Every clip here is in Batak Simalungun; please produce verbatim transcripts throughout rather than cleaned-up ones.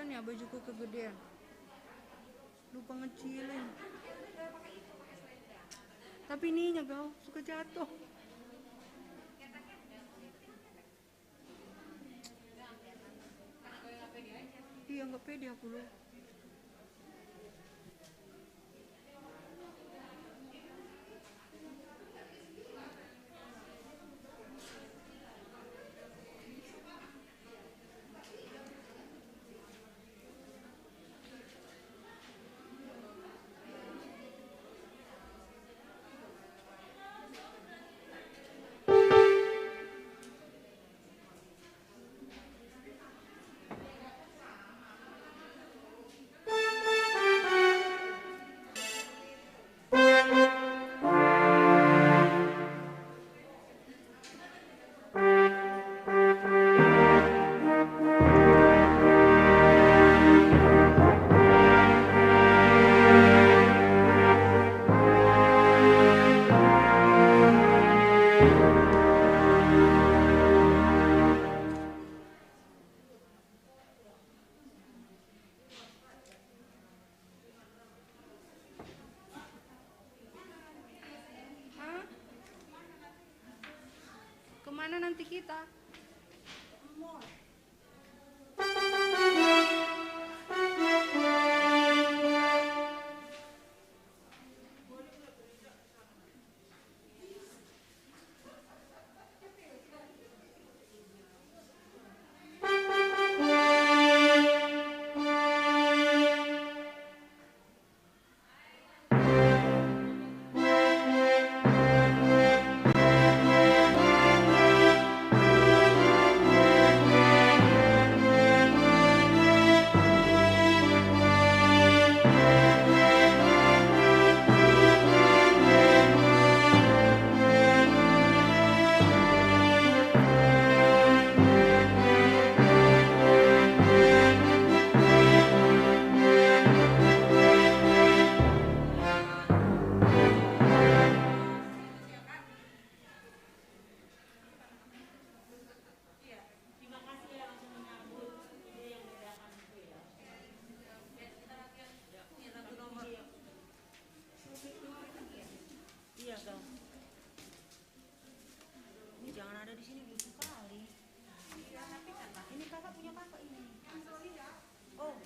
Nih, bajuku kegedean. Lupa ngecilin. Tapi ininya, kau suka jatuh. Iya, nggak pede aku loh. Hah? Kemana nanti kita? Iya, Kak. Ini jangan ada di sini, lucu kali. Ini kakak punya kakak ini. Oh.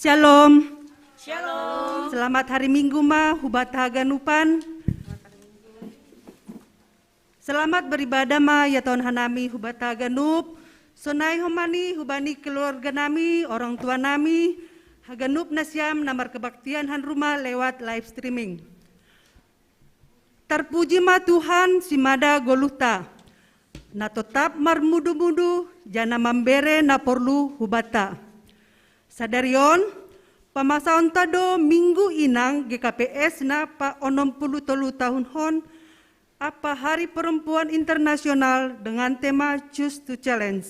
Shalom. Shalom. Selamat hari Minggu ma hubat haganupan. Selamat beribadah ma ya taon hanami hubat haganup. Sonai homani hubani keluarga nami, orang tua nami, haganup nasiam na markebaktian han rumah lewat live streaming. Tarpuji ma Tuhan simada goluhta, na totap marmudu-mudu jana mambere na porlu hubata. Sadarion, pamasaonta do minggu inang G K P S na pa onom puluh tolu tahun hon, apa Hari Perempuan Internasional dengan tema Choose to Challenge.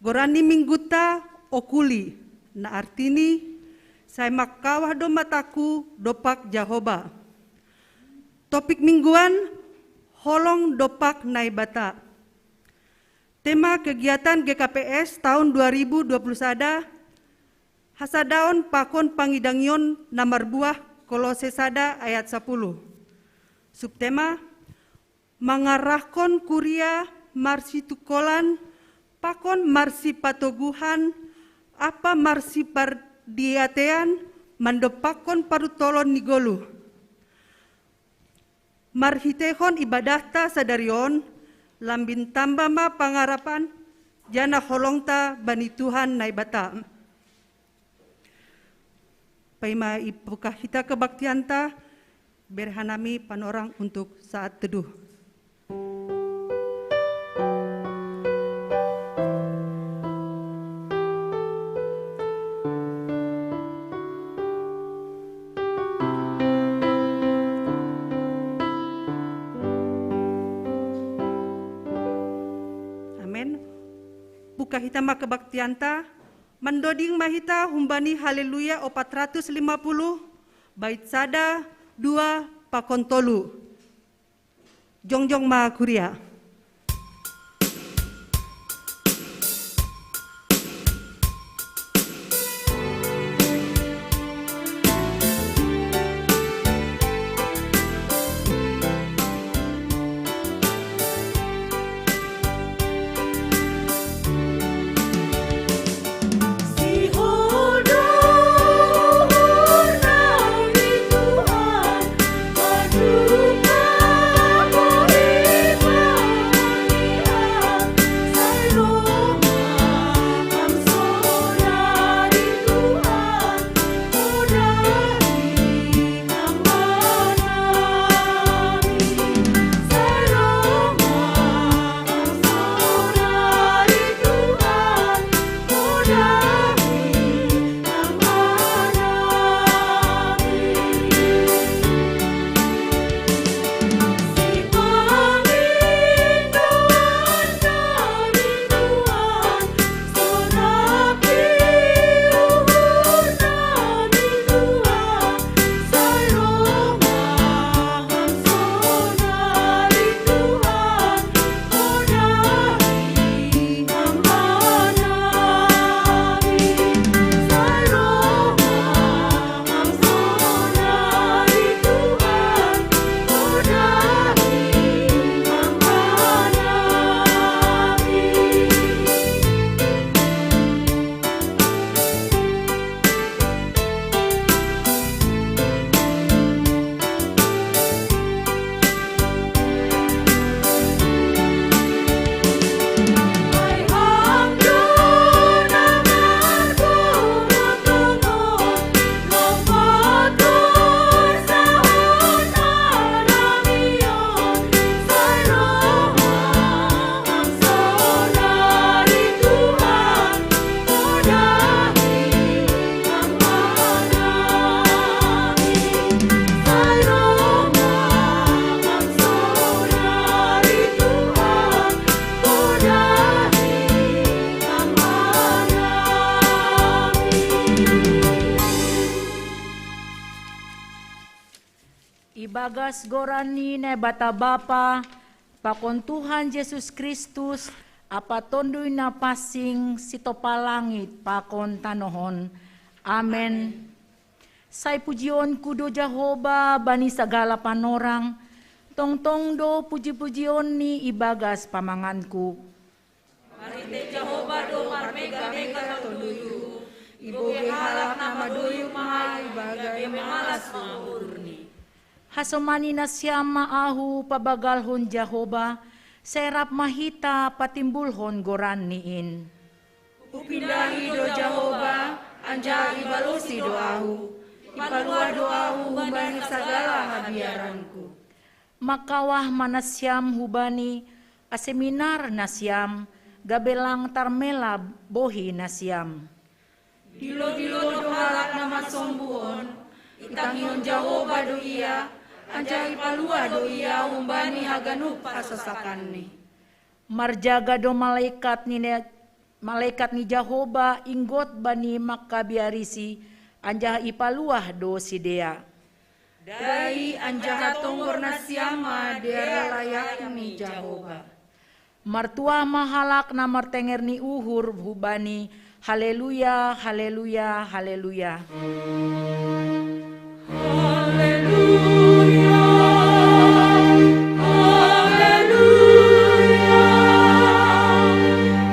Goran ni mingguta okuli, na artini sai mangkawah do mataku dompak Jahoba. Topik mingguan, holong dompak Naibata. Tema kegiatan G K P S tahun dua ribu dua puluh sada, hasadaon pakon pangidangion na marbuah, Kolose sada ayat sapuluh. Subtema, mangarahkon kuria marsitungkolan pakon marsipatoguhan, apa marsipardiatean mandompakkon parutolon ni goluh. Marhiteihon ibadahta sadarion, lambin tamba ma pangarapan jana holongta bani Tuhan Naibata. Paima ibuka hita kebaktianta, bere hanami panorang untuk saat teduh. Amen. Buka hita ma kebaktianta, mandoding ma hita humbani Haleluya opat ratus lima puluh, bait sada, dua, pakon tolu. Jongjong ma kuria. Ibagas goran ni Naibata Bapa, pakon Tuhan Jesus Kristus, ampa Tonduy Napansing, sitopa langit pakon tanoh on. Amen. Sai pujionku do Jahoba bani sagala panorang, tongtong do puji-pujionni ibagas pamanganku. Marhitei Jahoba do marmega-mega tonduyku, ibogei halak Doyu mahai bagai malas mangurni. Hasomani nasiam ma ahu pabagalhon Jahoba, sai rap ma hita patimbulhon goranni in. Hupindahi do Jahoba, anjaha ibalosi do ahu, ipaluah do ahu humbani sagala habiaranku. Mangkawah ma nasiam hubani, ase minar nasiam, gabe lang tarmela bohi nasiam. Dilo-dilo do halak na masombuhon, itangihon Jahoba do ia, anjaha ipaluah do ia humbani haganup hasosakanni. Marjaga do malaikat ni ne-, malaikat ni Jahoba inggot bani mangkabiarisi, anjaha ipaluah do sidea. Dai anjaha tonggor nasiam ma dear layak ni Jahoba. Martuah ma halak na martenger ni uhur hubani, haleluya, haleluya, haleluya. Haleluya, haleluya,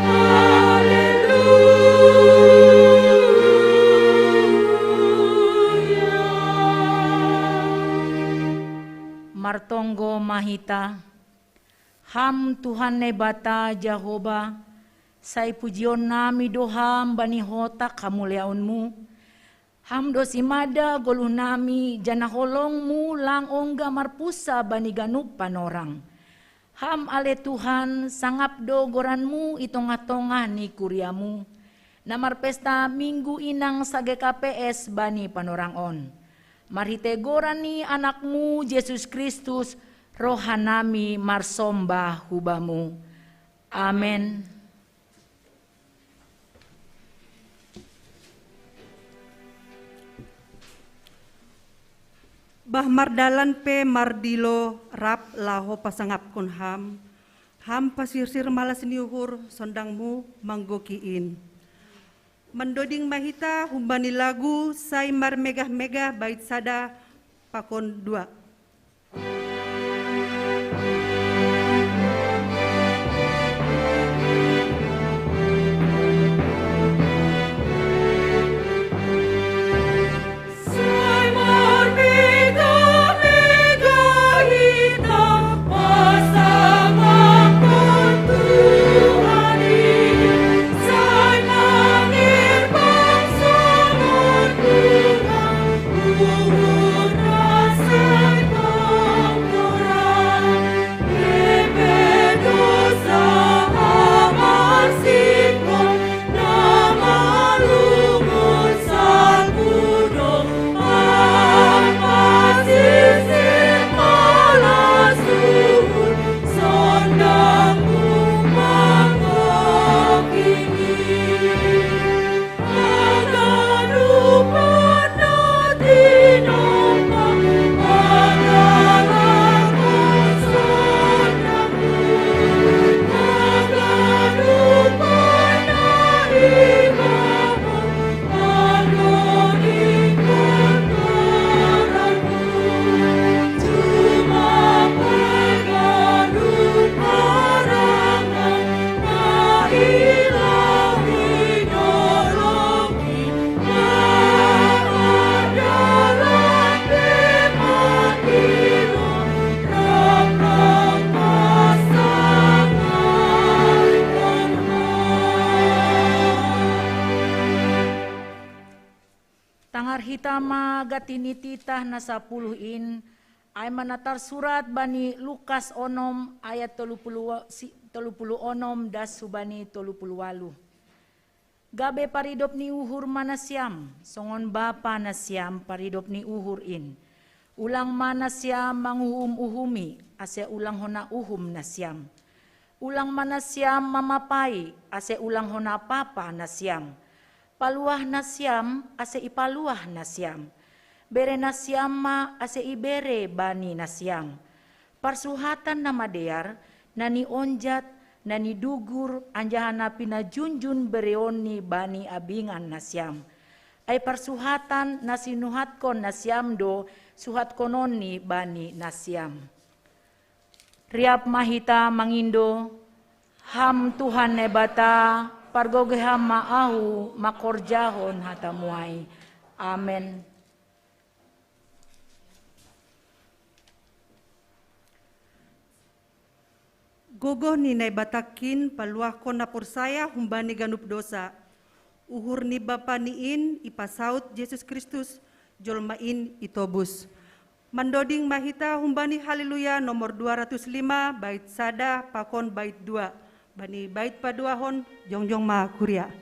haleluya. Martonggo ma hita. Ham Tuhan Naibata Jahoba, sai pujion nami do Ham bani hotak hamuliaonMu. Ham do simada goluh nami, janah holongMu lang ongga marpunsa bani ganup panorang. Ham ale Tuhan, sangap do goranMu i tongah-tongah ni kuriaMu, na marpesta Minggu Inang sa-G K P S bani panorang on. Marhitei goran ni AnakMu Jesus Kristus, roha nami marsomba hu Bamu. Amen. Bah mardalan pe mardilo rap laho pasangapkon Ham, Ham pasirsir malas ni uhur sondangMu manggoki in. Mandoding ma hita humbani lagu sai marmegah-megah bait sada pakon dua. Tangar hita ma gati ni titah na sapuluh in, ai ma na tarsurat bani Lukas onom ayat tolu puluh wa-, si-, tolu puluh onom das hubani tolu puluh waluh. Gabe paridop ni uhur ma nasiam, songon Bapa nasiam paridop ni uhur in. Ulang ma nasiam manguhum-uhumi, ase ulang hona uhum nasiam. Ulang ma nasiam mamapai, ase ulang hona papa nasiam. Paluah nasiam, ase ipaluah nasiam. Bere nasiam ma, ase ibere bani nasiam. Parsuhatan na madear, na nionjat, na nidugur, anjaha na pinajunjun bereonni bani abingan nasiam. Ai parsuhatan na sinuhatkon nasiam do suhatkononni bani nasiam. Riap ma hita mangindo, Ham Tuhan Naibata, pargogoi Ham ma ahu mangkorjahon hataMu ai. Amen. Gogoh ni Naibata kin paluahkon na porsaya humbani ganup dosa. Uhur ni Bapa ni in ipasaut Jesus Kristus, jolma in itobus. Mandoding ma hita humbani Haleluya nomor dua ratus lima, bait sada pakon bait dua. Bani bait paduahon, jongjong ma kuria.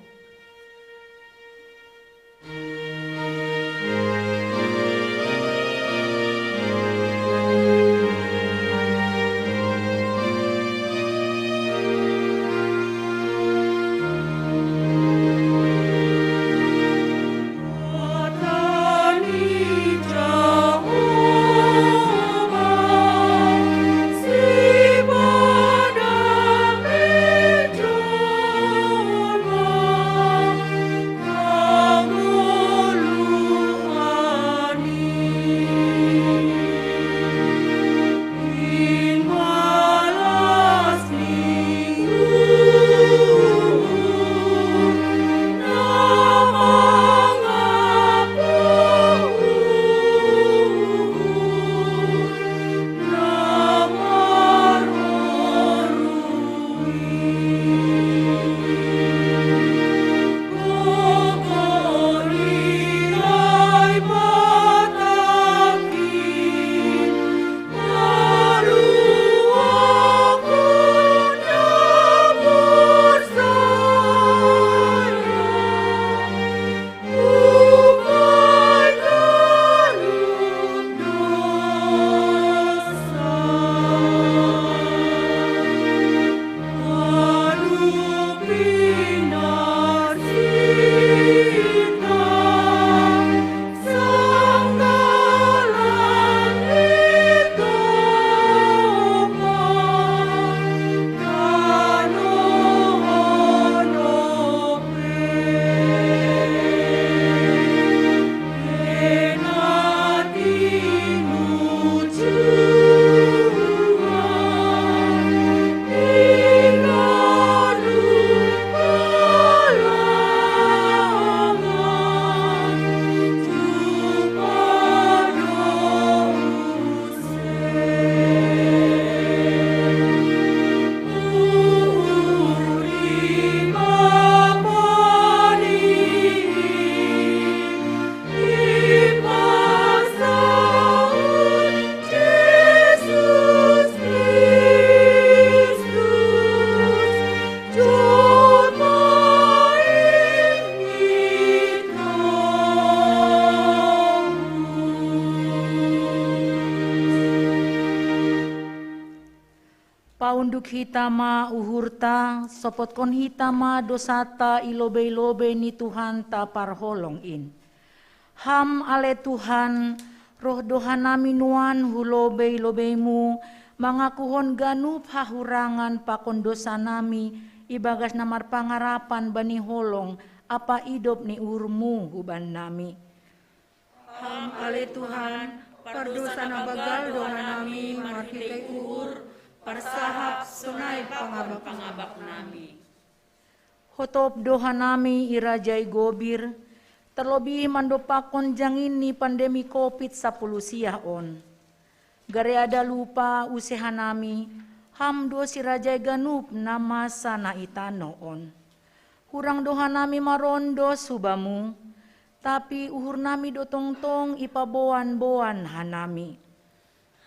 Paunduk hita ma uhurta, sopotkon hita ma dosata i lobei-lobei ni Tuhanta parholong in. Ham ale Tuhan, roh do hanami nuan hu lobei-lobeimu, mangakuhon ganup hahurangan pakon dosanami, ibagas na marpangarapan bani holong ampa idop ni uhurmu huban nami. Ham ale Tuhan, pardosa na banggal do hanami marhitei uhur, parsahap sonai pangabak-pangabak nami. Hotop do hanami i raja i gobir, terlobih mandopakkon jangin ni pandemi covid sapuluh siah on. Gare ada lupa use hanami, ham do si raja i ganup na masa na i tanoh on. Hurang do hanami marondos hu Bamu, tapi uhurnami do tongtong ipaboan-boan hanami.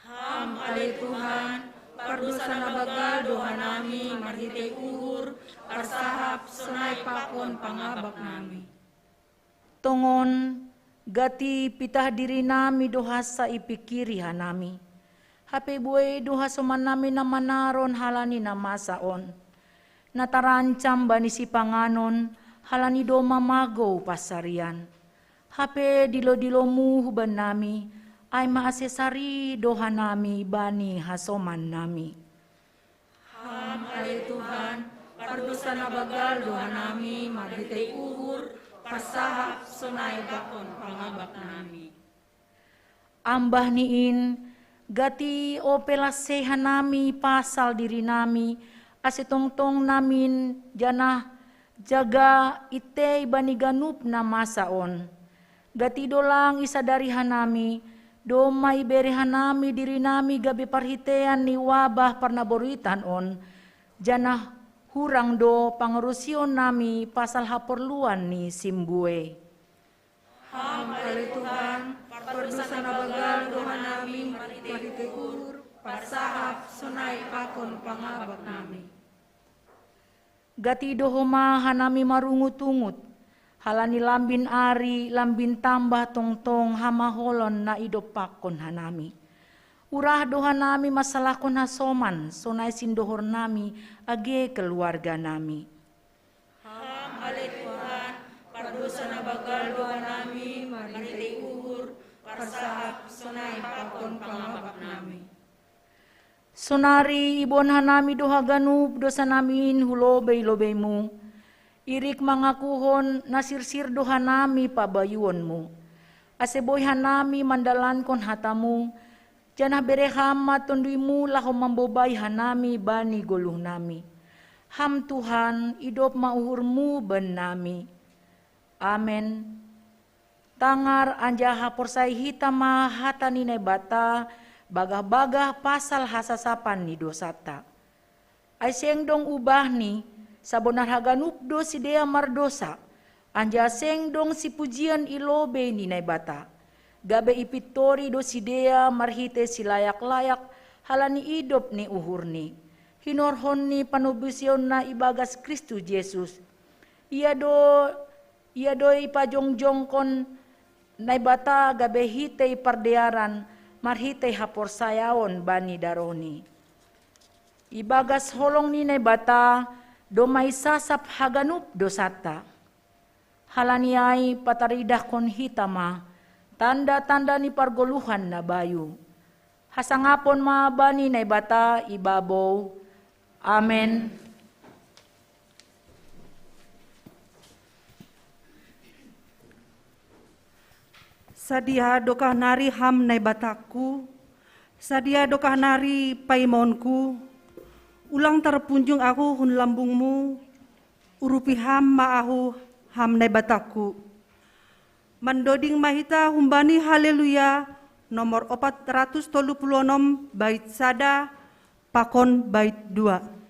Ham ale Tuhan, pardosa na banggal do hanami marhitei uhur, parsahap sonai pakon pangabak nami. Tongon, gati pitah dirinami do hansa ipingkiri hanami. Hape buei do hasomannami na manaron halani na masa on. Na tarancam bani sipanganon, halani domma magou pansarian. Hape dilo-dilomu huban nami, ai ma ase sari do hanami bani hasomannami. Ham ale Tuhan, pardosa na banggal do hanami marhitei uhur, parsahap sonai pakon pangabak nami. Ambah ni in, gati ope las hanami pasal dirinami, ase tongtong namin janah jaga itei bani ganup na masa on. Gati do lang isadari hanami, domma ibere hanami dirinami gabe parhitean ni wabah parnaboritan on, janah hurang do pangarusionnami pasal haporluan ni simbue. Ham ale Tuhan, pardosa na bagal do hanami marhitei uhur, parsahap, sonai pakon pangabaknami. Gati do homa hanami marungut-ungut, halani lambin ari, lambin tambah tongtong hamaholon na idompakkon hanami. Urah do hanami mansalahkon hasoman, sonai sindohornami age keluarganami. Ham ale Tuhan, pardosa na bagal do hanami marhitei uhur, parsahap, sonai pakon pangabaknami. Sonari iboan hanami do haganup dosanami in hu lobei-lobeimu, irik mangakuhon na sirsir do hanami pabayuonmu. Ase boi hanami mandalankon hatamu, janah bere ham ma tonduimu laho mambobai hanami bani goluhnami. Ham Tuhan, idop ma uhurmu bannami. Amen. Tangar anjaha porsai hita ma hata ni Naibata, bagah-bagah pasal hasasapan ni dosanta. Ai seng dong ubahni, sabonar haganup do sidea mardosa, anjaha seng dong sipujian i lobei ni Naibata. Gabe ipintori do sidea marhitei silayak-layak halani idop ni uhurni, hinorhon ni panobusionna ibagas Kristus Jesus. Ia do Ia do ipajongjongkon Naibata gabe hitei pardearan marhitei haporsayaon bani darohNi. Ibagas holong ni Naibata domma isasap haganup dosanta. Halani ai pataridahkon hita ma tanda-tanda ni pargoluhan na bayu. Hasangapon ma bani Naibata i babou. Amen. Sadia dokah nari Ham Naibatangku, sadia dokah nari paimaonku, ulang tarpunjung ahu hun lambungmu, urupi Ham ma ahu Ham Naibatangku. Mandoding ma hita humbani Haleluya nomor opat ratus tolu puluh onom bait sada pakon bait dua.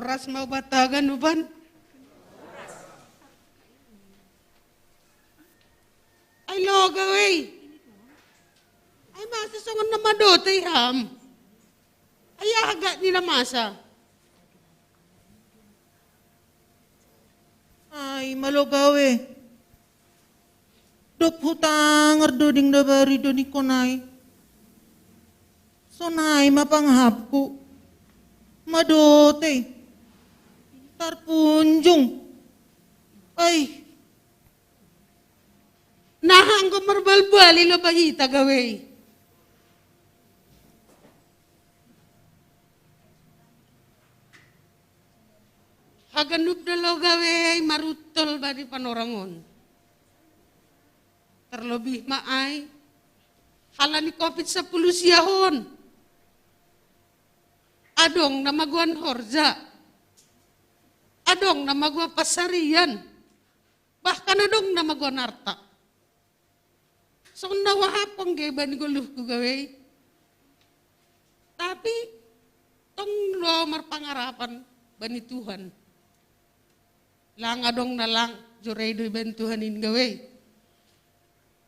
Ras mau batagan uban. Ai lo gawe. Ai masa songon na madote ham. Ai aha gak ni na masa. Ai malo gawe. Dok hutangar doding dabari do ni konai. Sonai ma pangahapku. Madote. Tarpunjung. Ai. Nah, anggo marbal-bali lo bahita gawei. Haganup do lo gawei maruntol bani panorang on. Terlebih ma ai halani covid sepuluh siahon. Adong na magoan horja. Adong na magoan pasarian. Bahkan adong na magoan arta. Songon na wahapon ge bani goluhku gawei. Tapi tong lo marpangarapan bani Tuhan. Lang adong na lang jorei do iban Tuhan in gawei.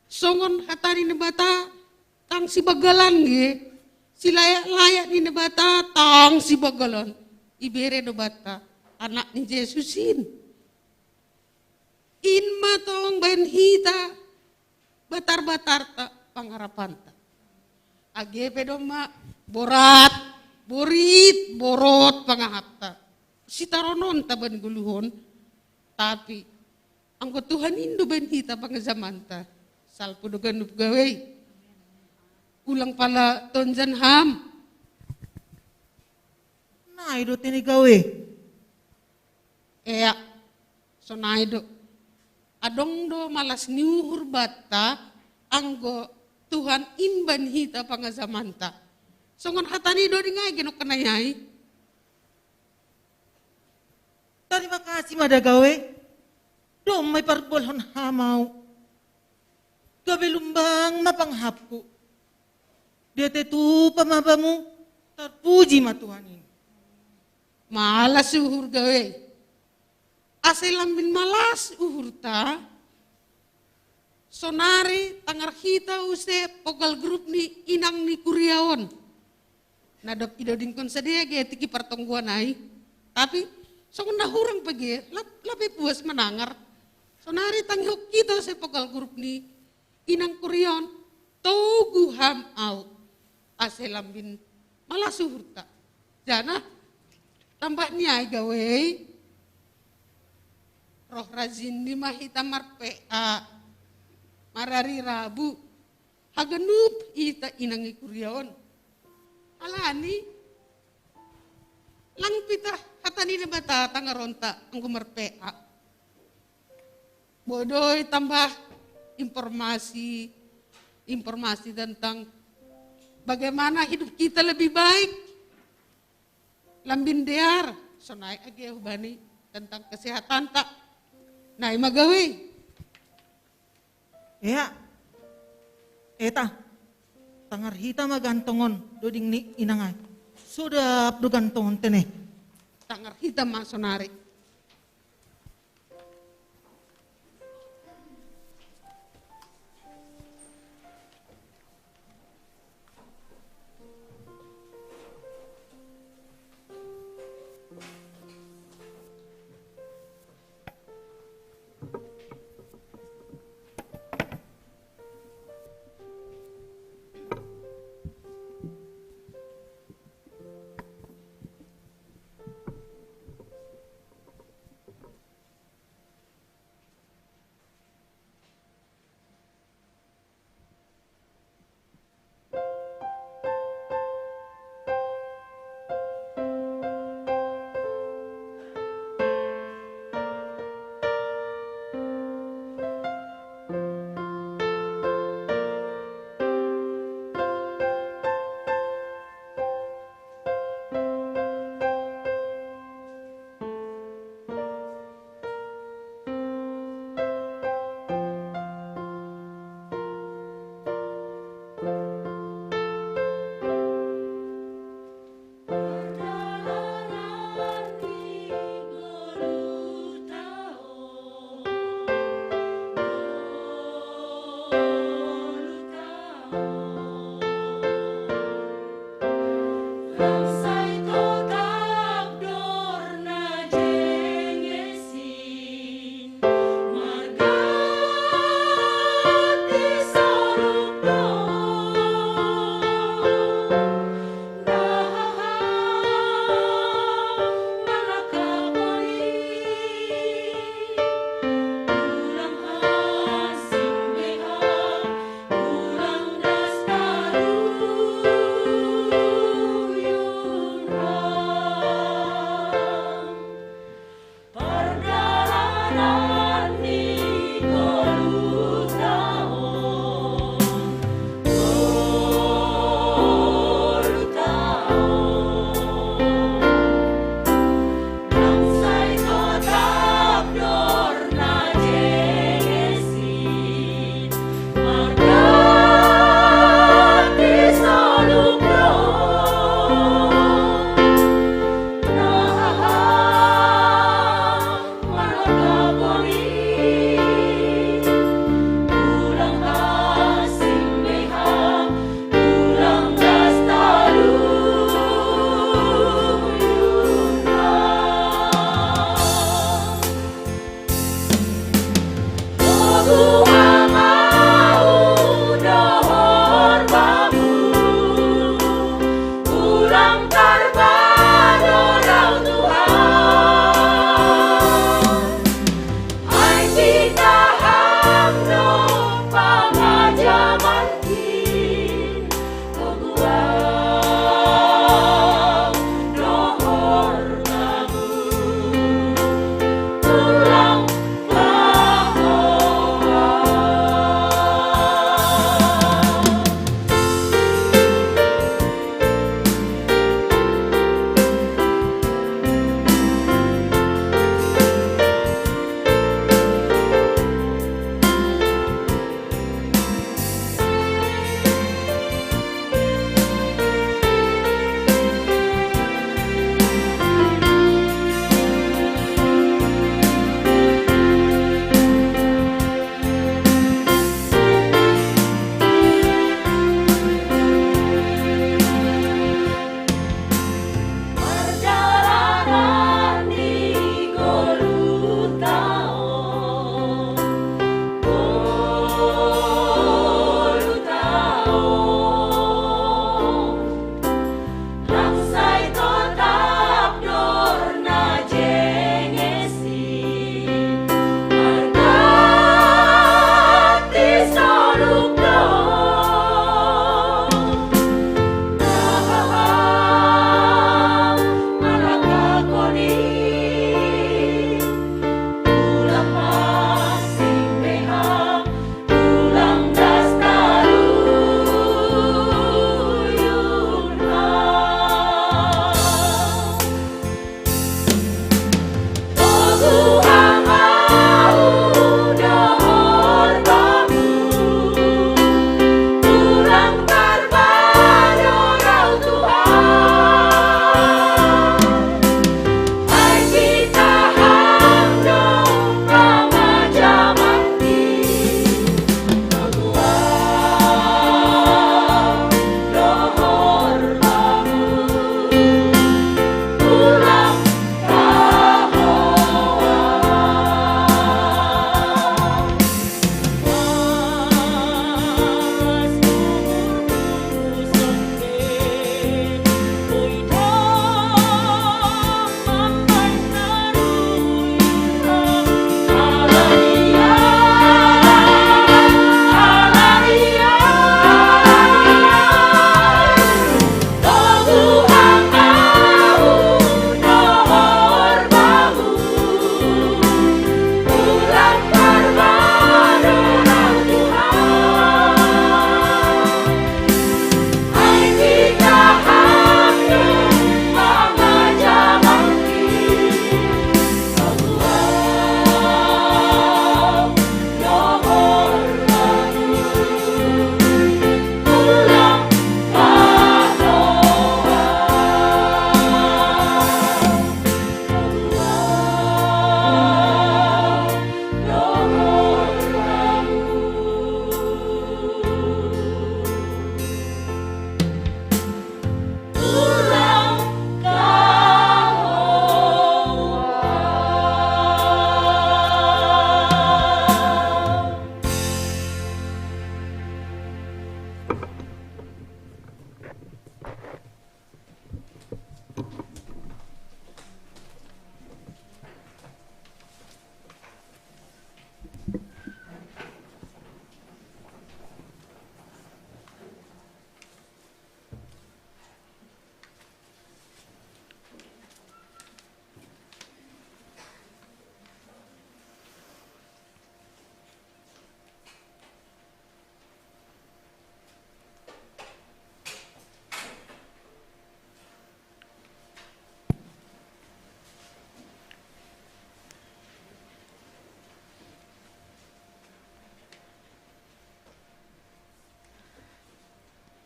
Songon hata ni Naibata tang sibagalan ge. Silayak-layak ni Naibata tang sibagalan. Ibere do banta anak ni Jesus in. In ma tong baen hita batar-batarta pangarapanta. Age pe domma borat, borit, borot pangahapta. Sitarononta bani goluhon. Tapi anggo Tuhan in do baen hita pangajamanta. Salpu do ganup gawei. Ulang pala tonjan ham. Nai do tene gawe. Ea, sonai do. Adong do malas ni uhur banta anggo Tuhan in baen hita pangajamanta. Songon hata ni doding ai genok kanai ai. Tarima kasih ma da gawe. Domma iparbolhon hamau. Gabe lumbang ma pangahapku. Dia tetu pamabamu. Tarpuji ma Tuhan in. Malas uhur gawe. Asa lambin malas uhurta. Sonari tangar hita use pogal grup ni inang ni kuria on. Na dob idodingkon sadea ge tiki partongguan ai. Tapi songon na hurang pege lape puas manangar. Sonari tangihok hita use pogal grup ni inang kuria on. Togu ham au. Ase lambin malas uhurta. Jana tambah ni ai gawei. Roh rajin ni ma hita marpea. Marari rabu. Haganup hita inang i kuria on. Alani lang pitah hata ni Naibata tangaronta anggo marpea. Bodoi tambah informasi informasi tentang bagaimana hidup kita lebih baik. Lambin dear sonai age hubani tentang kesehatanta. Nai ma gawei. Ea. Eta. Tangar hita ma gantongon doding ni inang ai. Sodap do gantongon tene. Tangar hita ma sonari. Saito takdorna jengesin, marga ti soruk do. Dahaha, manakaponi, ulang hasing beha, ulang dastaruyu.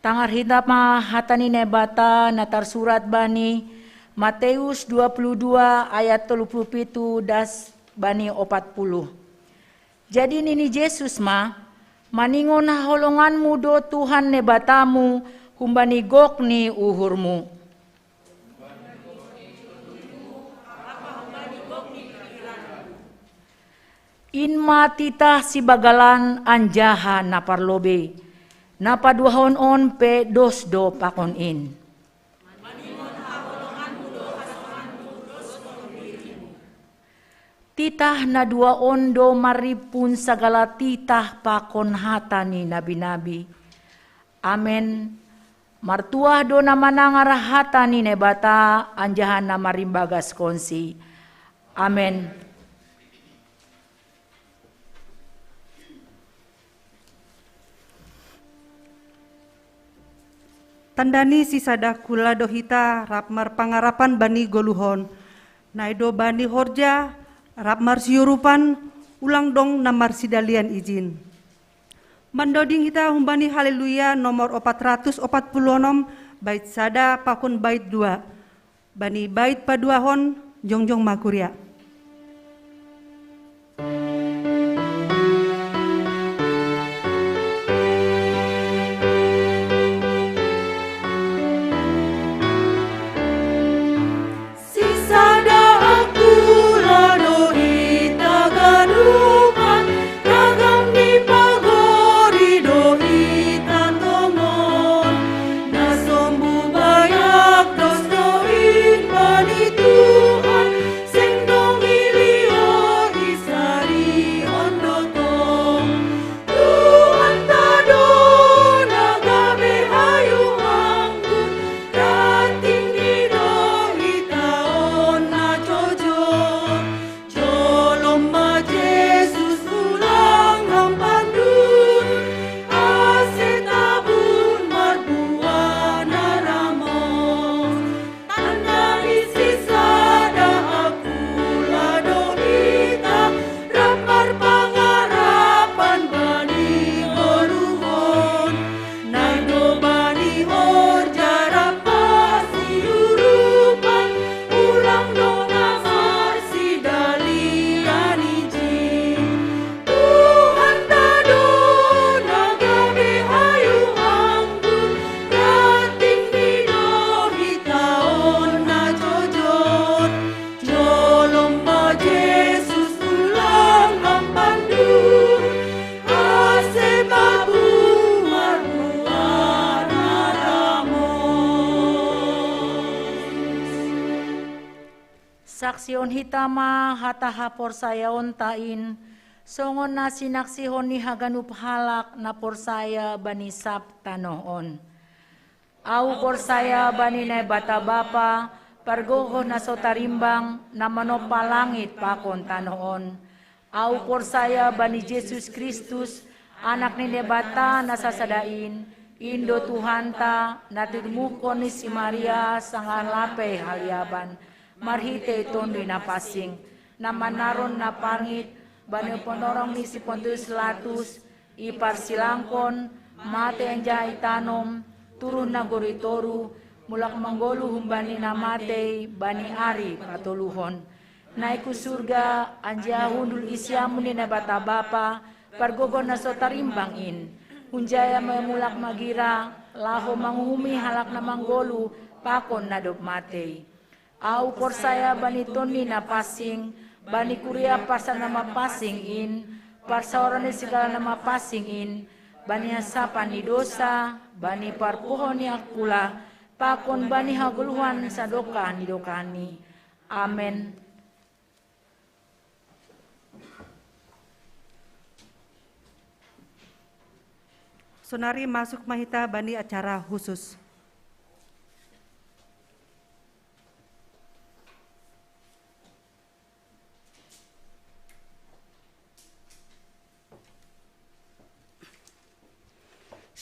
Tangar hita ma hata ni Naibata na tarsurat bani Mateus dua puluh dua ayat tolu puluh pitu das bani opat puluh. Jadi nini Jesus ma, maningon haholonganmu do Tuhan Naibatamu humbani gok ni uhurmu. In ma titah sibagalan anjaha na parlobei, na paduahon on pe dos do pakon in. Titah na dua on do maripun sagala titah pakon hata ni nabi-nabi. Amen. Martuah do na manangar hata ni Naibata anjaha na marimbagaskonsi. Amen. Tanda ni sisada kula do hita rap marpangarapan bani goluhon. Nai do bani horja rap marsiurupan, ulang dong na marsidalian ijin. Mandoding hita humbani Haleluya nomor opat ratus opat puluh onom, bait sada pakon bait dua. Bani bait paduahon, jongjong ma kuria. Sisada akula do hita ganupan, ragam ni pagori do hita tongon. Na sombu bayak dos do in bani Tuhan, seng dong ilio i sari on do tong. Tuhan ta do na gabe hayu anggur, rating ni do hita on na jojor. Jolom ma Jesus ulang ham pandur, ase tabun marbuah na ramon. Tanda ni sisada akula do hita, rap marpangarapan bani goluhon. Nai do bani horja rap marsiurupan, ulang dong na marsidalian ijin. Tuhan ta do na gabe hayu anggur, rating ni do hita on na jojor. Jolom ma Jesus ulang ham pandur, ase tabun marbuah na ramon. Saksihon hita ma hata haporsayaonta in, songon na sinaksihon ni haganup halak na porsaya bani sab tanoh on. Ahu porsaya bani Naibata Bapa, pargogoh na so tarimbang, na manompa langit pakon tanoh on. Ahu porsaya bani Jesus Kristus, Anak ni Naibata na sasada in, in do Tuhanta, na tinumuphon ni si Maria sangahan lapei haliaban, marhitei Tonduy Napansing, na manaron na parngit bani ponorang ni si Pontius Latus, iparsilangkon, matei anjaha itanom, turun nagori toruh, mulak manggoluh humbani na matei bani ari patoluhon. Naik hu surga, anjaha hundul i siamun ni Naibata Bapa, pargogoh na so tarimbang in. Hunjaya ma ia mulak magira, laho manguhumi halak na manggoluh pakon na dob matei. Ahu porsaya bani Tonduy Napansing, bani kuria parsaoran na mapansing in, parsaoran ni sagala na mapansing in, bani hasapan ni dosa, bani parpuhoon ni angkula, pakon bani hagoluhan sadokah ni dokahni. Amen. Sonari masuk ma hita bani acara khusus.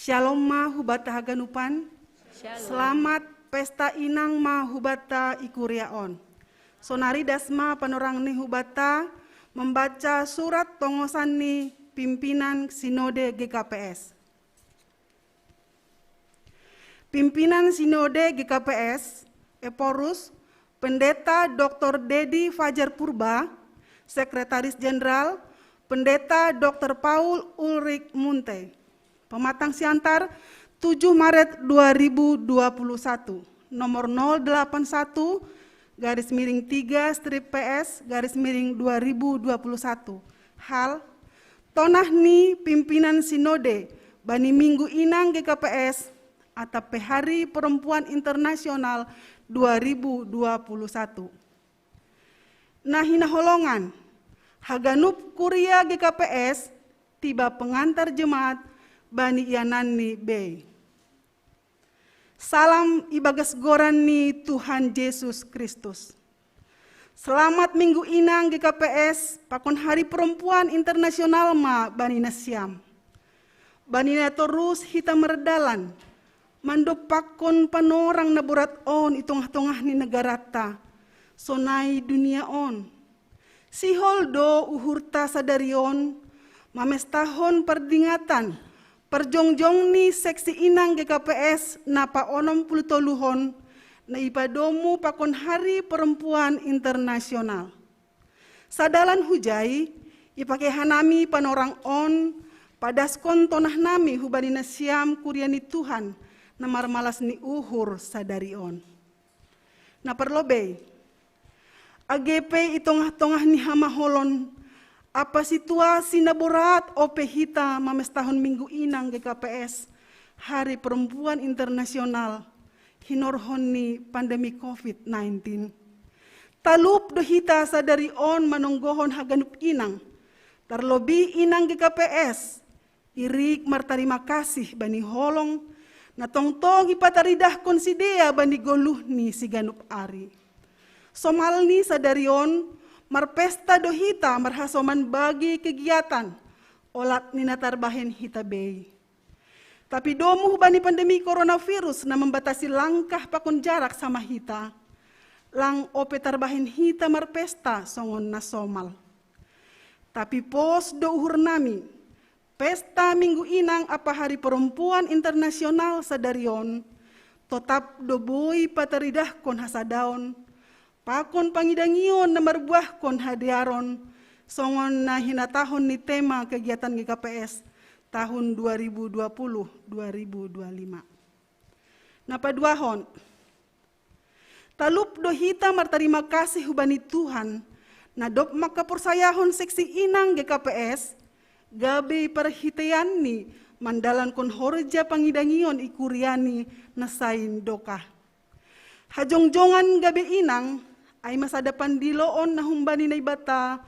Syalom ma hubata haganupan. Syalom. Selamat pesta inang ma hubata i kuria on. Sonari das ma panorang ni hubata membaca surat tongosan ni pimpinan Sinode G K P S. Pimpinan Sinode G K P S, Ephorus, Pendeta Doktor Dedi Fajar Purba, Sekretaris Jenderal, Pendeta Doktor Paul Ulrich Munte. Pematang Siantar, tujuh Maret dua ribu dua puluh satu, nomor nol delapan satu garis miring tiga strip P S garis miring dua ribu dua puluh satu. Hal, tonah ni pimpinan Sinode bani Minggu Inang G K P S atap pe Hari Perempuan Internasional dua ribu dua puluh satu. Nah, hinaholongan, haganup kuria G K P S, tiba pengantar jemaat bani iananni bei. Salam ibagas goran ni Tuhan Jesus Kristus. Selamat Minggu Inang G K P S, pakon Hari Perempuan Internasional ma bani nasiam. Bani na torus hita mardalan, mandompakkon panorang na borat on i tongah-tongah ni negaranta, sonai dunia on. Sihol do uhurta sadari on, mamestahon pardingatan, parjongjong ni seksi inang G K P S na paonom puluh toluhon, na ipadomu pakon Hari Perempuan Internasional. Sadalan hujai, ipake hanami panorang on, padaskon tonah nami hubani nasiam kuria ni Tuhan, na marmalas ni uhur sadari on. Na parlobei, age pe i tongah-tongah ni hamaholon, apa situasi na borat ope hita mamestahon Minggu Inang G K P S, Hari Perempuan Internasional, hinorhon ni pandemi covid sembilan belas. Talup do hita sadari on manonggohon haganup inang, tarlobih inang G K P S, irik martarima kasih bani holong, na tongtong ipataridahkon sidea bani goluh ni siganup ari. Somalni sadari on, marpesta do hita marhasoman bagi kegiatan, olat ni na tarbahen hita bei. Tapi domu hubani pandemi coronavirus na mambatasi langkah pakon jarak sama hita, lang ope tarbahen hita marpesta songon na somal. Tapi pos do uhur nami, pesta Minggu Inang ampa Hari Perempuan Internasional sadari on, totap do boi pataridahkon hasadaon, pakon pangidangion na marbuahkon hadearon, songon na hinatahon ni tema kegiatan G K P S tahun dua ribu dua puluh dua ribu dua puluh lima. Na paduahon, talup do hita martarima kasih hubani Tuhan, na dob mangkaporsayahon seksi inang G K P S, gabe parhiteianni mandalankon horja pangidangion i kuriani na sain dokah. Hajongjongan gabe inang, ai ma sada pandiloon na humbani Naibata,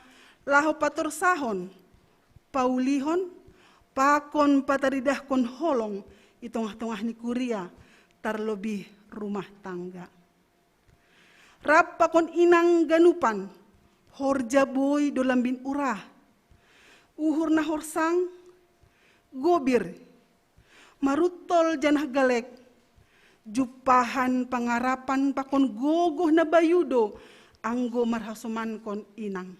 laho patorsahon, paulihon, pakon pataridahkon holong i tongah-tongah ni kuria, tarlobih rumah tangga. Rap pakon inang ganupan, horja boi do lambin urah. Uhur na horsang, gobir, maruntol janah galek, jumpahan pangarapan pakon gogoh na bayu do anggo marhasomankon inang.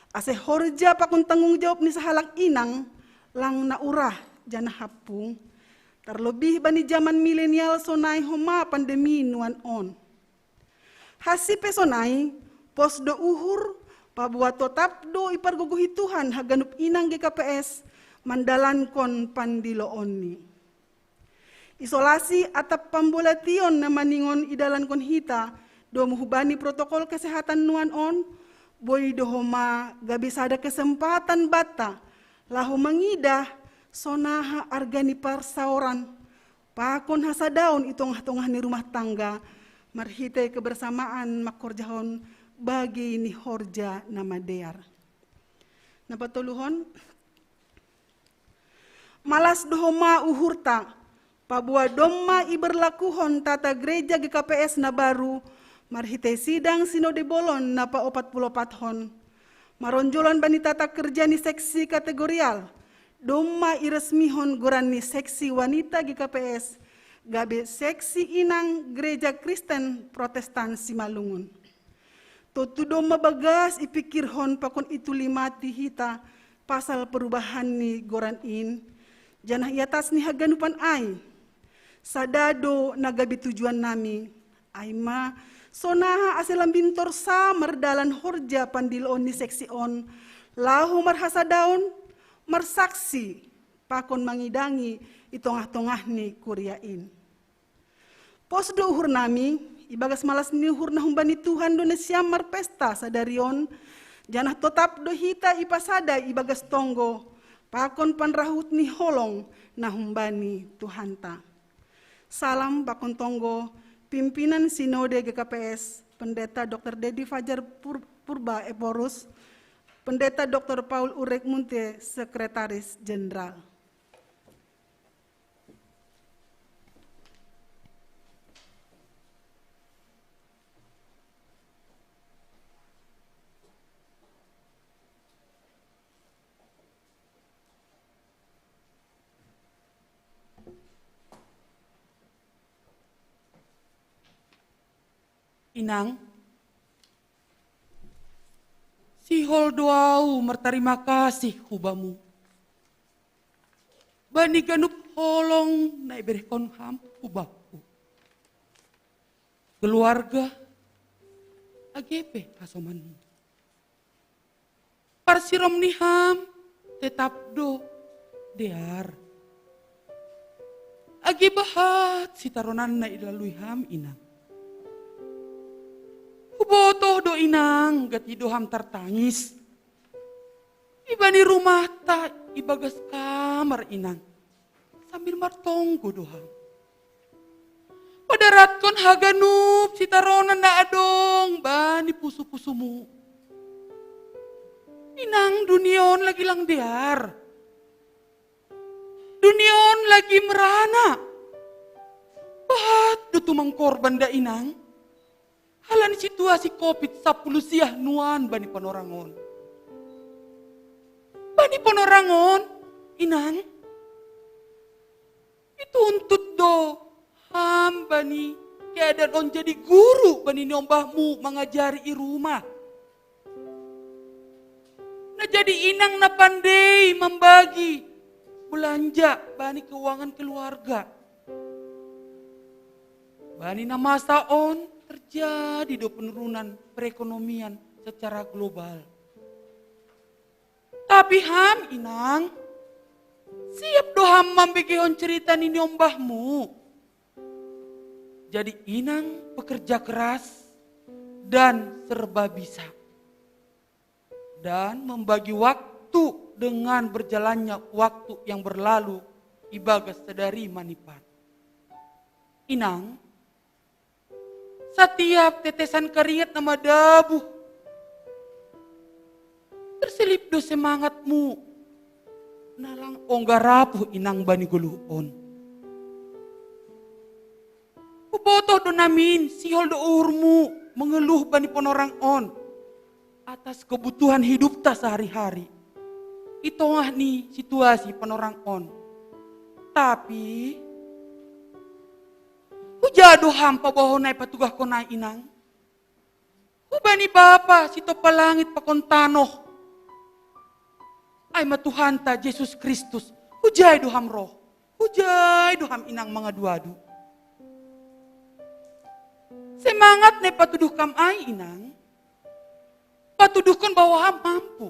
Ase horja pakon tanggung jawab ni sahalak inang, lang na urah janah hampung, tarlobih bani jaman milenial sonai homa pandemi nuan on. Hansi pe sonai, pos do uhur, paboa totap do ipargogohi Tuhan haganup inang G K P S mandalankon pandiloonni. Isolasi atap pambolation na maningon idalankon hita, domu hubani protokol kesehatan nuan on, boi do homa gabe sada kesempatan banta, laho mangidah, sonaha arga ni parsaoran, pakon hasadaon i tongah-tongah ni rumah tangga, marhitei kebersamaan mangkorjahon bagi ni horja na madear. Na patoluhon, malas do homa uhurta, paboa domma iberlakuhon tata gereja G K P S na baru, marhitei sidang sinode bolon na paopat puluh opathon. Maronjolan bani tata kerja ni seksi kategorial, domma iresmihon goran ni seksi wanita G K P S, gabe seksi inang Gereja Kristen Protestan Simalungun. Tontu domma bagas ipingkirhon pakon itulimati hita pasal perubahan ni goran in, janah i atas ni haganupan ai, Sadado na gabe tujuan nami, ai ma, sonaha ase lambintor sa mardalan horja pandiloon ni seksi on, laho marhasadaon, marsaksi, pakon mangidangi i tongah-tongah ni kuria in. Pos do uhur nami, ibagas malas ni uhur na humbani Tuhan do nasiam marpesta sadari on, janah totap do hita ipasada ibagas tonggo, pakon panrahut ni holong na humbani Tuhanta. Salam pakon tonggo, pimpinan Sinode G K P S, Pendeta Doktor Dedi Fajar Pur-, Purba Ephorus, Pendeta Doktor Paul Urek Munte, Sekretaris Jenderal. Inang, sihol do ahu martarima kasih hu bamu bani ganup holong na iberehkon ham hu bangku. Keluarga, age pe hasomanmu. Parsirom ni ham tetap do dear. Age bahat sitaronan na ilalui ham, Inang. Hubotoh do, Inang, gati do ham tartangis. Ibani rumahta ibagas kamar, Inang. Sambil martonggo do ham. Padaratkon haganup sitaronan na adong bani pusu-pusumu. Inang, dunia on lagi lang dear. Dunia on lagi merana. Bahat do tumang korban da, Inang. Halani situasi covid sapuluh siah nuan bani panorang on. Bani panorang on, Inang. Ituntut do ham bani keadaan on jadi guru bani niombahmu mangajari i rumah. Na jadi inang na pandei mambagi belanja bani keuangan keluarga. Bani na masa on terjadi do penurunan perekonomian secara global. Tapi ham, Inang, siap do ham mambegehon cerita ni niombahmu. Jadi Inang pekerja keras dan serba bisa. Dan membagi waktu dengan berjalannya waktu yang berlalu ibagas sadari manipat. Inang, satiap tetesan karingat na madabuh, terselip do semangatmu na lang ongga rapuh, Inang, bani goluh on. Hubotoh do namin sihol do uhurmu mengeluh bani panorang on atas kebutuhan hidupta sehari-hari i tongah ni situasi panorang on. Tapi huja do ham paboahon ai, patugahkon ai, Inang? Hubani Bapa sitompa langit pakon tanoh, ai ma Tuhanta Jesus Kristus, hujai do ham roh, hujai do ham, Inang, mangadu-adu. Semangat na ipatuduh kam ai, Inang, patuduhkon bahwa ham mampu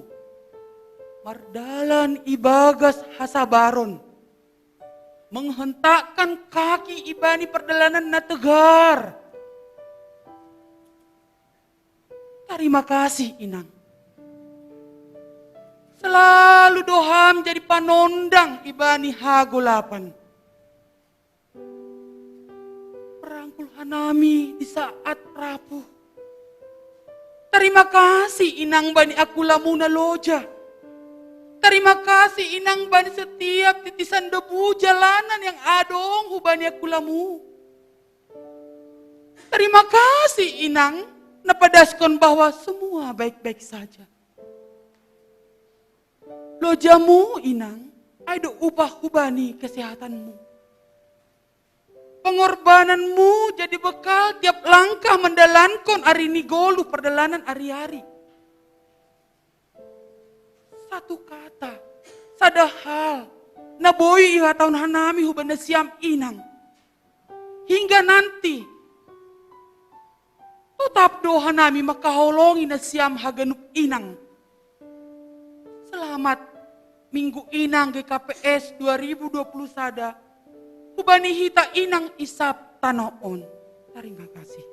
mardalan ibagas hasabaron, menghentakkan kaki ibani pardalanan na tegar. Tarima kasih, Inang. Selalu do ham jadi panondang ibani hagolapan. Merangkul hanami di saat rapuh. Tarima kasih, Inang, bani akulamu na loja. Tarima kasih, Inang, bani setiap titisan debu jalanan yang adong hubani akulamu. Tarima kasih, Inang, na padaskon bahwa semua baik-baik saja. Lojamu, Inang, ai do upah hubani kesehatanmu. Pengorbananmu jadi bekal tiap langkah mandalankon ari ni goluh pardalanan ari-ari. Satu kata, sada hal na boi ihatahon hanami hubani nasiam, Inang. hingga nanti. Totap do hanami mangkaholongi nasiam haganup inang. Selamat Minggu Inang G K P S dua ribu dua puluh sada. Hubani hita inang isap tano on. Tarima kasih.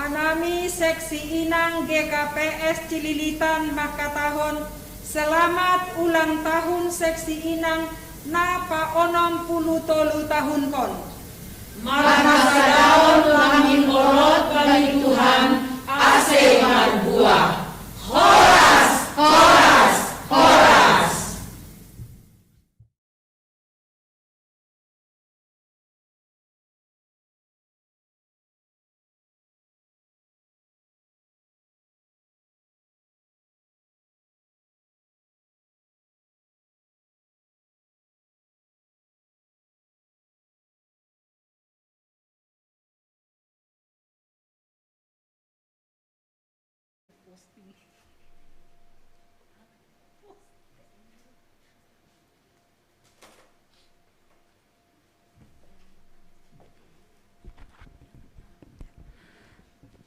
Hanami seksi inang G K P S Cililitan mangkatahon selamat ulang tahun seksi inang na paonom pulu tolu tahunkon. Marhasadaon lambin olot bani Tuhan ase marbuah. Horas, horas, horas.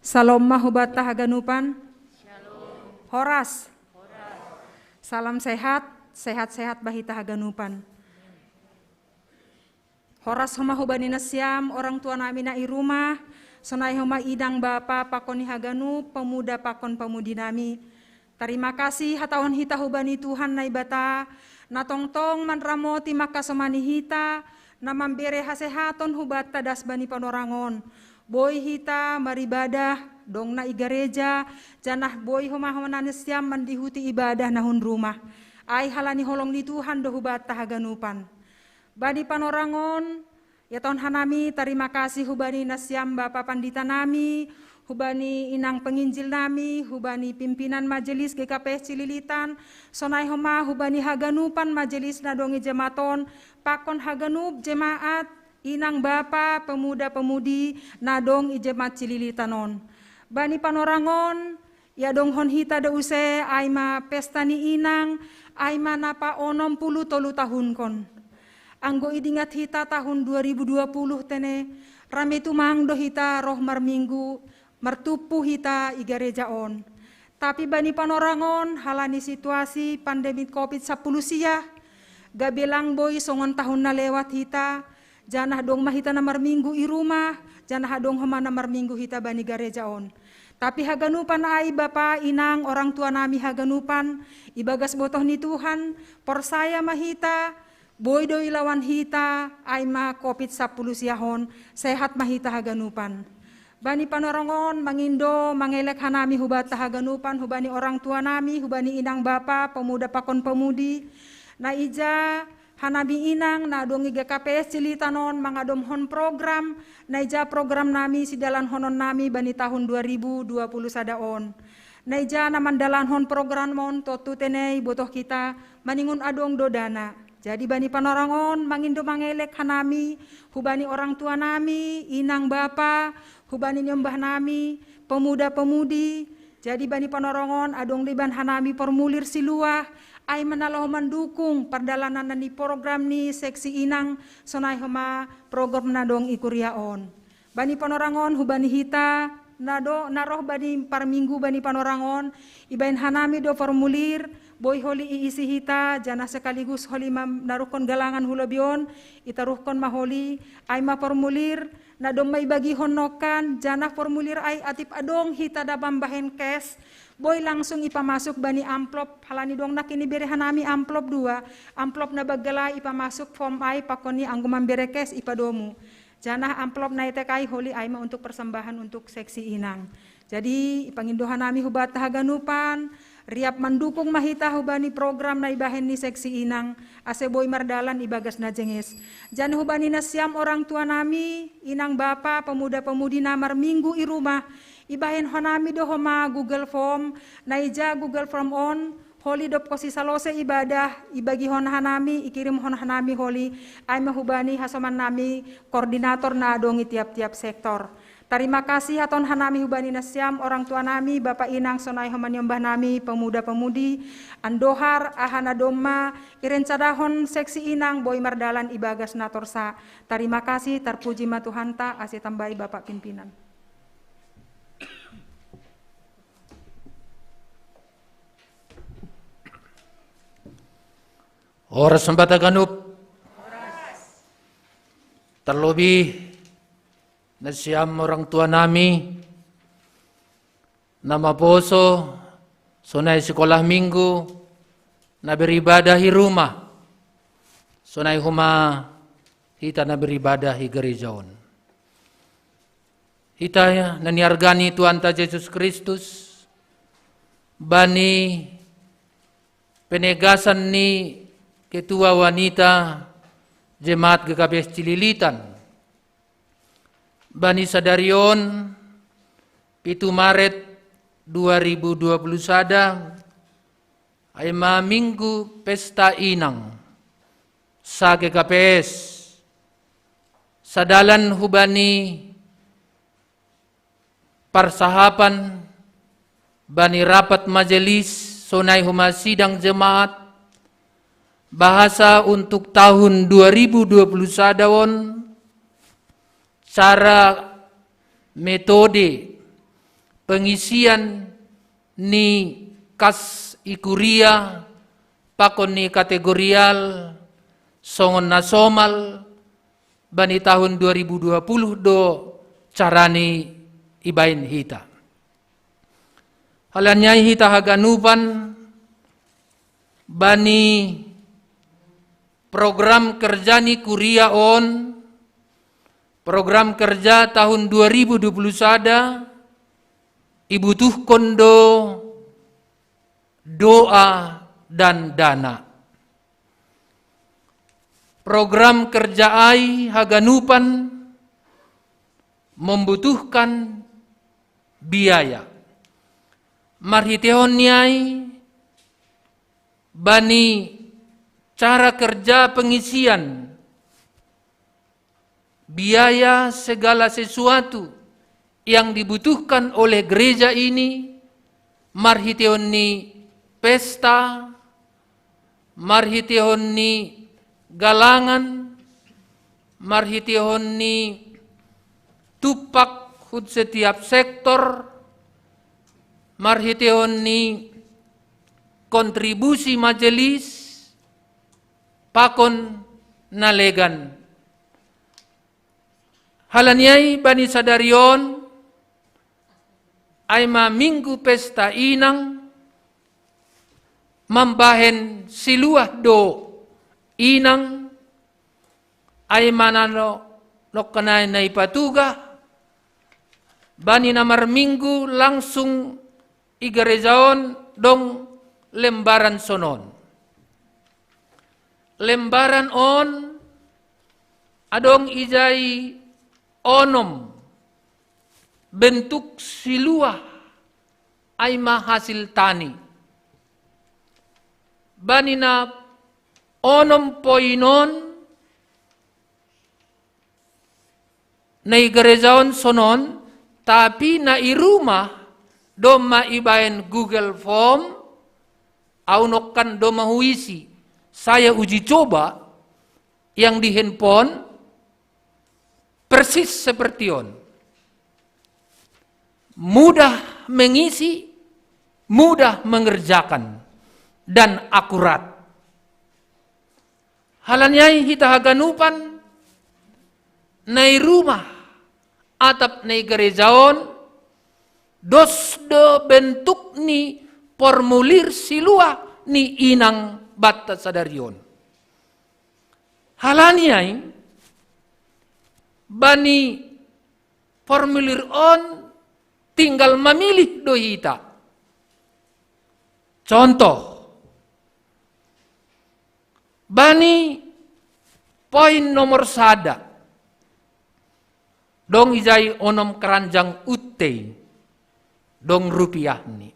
Salom ma hubata haganupan. Horas. Salam sehat, sehat-sehat bahita haganupan. Horas homa hubani nasiam orang tua nami na i rumah, sonai homa idang bapa pakon ni haganup pemuda pakon pemudi nami. Tarima kasih hatahon hita hubani Tuhan Naibata, na tongtong manramoti mangkasomani hita, na mambere hasehaton hubanta das bani panorangon. Boi hita maribadah, dong na i gareja, janah boi homa homa nasiam mandihuti ibadah na hun rumah. Ai halani holong ni Tuhan do hubanta haganupan. Bani panorangon, ia taon hanami tarima kasih hubani nasiam bapa pandita nami, hubani inang penginjil nami, hubani pimpinan majelis G K P S Cililitan, sonai homa hubani haganupan majelis na dong i jemaat on, pakon haganup jemaat Inang bapa, pemuda pemudi, na adong i jemaat Cililitan on. Bani panorangon, iadonghon hita do use, ai ma pesta ni inang, ai ma na paonom pulu tolu tahunkon. Anggo idingat hita tahun dua ribu dua puluh tene, rame tumang do hita roh marminggu, martumpu hita i gareja on. Tapi bani panorangon, halani situasi pandemi covid sapuluh sia, gabe lang boi songon tahun na lewat hita, janah adong ma hita na marminggu i rumah, janah adong homa na marminggu hita bani gareja on. Tapi haganupan ai bapa, inang, orang tua nami haganupan, ibagas botoh ni Tuhan, porsaya ma hita, boi do ilawan hita, ai ma covid sapuluh siahon, sehat ma hita haganupan. Bani panorangon, mangindo, mangelek hanami hubata haganupan, hubani orang tua nami, hubani inang bapa, pemuda pakon pemudi, na ija hanami inang, na adong i G K P S Cililitan on, mangadomhon program, na ija program nami sidalanhonon nami bani tahun dua ribu dua puluh sada on. Na ija na mandalankon program on, tontu tene ibotoh hita, maningon adong do dana. Jadi bani panorangon, mangindo mangelek hanami, hubani orang tua nami, inang bapa, hubani niombah nami, pemuda pemudi. Jadi bani panorangon, adong do ibaen hanami formulir siluah, ai ma na laho mandukung pardalanan ni program ni seksi inang, sonai homa program na adong i kuria on. Bani panorangon, hubani hita, na do, na roh bani parminggu bani panorangon, ibaen hanami do formulir, boi holi iisi hita, janah sekaligus holi ma naruhkon galangan hu lobi on, itaruhkon ma holi, ai ma formulir, na domma ibagihon nongkan, janah formulir ai atip adong hita da mambahen cash, boi langsung ipamasuk bani amplop, halani adong nangkin ibere hanami amplop dua, amplop na banggal ai ipamasuk form ai, pakon i anggo mambere cash ipadomu. Janah amplop na etek ai holi ai ma untuk persembahan untuk seksi inang. Jadi, ipangindo hanami hubata haganupan, riap mandukung ma hita hubani program na ibahen ni seksi inang, ase boi mardalan ibagas na jenges. Janah hubani nasiam orang tua nami, inang bapa, pemuda pemudi na marminggu i rumah, ibahen hanami do homa Google Form, na ija Google Form on, holi dob hosi salose ibadah, ibagihon hanami, ikirimhon hanami holi, ai ma hubani hasoman nami, koordinator na adong i tiap-tiap sektor. Tarima kasih hataon hanami hubani nasiam, orang tua nami, bapa inang, sonai homa niombah nami, pemuda pemudi, andohar, aha na domma irencanahon seksi inang, boi mardalan ibagas na torsa. Tarima kasih, tarpuji ma Tuhanta, ase tambai bapa pimpinan. Horas ma hubanta ganup. Terlebih nasiam orang tua nami, na maposo, sonai sikolah minggu, na beribadah i rumah, sonai homa hita na beribadah i gareja on. Hita na niarga ni Tuhanta Jesus Kristus, bani penegasan ni Ketua Wanita Jemaat G K P S Cililitan, bani sadari on, pitu Maret dua ribu dua puluh sada, ai ma minggu pesta inang, sa G K P S, sadalan hubani parsahapan bani rapat majelis, sonai homa sidang jemaat, bahasa untuk tahun dua ribu dua puluh sada on, cara, metode pengisian ni kas i kuria pakon ni kategorial, songon na somal, bani tahun dua ribu dua puluh do carani ibaen hita. Halani ai hita haganupan, bani program kerja ni kuria on, program kerja tahun dua ribu dua puluh sada, ibutuhkon do doa dan dana. Program kerja ai haganupan membutuhkan biaya. Marhiteihon ni ai, bani cara kerja pengisian Biaya segala sesuatu yang dibutuhkan oleh gereja ini, marhitehon ni pesta, marhitehon ni galangan, marhitehon ni tumpak hut setiap sektor, marhitehon ni kontribusi majelis, pakon na legan. Halani ai bani sadari on, ai ma minggu pesta inang, mambahen siluah do inang, ai ma nano nongkanai na ipatugah, bani na marminggu langsung i gereja on dong lembaran sonon. Lembaran on adong ijai onom bentuk siluah, ai ma hasil tani. Bani na onom poin on, na i gereja on sonon, tapi na i rumah domma ibahen Google Form, au nongkan domma huisi, saya uji coba yang di handphone, persis seperti on. Mudah mengisi, mudah mengerjakan, dan akurat. Halani ai hita haganupan, na i rumah atap na i gereja on, dos do bentuk ni formulir siluah ni inang banta sadari on. Halani ai, bani formulir on tinggal mamilih do hita. Contoh, bani poin nomor sada, dong ijai onom keranjang untei, dong rupiahni,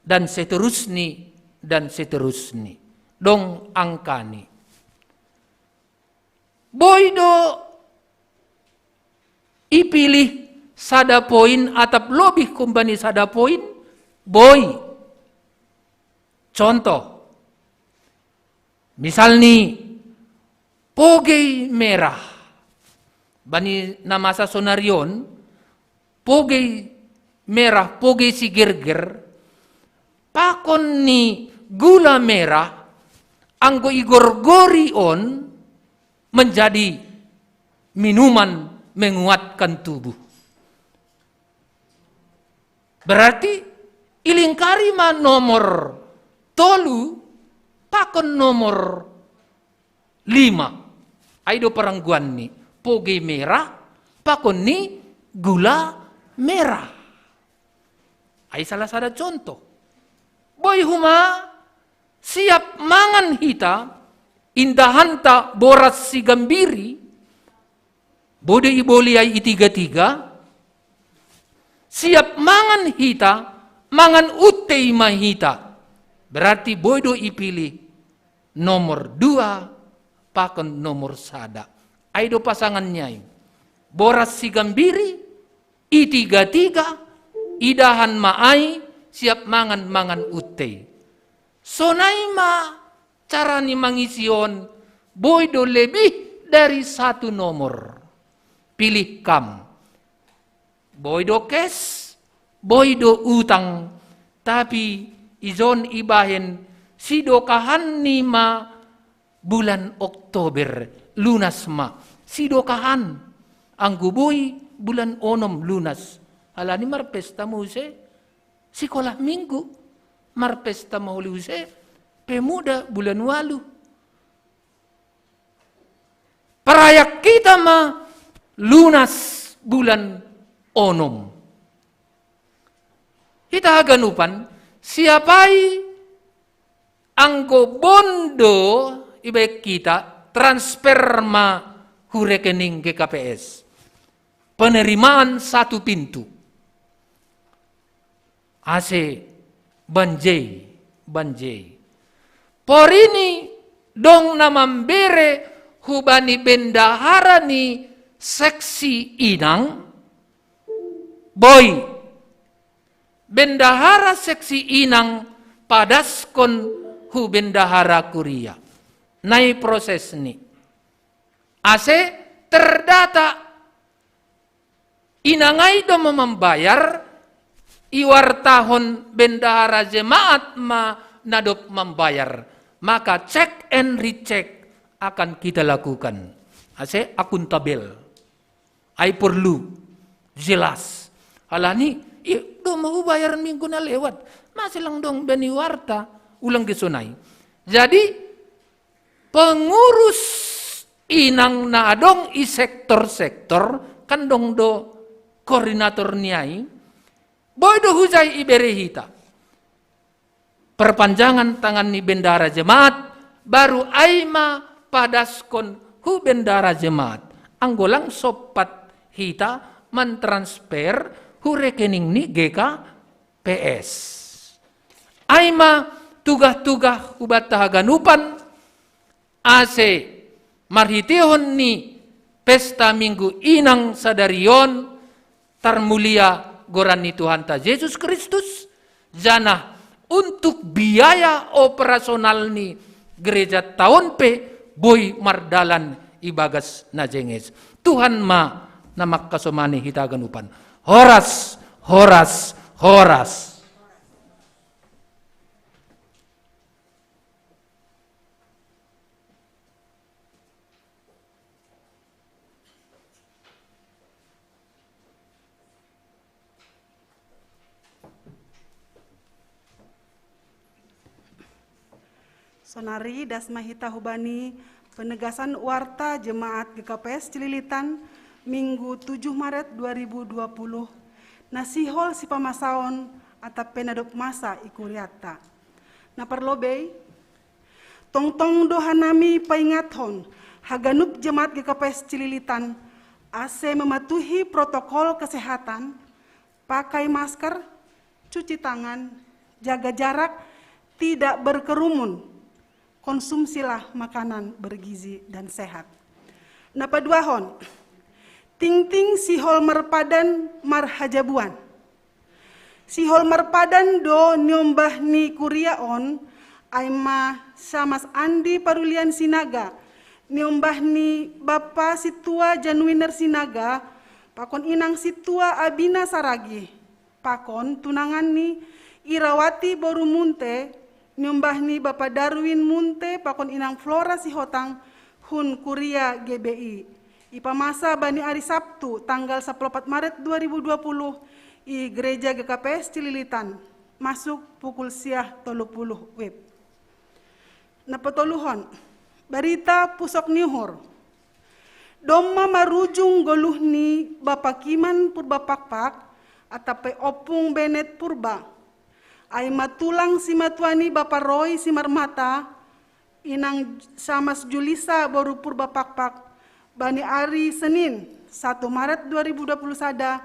dan seterusni, dan seterusni, dong angkani. Boi do ipilih sada poin atap lobih humbani sada poin? Boi. Contoh, misalni pogei merah. Bani na masa sonari on, pogei merah, pogei sigerger, pakon ni gula merah, anggo igorgori on menjadi minuman menguatkan tubuh. Berarti ilingkari ma nomor tolu pakon nomor lima. Ai do parangguanni, pogei merah pakon ni gula merah. Ai salah sada contoh. Boi homa siap mangan hita, indahanta boras sigambiri, boi do iboli ai i tiga-tiga, siap mangan hita, mangan untei ma hita. Berarti boi do ipilih nomor dua pakon nomor sada. Ai do pasanganni ai. Boras sigambiri, i tiga-tiga, idahan ma ai, siap mangan, mangan untei. Sonai ma cara ni mangisi on, boi do lebih dari satu nomor. Pilih kam. Boi do cash, boi do utang, tapi ijon ibahen sidokahanni ma bulan Oktober, lunas ma. Sidokahan, anggo boi bulan onom lunas. Halani marpesta muse sikolah minggu, marpesta ma uli use pemuda bulan ualu. Parayak hita ma lunas bulan onom. Hita haganupan, siap ai anggo bon do ibaen hita, transfer ma hu rekening G K P S. Penerimaan satu pintu. Ase banjei, banjei. Porini dong na mambere hubani bendahara ni seksi inang, boi bendahara seksi inang padaskon hu bendahara kuria. Nai proses ni. Ase terdata inangai do ma mambayar, iwartahon bendahara jemaat ma na dob mambayar. Maka check and recheck akan kita lakukan. Ase akuntabel. Ai porlu jelas. Alani, i, do ma hubayar minggu na lewat. Mase lang dong bani warta, ulang gesonai. Jadi, pengurus inang na adong i sektor-sektor, kan dong do koordinator ni ai, boi do hujai ibere hita perpanjangan tangan ni bendahara jemaat, baru ai ma padaskon hu bendahara jemaat. Anggo lang sompat hita mantransfer hu rekening ni G K P S. Ai ma tugah-tugah hubanta haganupan, ase marhiteihon ni pesta Minggu Inang sadari on tarmulia goran ni Tuhanta Jesus Kristus, janah untuk biaya operasional ni gereja taon pe boi mardalan ibagas na jenges. Tuhan ma na mangkasomani hita haganupan. Horas, horas, horas. Sonari das ma hita hubani penegasan warta jemaat G K P S Cililitan, Minggu tujuh Maret dua ribu dua puluh, na sihol sipamasaon atap pe na dob masa i kurianta. Na parlobei, tongtong do hanami paingathon haganup jemaat G K P S Cililitan, ase mematuhi protokol kesehatan, pakai masker, cuci tangan, jaga jarak, tidak berkerumun, konsumsilah makanan bergizi dan sehat. Na paduahon, tingting sihol marpadan marhajabuan. Sihol marpadan do niombah ni kuria on, ai ma Syamas Andi Parulian Sinaga, niombah ni Bapa Sintua Januiner Sinaga, pakon Inang Sintua Abina Saragih, pakon tunangan ni Irawati boru Munte, niombah ni Bapa Darwin Munte pakon Inang Flora Sihotang, hun kuria G B I. Ipamasa bani ari Sabtu, tanggal sampulu opat Maret dua ribu dua puluh, i Gereja G K P S Cililitan, masuk pukul siah tolu puluh wib. Na patoluhon, barita pusok ni uhur. Domma marujung goluh ni Bapa Kiman Purba Pakpak, atap pe Ompung Benet Purba. Ai ma tulang simatua ni Bapa Roy Simarmata, Inang Syamas Julisa boru Purba Pakpak, bani ari Senin, satu Maret dua ribu dua puluh sada,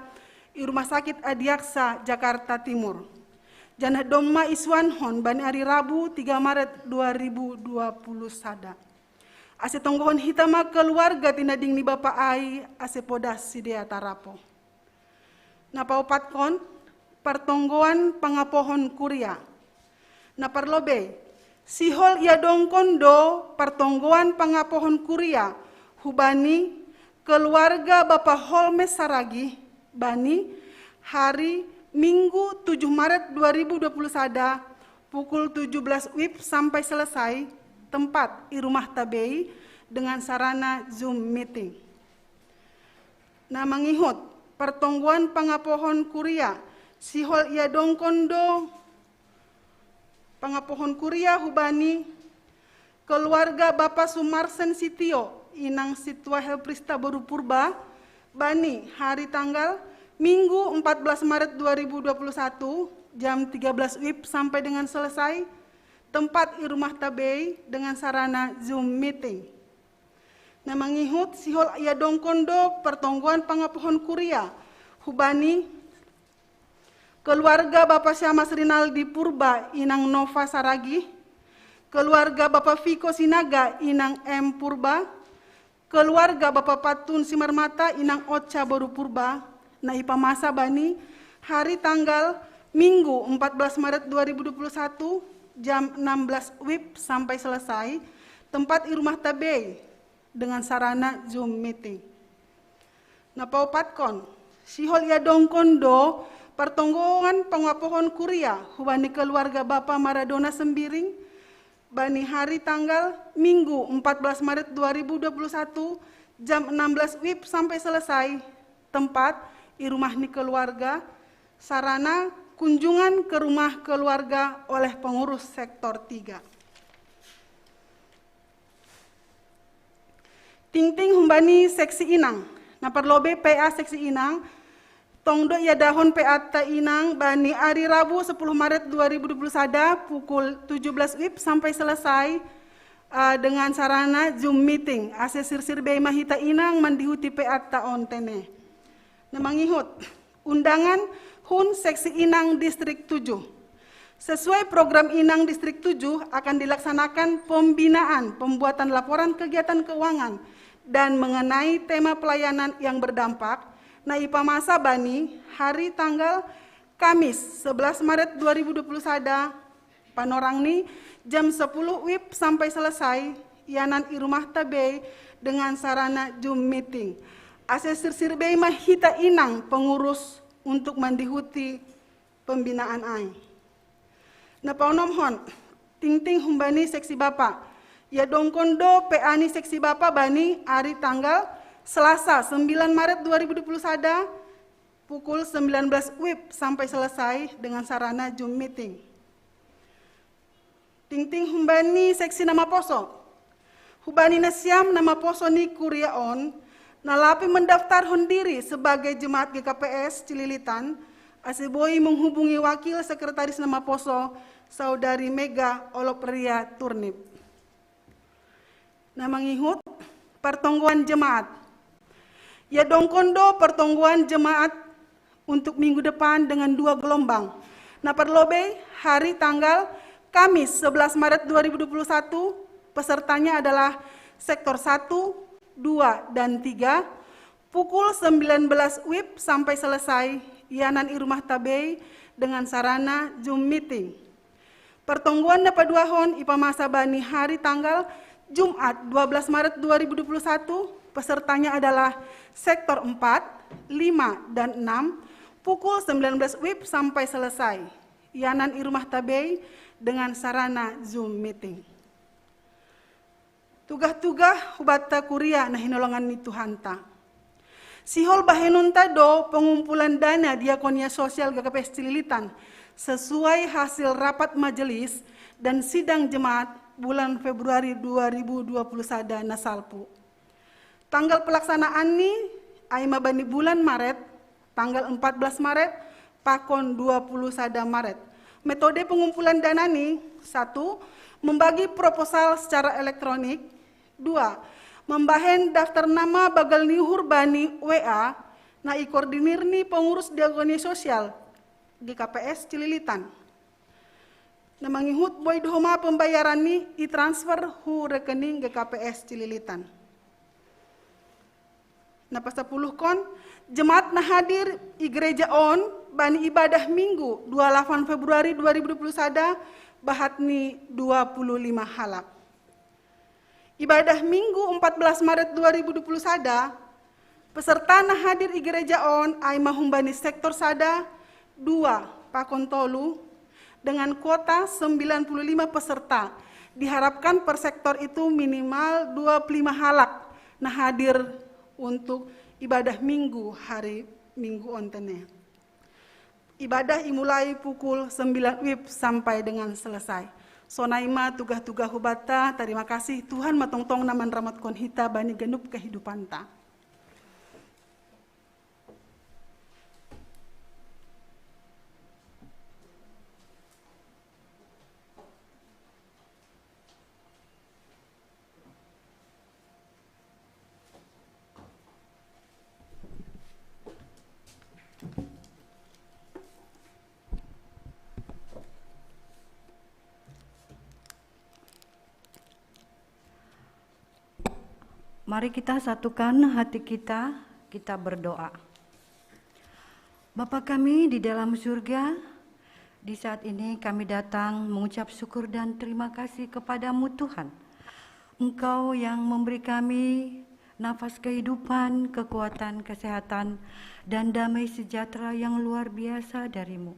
i Rumah Sakit Adiaksa, Jakarta Timur. Janah domma isuanhon bani ari Rabu, tiga Maret dua ribu dua puluh sada. Ase tonggohon hita ma keluarga tinading ni bapa ai, ase podas sidea tarapo. Na paopatkon, partonggoan pangapohon kuria. Na parlobei, sihol iadongkon do partonggoan pangapohon kuria hubani keluarga Bapa Holmes Saragih, bani hari Minggu tujuh Maret dua ribu dua puluh sada, pukul tujuh belas wib sampai selesai, tempat i rumah tabei dengan sarana Zoom meeting. Na mangihut, partonggoan pangapohon kuria, sihol iadongkon do pangapohon kuria hubani keluarga Bapa Sumarsen Sitio, Inang Sintua Helprista boru Purba, bani hari tanggal Minggu empat belas Maret dua ribu dua puluh satu, jam tiga belas wib sampai dengan selesai, tempat i rumah tabei dengan sarana Zoom meeting. Na mangihut, sihol iadongkon do partonggoan pangapohon kuria hubani keluarga Bapa Syamas Rinaldi Purba, Inang Nova Saragih, keluarga Bapa Viko Sinaga, Inang M Purba, Keluarga Bapak Patun Simarmata, Inang Ocha Boru Purba, na ipamasa bani hari tanggal Minggu empat belas Maret dua ribu dua puluh satu, jam enam belas wib sampai selesai, tempat i rumah tabei dengan sarana Zoom meeting. Na paupatkon, sihol iadongkon do partonggoan pangapohon kuria hubani keluarga Bapa Maradona Sembiring, bani hari tanggal Minggu empat belas Maret dua ribu dua puluh satu, jam enam belas wib sampai selesai, tempat i rumah ni keluarga, sarana kunjungan ke rumah keluarga oleh pengurus sektor tiga. Tingting humbani seksi Inang, na parlobei P A seksi Inang, tong do iadahon P A ta Inang bani ari Rabu sepuluh Maret dua ribu dua puluh sada pukul tujuh belas wib sampai selesai, ah, dengan sarana Zoom meeting. Ase sirsirbei ma hita Inang mandihuti P A ta on tene. Na mangihut, undangan hun seksi Inang Distrik tujuh. Sesuai program Inang Distrik tujuh akan dilaksanakan pembinaan pembuatan laporan kegiatan keuangan dan mengenai tema pelayanan yang berdampak, na ipamasa bani hari tanggal Kamis sebelas Maret dua ribu dua puluh sada, panorang ni jam sepuluh wib sampai selesai, ianan i rumah tabei dengan sarana Zoom meeting. Ase sirsirbei ma hita Inang pengurus untuk mandihuti pembinaan ai. Na paonomhon, tingting humbani seksi Bapa. Iadongkon do P A ni seksi Bapa bani ari tanggal Selasa sembilan Maret dua ribu dua puluh sada, pukul sembilan belas wib sampai selesai dengan sarana Zoom meeting. Tingting humbani seksi na maposo. Hubani nasiam na maposo ni kuria on, na lape mendaftarhon diri sebagai jemaat G K P S Cililitan, ase boi menghubungi wakil sekretaris na maposo, Saudari Mega Olopria Turnip. Na mangihut, partonggoan jemaat. Iadongkon do partonggoan jemaat untuk minggu depan dengan dua gelombang. Na parlobei hari tanggal Kamis sebelas Maret dua ribu dua puluh satu, pesertanya adalah sektor satu, dua, dan tiga, pukul sembilan belas wib sampai selesai, ianan i rumah tabei dengan sarana Zoom meeting. Partonggoan na paduahon ipamasa bani hari tanggal Jumat dua belas Maret dua ribu dua puluh satu, pesertanya adalah sektor empat, lima, dan enam, pukul sembilan belas wib sampai selesai, ianan i rumah tabei dengan sarana Zoom meeting. Tugah-tugah hubatta kuria na hinolongan ni Tuhanta. Sihol bahenonta do pengumpulan dana Diakonia Sosial G K P S Cililitan sesuai hasil rapat majelis dan sidang jemaat bulan Februari dua ribu dua puluh sada na salpu. Tanggal pelaksanaan ni ai ma bani bulan Maret, tanggal empat belas Maret, pakon dua puluh sada Maret. Metode pengumpulan dana ni, satu, membagi proposal secara elektronik, dua, membahen daftar nama bagal ni uhur bani W A, na ikoordinir ni pengurus Diakonia Sosial G K P S Cililitan. Na mangihut boi do homa pembayaran ni itransfer hu rekening G K P S Cililitan. Na pasapuluhkon, jemaat na hadir i gereja on bani ibadah Minggu dua lapan Februari dua ribu dua puluh sada, bahat ni dua puluh lima halak. Ibadah Minggu empat belas Maret dua ribu dua puluh sada, peserta na hadir i gereja on ai ma humbani sektor sada, dua, pakon tolu, dengan kuota sembilan puluh lima peserta. Diharapkan per sektor itu minimal dua puluh lima halak na hadir untuk ibadah Minggu hari Minggu on tene. Ibadah imulai pukul sembilan wib sampai dengan selesai. Sonai ma tugah-tugah hubatta, tarima kasih, Tuhan ma tongtong na manramatkon hita bani ganup kehidupanta. Mari kita satukan hati kita, kita berdoa. Bapa kami di dalam surga, di saat ini kami datang mengucap syukur dan terima kasih kepada-Mu, Tuhan. Engkau yang memberi kami nafas kehidupan, kekuatan, kesehatan, dan damai sejahtera yang luar biasa dari-Mu.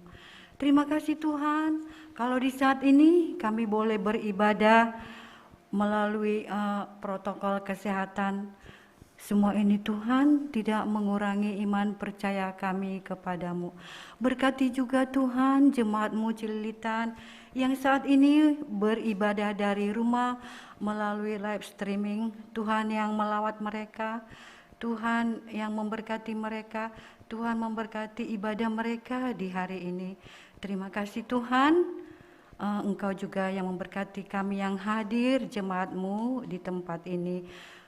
Terima kasih, Tuhan, kalau di saat ini kami boleh beribadah melalui, eh, protokol kesehatan. Semua ini, Tuhan, tidak mengurangi iman percaya kami kepada-Mu. Berkati juga, Tuhan, jemaat-Mu Cililitan yang saat ini beribadah dari rumah melalui live streaming. Tuhan yang melawat mereka, Tuhan yang memberkati mereka, Tuhan memberkati ibadah mereka di hari ini. Terima kasih, Tuhan. Eh, Engkau juga yang memberkati kami yang hadir, jemaat-Mu di tempat ini.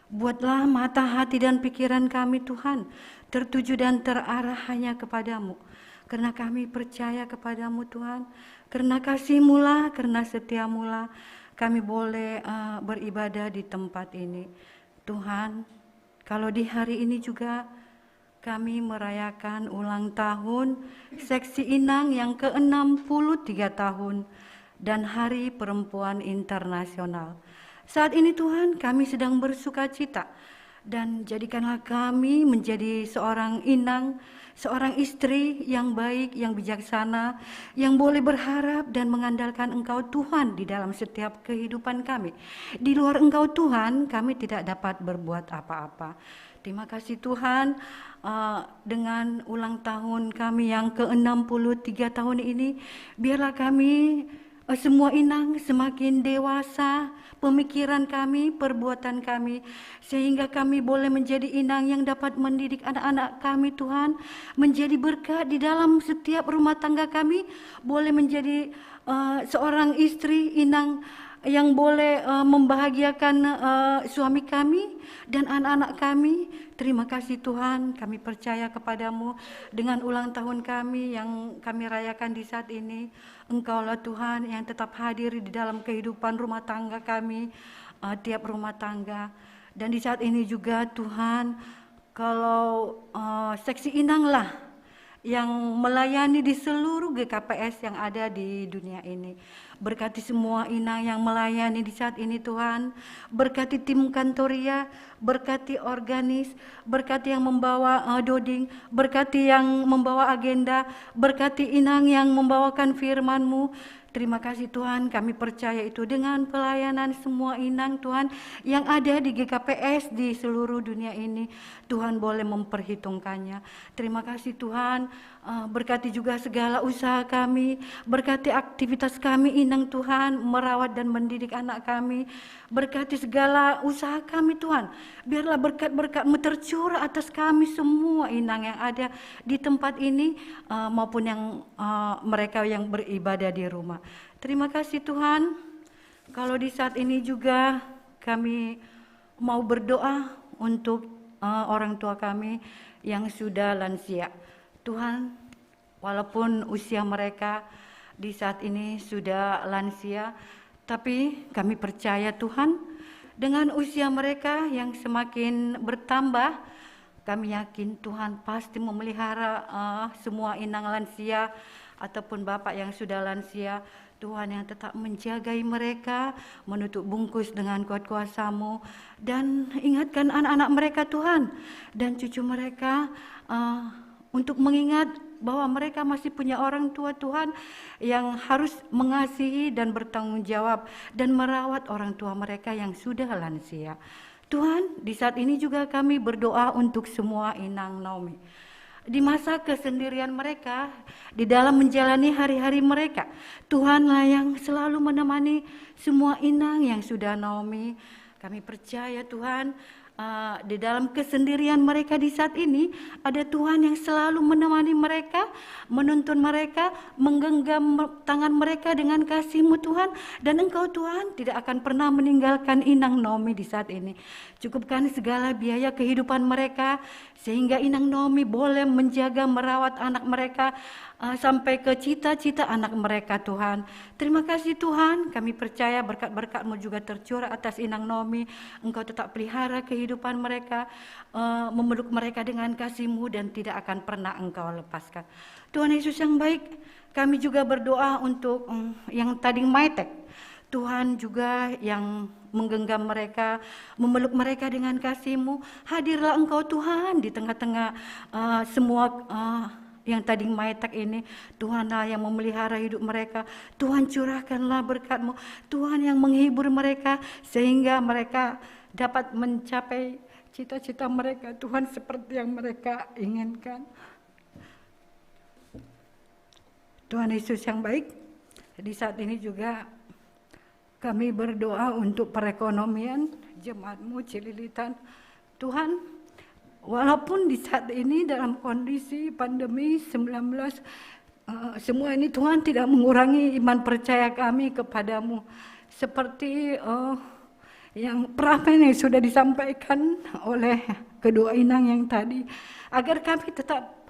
Buatlah mata hati dan pikiran kami, Tuhan, tertuju dan terarah hanya kepada-Mu. Karena kami percaya kepada-Mu, Tuhan. Karena kasih-Mu lah, karena setia-Mu lah, kami boleh, eh, beribadah di tempat ini. Tuhan, kalau di hari ini juga kami merayakan ulang tahun Seksi Inang yang keenam puluh tiga tahun dan Hari Perempuan Internasional. Saat ini, Tuhan, kami sedang bersukacita, dan jadikanlah kami menjadi seorang inang, seorang istri yang baik, yang bijaksana, yang boleh berharap dan mengandalkan Engkau, Tuhan, di dalam setiap kehidupan kami. Di luar Engkau, Tuhan, kami tidak dapat berbuat apa-apa. Terima kasih, Tuhan, eh, dengan ulang tahun kami yang keenam puluh tiga tahun ini, biarlah kami, eh, semua inang semakin dewasa, pemikiran kami, perbuatan kami, sehingga kami boleh menjadi inang yang dapat mendidik anak-anak kami, Tuhan, menjadi berkat di dalam setiap rumah tangga kami, boleh menjadi, eh, seorang istri, inang yang boleh, eh, membahagiakan, eh, suami kami dan anak-anak kami. Terima kasih, Tuhan, kami percaya kepada-Mu dengan ulang tahun kami yang kami rayakan di saat ini. Engkaulah, Tuhan, yang tetap hadir di dalam kehidupan rumah tangga kami, eh, tiap rumah tangga. Dan di saat ini juga, Tuhan, kalau, eh, Seksi Inang lah yang melayani di seluruh G K P S yang ada di dunia ini. Berkati semua inang yang melayani di saat ini, Tuhan. Berkati tim kantoria, berkati organis, berkati yang membawa, eh, doding, berkati yang membawa agenda, berkati inang yang membawakan firman-Mu. Terima kasih, Tuhan, kami percaya itu dengan pelayanan semua inang, Tuhan, yang ada di G K P S di seluruh dunia ini, Tuhan boleh memperhitungkannya. Terima kasih, Tuhan, eh, berkati juga segala usaha kami, berkati aktivitas kami, inang, Tuhan, merawat dan mendidik anak kami, berkati segala usaha kami, Tuhan. Biarlah berkat-berkat-Mu tercurah atas kami semua, inang, yang ada di tempat ini, eh, maupun yang, eh, mereka yang beribadah di rumah. Terima kasih, Tuhan. Kalau di saat ini juga kami mau berdoa untuk, eh, orang tua kami yang sudah lansia. Tuhan, walaupun usia mereka di saat ini sudah lansia, tapi kami percaya, Tuhan, dengan usia mereka yang semakin bertambah, kami yakin Tuhan pasti memelihara, eh, semua inang lansia ataupun bapak yang sudah lansia. Tuhan yang tetap menjagai mereka, menutup bungkus dengan kuat kuasa-Mu, dan ingatkan anak-anak mereka, Tuhan, dan cucu mereka, eh, untuk mengingat bahwa mereka masih punya orang tua, Tuhan, yang harus mengasihi dan bertanggung jawab dan merawat orang tua mereka yang sudah lansia. Tuhan, di saat ini juga kami berdoa untuk semua inang Naomi. Di masa kesendirian mereka, di dalam menjalani hari-hari mereka, Tuhanlah yang selalu menemani semua inang yang sudah Naomi. Kami percaya, Tuhan, eh, di dalam kesendirian mereka di saat ini, ada Tuhan yang selalu menemani mereka, menuntun mereka, menggenggam tangan mereka dengan kasih-Mu, Tuhan. Dan Engkau, Tuhan, tidak akan pernah meninggalkan inang Naomi di saat ini. Cukupkan segala biaya kehidupan mereka, sehingga inang Naomi boleh menjaga, merawat anak mereka, uh, sampai ke cita-cita anak mereka, Tuhan. Terima kasih, Tuhan, kami percaya berkat-berkat-Mu juga tercurah atas Inang Nomi. Engkau tetap pelihara kehidupan mereka, uh, memeluk mereka dengan kasih-Mu dan tidak akan pernah Engkau lepaskan. Tuhan Yesus yang baik, kami juga berdoa untuk, um, yang tading maetek. Tuhan juga yang menggenggam mereka, memeluk mereka dengan kasih-Mu. Hadirlah Engkau, Tuhan, di tengah-tengah, uh, semua, uh, yang tading maetek ini. Tuhanlah yang memelihara hidup mereka. Tuhan, curahkanlah berkat-Mu. Tuhan yang menghibur mereka sehingga mereka dapat mencapai cita-cita mereka, Tuhan, seperti yang mereka inginkan. Tuhan Yesus yang baik, di saat ini juga kami berdoa untuk perekonomian jemaat-Mu Cililitan. Tuhan, walaupun di saat ini dalam kondisi pandemi sembilan belas, eh, semua ini, Tuhan, tidak mengurangi iman percaya kami kepada-Mu. Seperti, eh, yang peramai yang sudah disampaikan oleh kedua inang yang tadi, agar kami tetap,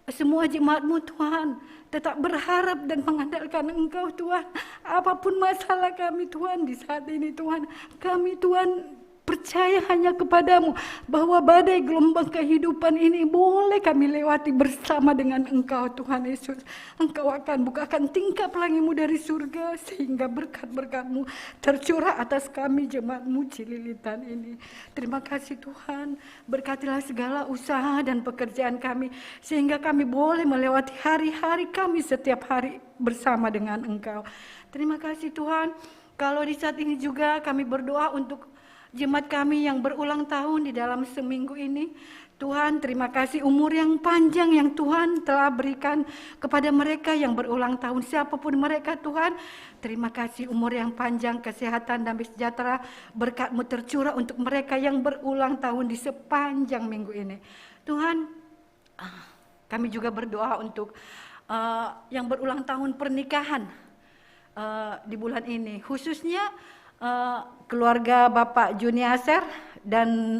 semua jemaat-Mu, Tuhan, tetap berharap dan mengandalkan Engkau, Tuhan. Apapun masalah kami, Tuhan, di saat ini, Tuhan, kami, Tuhan, percaya hanya kepada-Mu, bahwa badai gelombang kehidupan ini boleh kami lewati bersama dengan Engkau, Tuhan Yesus. Engkau akan bukakan tingkap pelangi-Mu dari surga, sehingga berkat-berkat-Mu tercurah atas kami, jemaat-Mu Cililitan ini. Terima kasih, Tuhan. Berkatilah segala usaha dan pekerjaan kami, sehingga kami boleh melewati hari-hari kami setiap hari bersama dengan Engkau. Terima kasih, Tuhan. Kalau di saat ini juga kami berdoa untuk jemaat kami yang berulang tahun di dalam seminggu ini. Tuhan, terima kasih umur yang panjang yang Tuhan telah berikan kepada mereka yang berulang tahun. Siapapun mereka, Tuhan, terima kasih umur yang panjang, kesehatan, damai sejahtera, berkat-Mu tercurah untuk mereka yang berulang tahun di sepanjang minggu ini. Tuhan, ah, kami juga berdoa untuk, eh, yang berulang tahun pernikahan, eh, di bulan ini, khususnya, eh, keluarga Bapak Juni Aser dan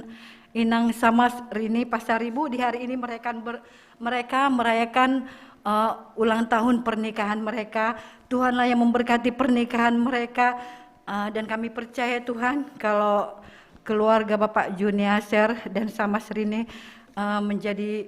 Inang Samas Rini Pasaribu. Di hari ini mereka ber-, mereka merayakan, eh, ulang tahun pernikahan mereka. Tuhanlah yang memberkati pernikahan mereka, eh, dan kami percaya, Tuhan, kalau keluarga Bapak Juni Aser dan Samas Rini, eh, menjadi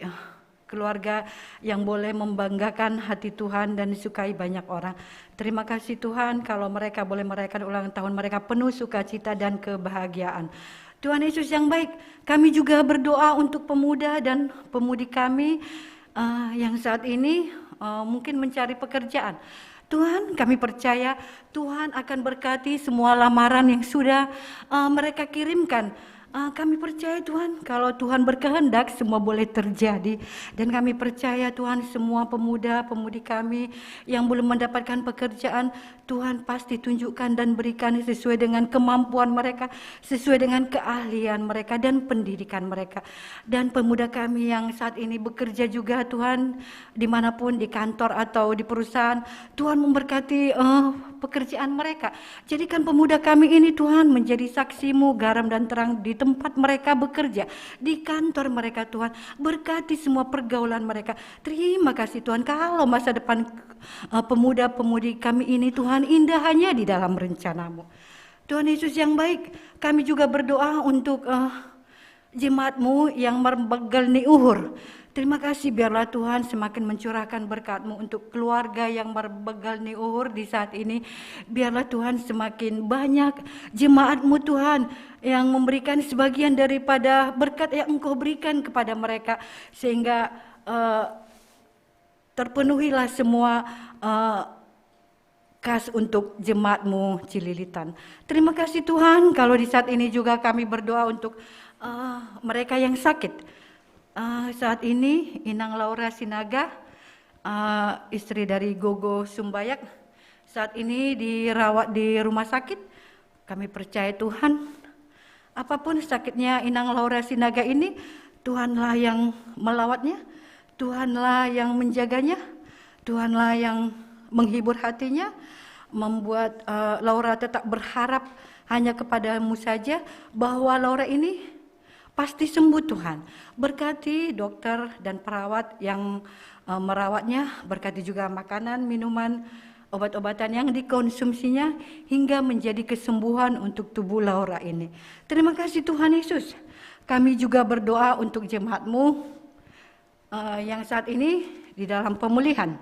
keluarga yang boleh membanggakan hati Tuhan dan disukai banyak orang. Terima kasih, Tuhan, kalau mereka boleh merayakan ulang tahun mereka penuh sukacita dan kebahagiaan. Tuhan Yesus yang baik, kami juga berdoa untuk pemuda dan pemudi kami, eh, yang saat ini, eh, mungkin mencari pekerjaan. Tuhan, kami percaya Tuhan akan berkati semua lamaran yang sudah, eh, mereka kirimkan. Eh, kami percaya, Tuhan, kalau Tuhan berkehendak, semua boleh terjadi. Dan kami percaya, Tuhan, semua pemuda-pemudi kami yang belum mendapatkan pekerjaan, Tuhan pasti tunjukkan dan berikan sesuai dengan kemampuan mereka, sesuai dengan keahlian mereka dan pendidikan mereka. Dan pemuda kami yang saat ini bekerja juga, Tuhan, dimanapun, di kantor atau di perusahaan, Tuhan memberkati, eh, pekerjaan mereka. Jadikan pemuda kami ini, Tuhan, menjadi saksi-Mu, garam dan terang di tempat mereka bekerja, di kantor mereka, Tuhan. Berkati semua pergaulan mereka. Terima kasih, Tuhan, kalau masa depan, eh, pemuda-pemudi kami ini, Tuhan, indah hanya di dalam rencana-Mu. Tuhan Yesus yang baik, kami juga berdoa untuk, eh, jemaat-Mu yang marbegel ni uhur. Terima kasih, biarlah Tuhan semakin mencurahkan berkat-Mu untuk keluarga yang marbegel ni uhur di saat ini. Biarlah Tuhan semakin banyak jemaat-Mu, Tuhan, yang memberikan sebagian daripada berkat yang Engkau berikan kepada mereka, sehingga, eh, terpenuhilah semua, eh, kas untuk jemaat-Mu Cililitan. Terima kasih, Tuhan, kalau di saat ini juga kami berdoa untuk, eh, mereka yang sakit. Eh, saat ini Inang Laura Sinaga, eh, istri dari Gogo Sumbayak, saat ini dirawat di rumah sakit. Kami percaya, Tuhan, apapun sakitnya Inang Laura Sinaga ini, Tuhanlah yang melawatnya, Tuhanlah yang menjaganya, Tuhanlah yang menghibur hatinya, membuat, eh, Laura tetap berharap hanya kepada-Mu saja, bahwa Laura ini pasti sembuh, Tuhan. Berkati dokter dan perawat yang, eh, merawatnya, berkati juga makanan, minuman, obat-obatan yang dikonsumsinya, hingga menjadi kesembuhan untuk tubuh Laura ini. Terima kasih, Tuhan Yesus. Kami juga berdoa untuk jemaat-Mu, eh, yang saat ini di dalam pemulihan,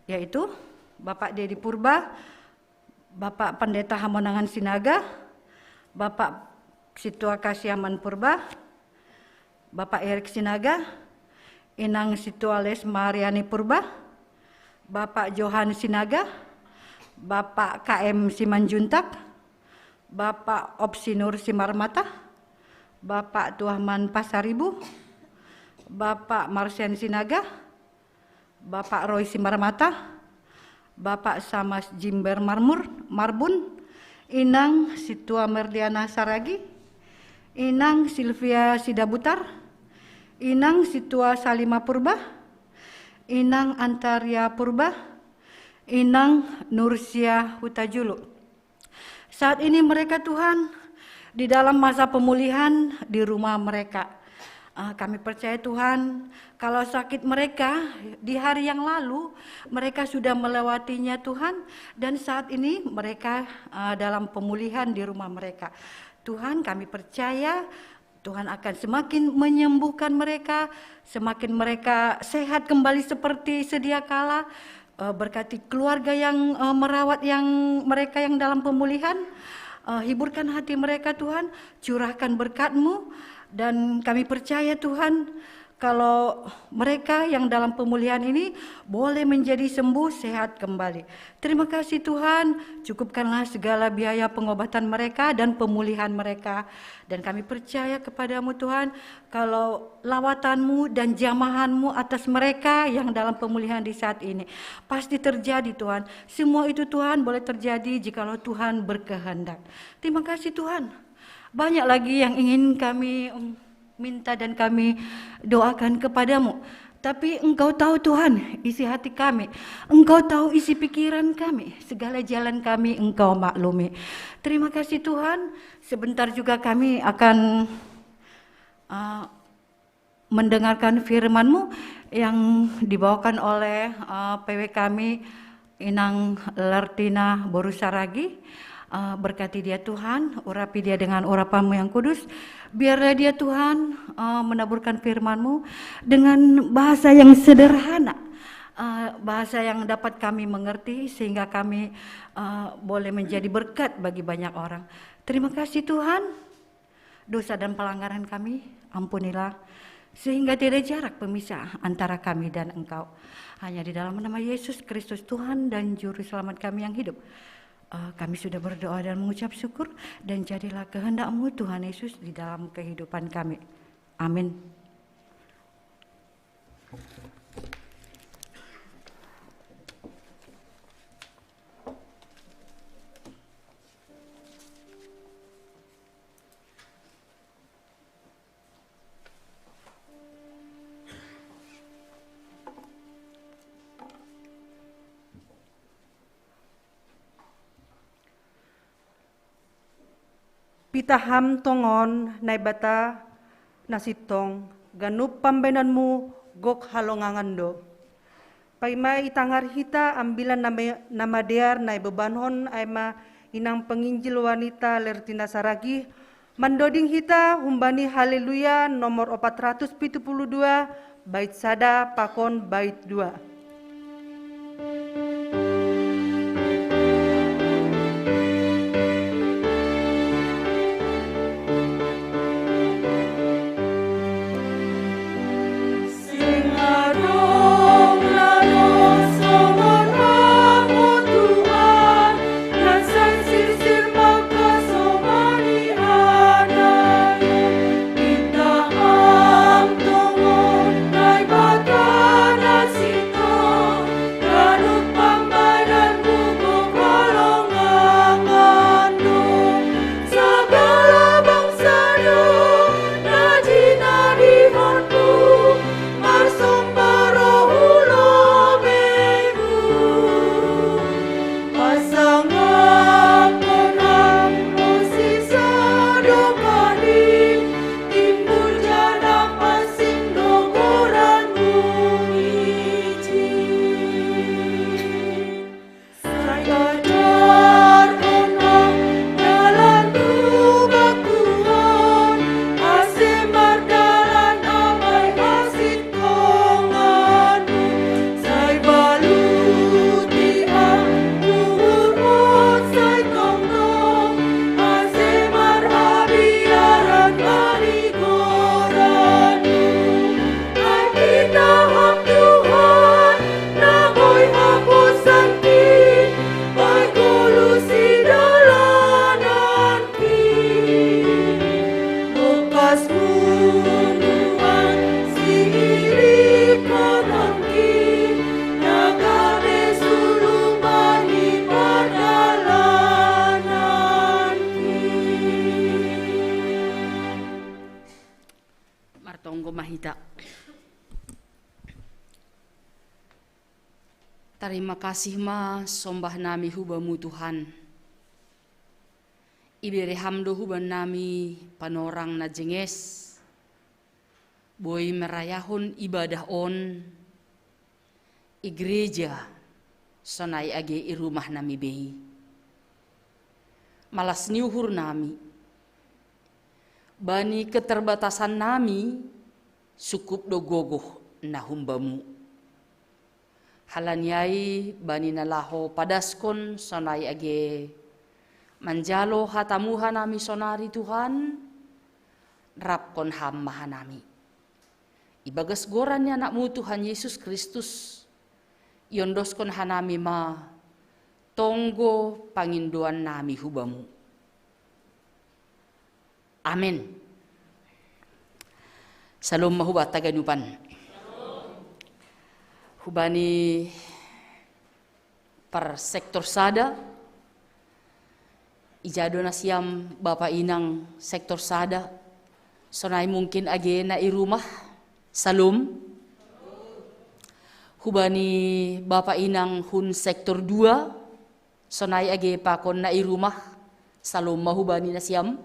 yaitu Bapak Dedi Purba, Bapak Pendeta Hamonangan Sinaga, Bapak Situa Kasiaman Purba, Bapak Erik Sinaga, Inang Situa Les Mariani Purba, Bapak Johan Sinaga, Bapak K M Simanjuntak, Bapak Opsinur Simarmata, Bapak Tuahman Pasaribu, Bapak Marsian Sinaga, Bapak Roy Simarmata, Bapak Samas Jimber Marmur, Marbun, Inang Situa Merliana Saragi, Inang Silvia Sidabutar, Inang Situa Salima Purba, Inang Antaria Purba, Inang Nursia Hutajulu. Saat ini mereka, Tuhan, di dalam masa pemulihan di rumah mereka. Ah, kami percaya, Tuhan, kalau sakit mereka di hari yang lalu, mereka sudah melewatinya, Tuhan, dan saat ini mereka, ah, dalam pemulihan di rumah mereka. Tuhan, kami percaya Tuhan akan semakin menyembuhkan mereka, semakin mereka sehat kembali seperti sedia kala. Eh, berkati keluarga yang, eh, merawat yang mereka yang dalam pemulihan. Eh, hiburkan hati mereka, Tuhan. Curahkan berkat-Mu. Dan kami percaya, Tuhan, kalau mereka yang dalam pemulihan ini boleh menjadi sembuh, sehat kembali. Terima kasih, Tuhan. Cukupkanlah segala biaya pengobatan mereka dan pemulihan mereka. Dan kami percaya kepada-Mu, Tuhan, kalau lawatan-Mu dan jamahan-Mu atas mereka yang dalam pemulihan di saat ini. Pasti terjadi, Tuhan. Semua itu, Tuhan, boleh terjadi jikalau Tuhan berkehendak. Terima kasih, Tuhan. Banyak lagi yang ingin kami, em, minta dan kami doakan kepada-Mu. Tapi Engkau tahu, Tuhan, isi hati kami. Engkau tahu isi pikiran kami. Segala jalan kami Engkau maklumi. Terima kasih, Tuhan. Sebentar juga kami akan, eh, mendengarkan firman-Mu yang dibawakan oleh, eh, P W kami, Inang Lertina Borusaragi. Eh, berkati dia, Tuhan, urapi dia dengan urapan-Mu yang kudus. Biarlah dia, Tuhan, eh, menaburkan firman-Mu dengan bahasa yang sederhana, eh, bahasa yang dapat kami mengerti, sehingga kami, eh, boleh menjadi berkat bagi banyak orang. Terima kasih, Tuhan. Dosa dan pelanggaran kami, ampunilah, sehingga tiada jarak pemisah antara kami dan Engkau. Hanya di dalam nama Yesus Kristus, Tuhan dan Juru Selamat kami yang hidup, eh, kami sudah berdoa dan mengucap syukur, dan jadilah kehendak-Mu, Tuhan Yesus, di dalam kehidupan kami. Amin. Pitaham tongon Naibata nasintong, ganup pambaenanmu gok halongangan do. Paima itangar hita Ambilan na ma-, na madear na ibebanon, ai ma Inang Penginjil Wanita Lertina Saragih, mandoding hita humbani Haleluya nomor opat ratus pitu puluh dua, bait sada pakon bait dua. Tarima kasih ma sombah nami hu Bamu Tuhan. Ibere Ham do huban nami panorang na jenges, boi merayahon ibadah on i gereja, sonai age i rumah nami bei. Malas ni uhur nami, bani keterbatasan nami, sukup do gogoh na hum Bamu. Halani ai bani na laho padaskon sonai age manjalo hatamu hanami sonari Tuhan, rapkon Ham ma hanami. Ibagas goran ni Anakmu Tuhan Yesus Kristus, iondoskon hanami ma tonggo pangindoan nami hu Bamu. Amen. Salom ma hubata ganupan. Hubani par sektor sada, ijado nasiam bapa inang sektor sada, sonai mungkin age na i rumah, salom. Hubani bapa inang hun sektor dua, sonai age pakon na i rumah, salom ma hubani nasiam.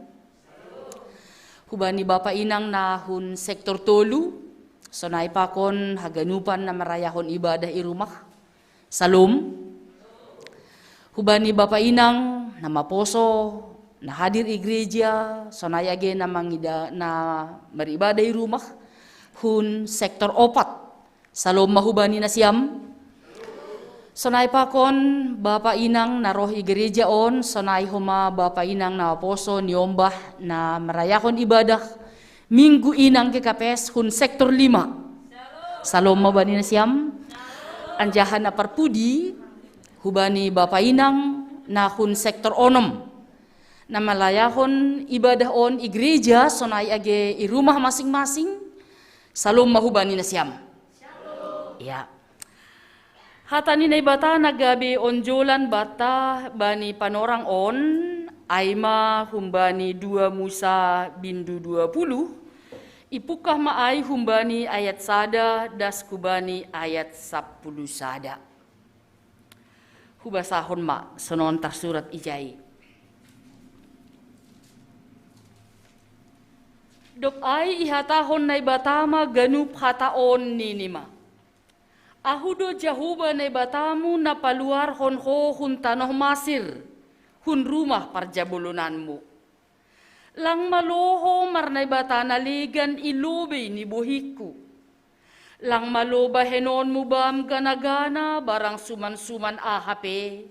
Hubani bapa inang na hun sektor tolu, sonai pakon haganupan na marayahon ibadah i rumah, salom. Hubani bapa inang na maposo, na hadir i gereja, sonai age na mangida na maribadah i rumah, hun sektor opat, salom ma hubani nasiam. Sonai pakon bapa inang na roh i gereja on, sonai homa bapa inang na maposo niombah na marayahon ibadah Minggu Inang G K P S hun sektor lima, salom ma bani nasiam. Anjaha na parpudi hubani bapa inang na hun sektor onom, na malayahon ibadah on i gereja, sonai age i rumah masing-masing, salom ma hubani nasiam. Ya. Hata ni Naibata na gabe onjolan banta bani panorang on, ai ma humbani dua Musa bindu dua puluh, ipungkah ma ai humbani ayat sada das hubani ayat sampulu sada. Hubasahon ma sonon tarsurat ijai. Dob ai ihatahon Naibata ma ganup hata on, nini ma: Ahu do Jahowa Naibatamu na paluarhon ho hun tanoh Masir, hun rumah parjabolonanmu. Lang malo ho marnaibata na legan i lobei ni bohingku. Lang malo bahenonmu bam gana-gana barang suman-suman aha pe,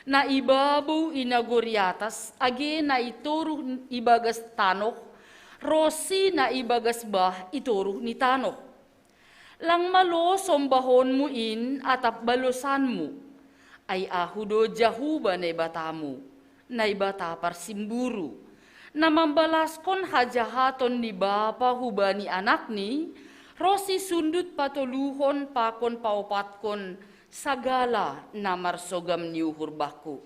na i babou i nagori atas, age na i toruh i bagas tanoh, ronsi na i bagas bah i toruh ni tanoh. Lang malo sombahonmu in atap balosanmu. Ai Ahu do Jahowa Naibatamu, Naibata parsimburu, na mambalaskon hajahaton ni bapa hubani anakni, ronsi sundut patoluhon pakon paopatkon sagala na marsogam ni uhur Bangku.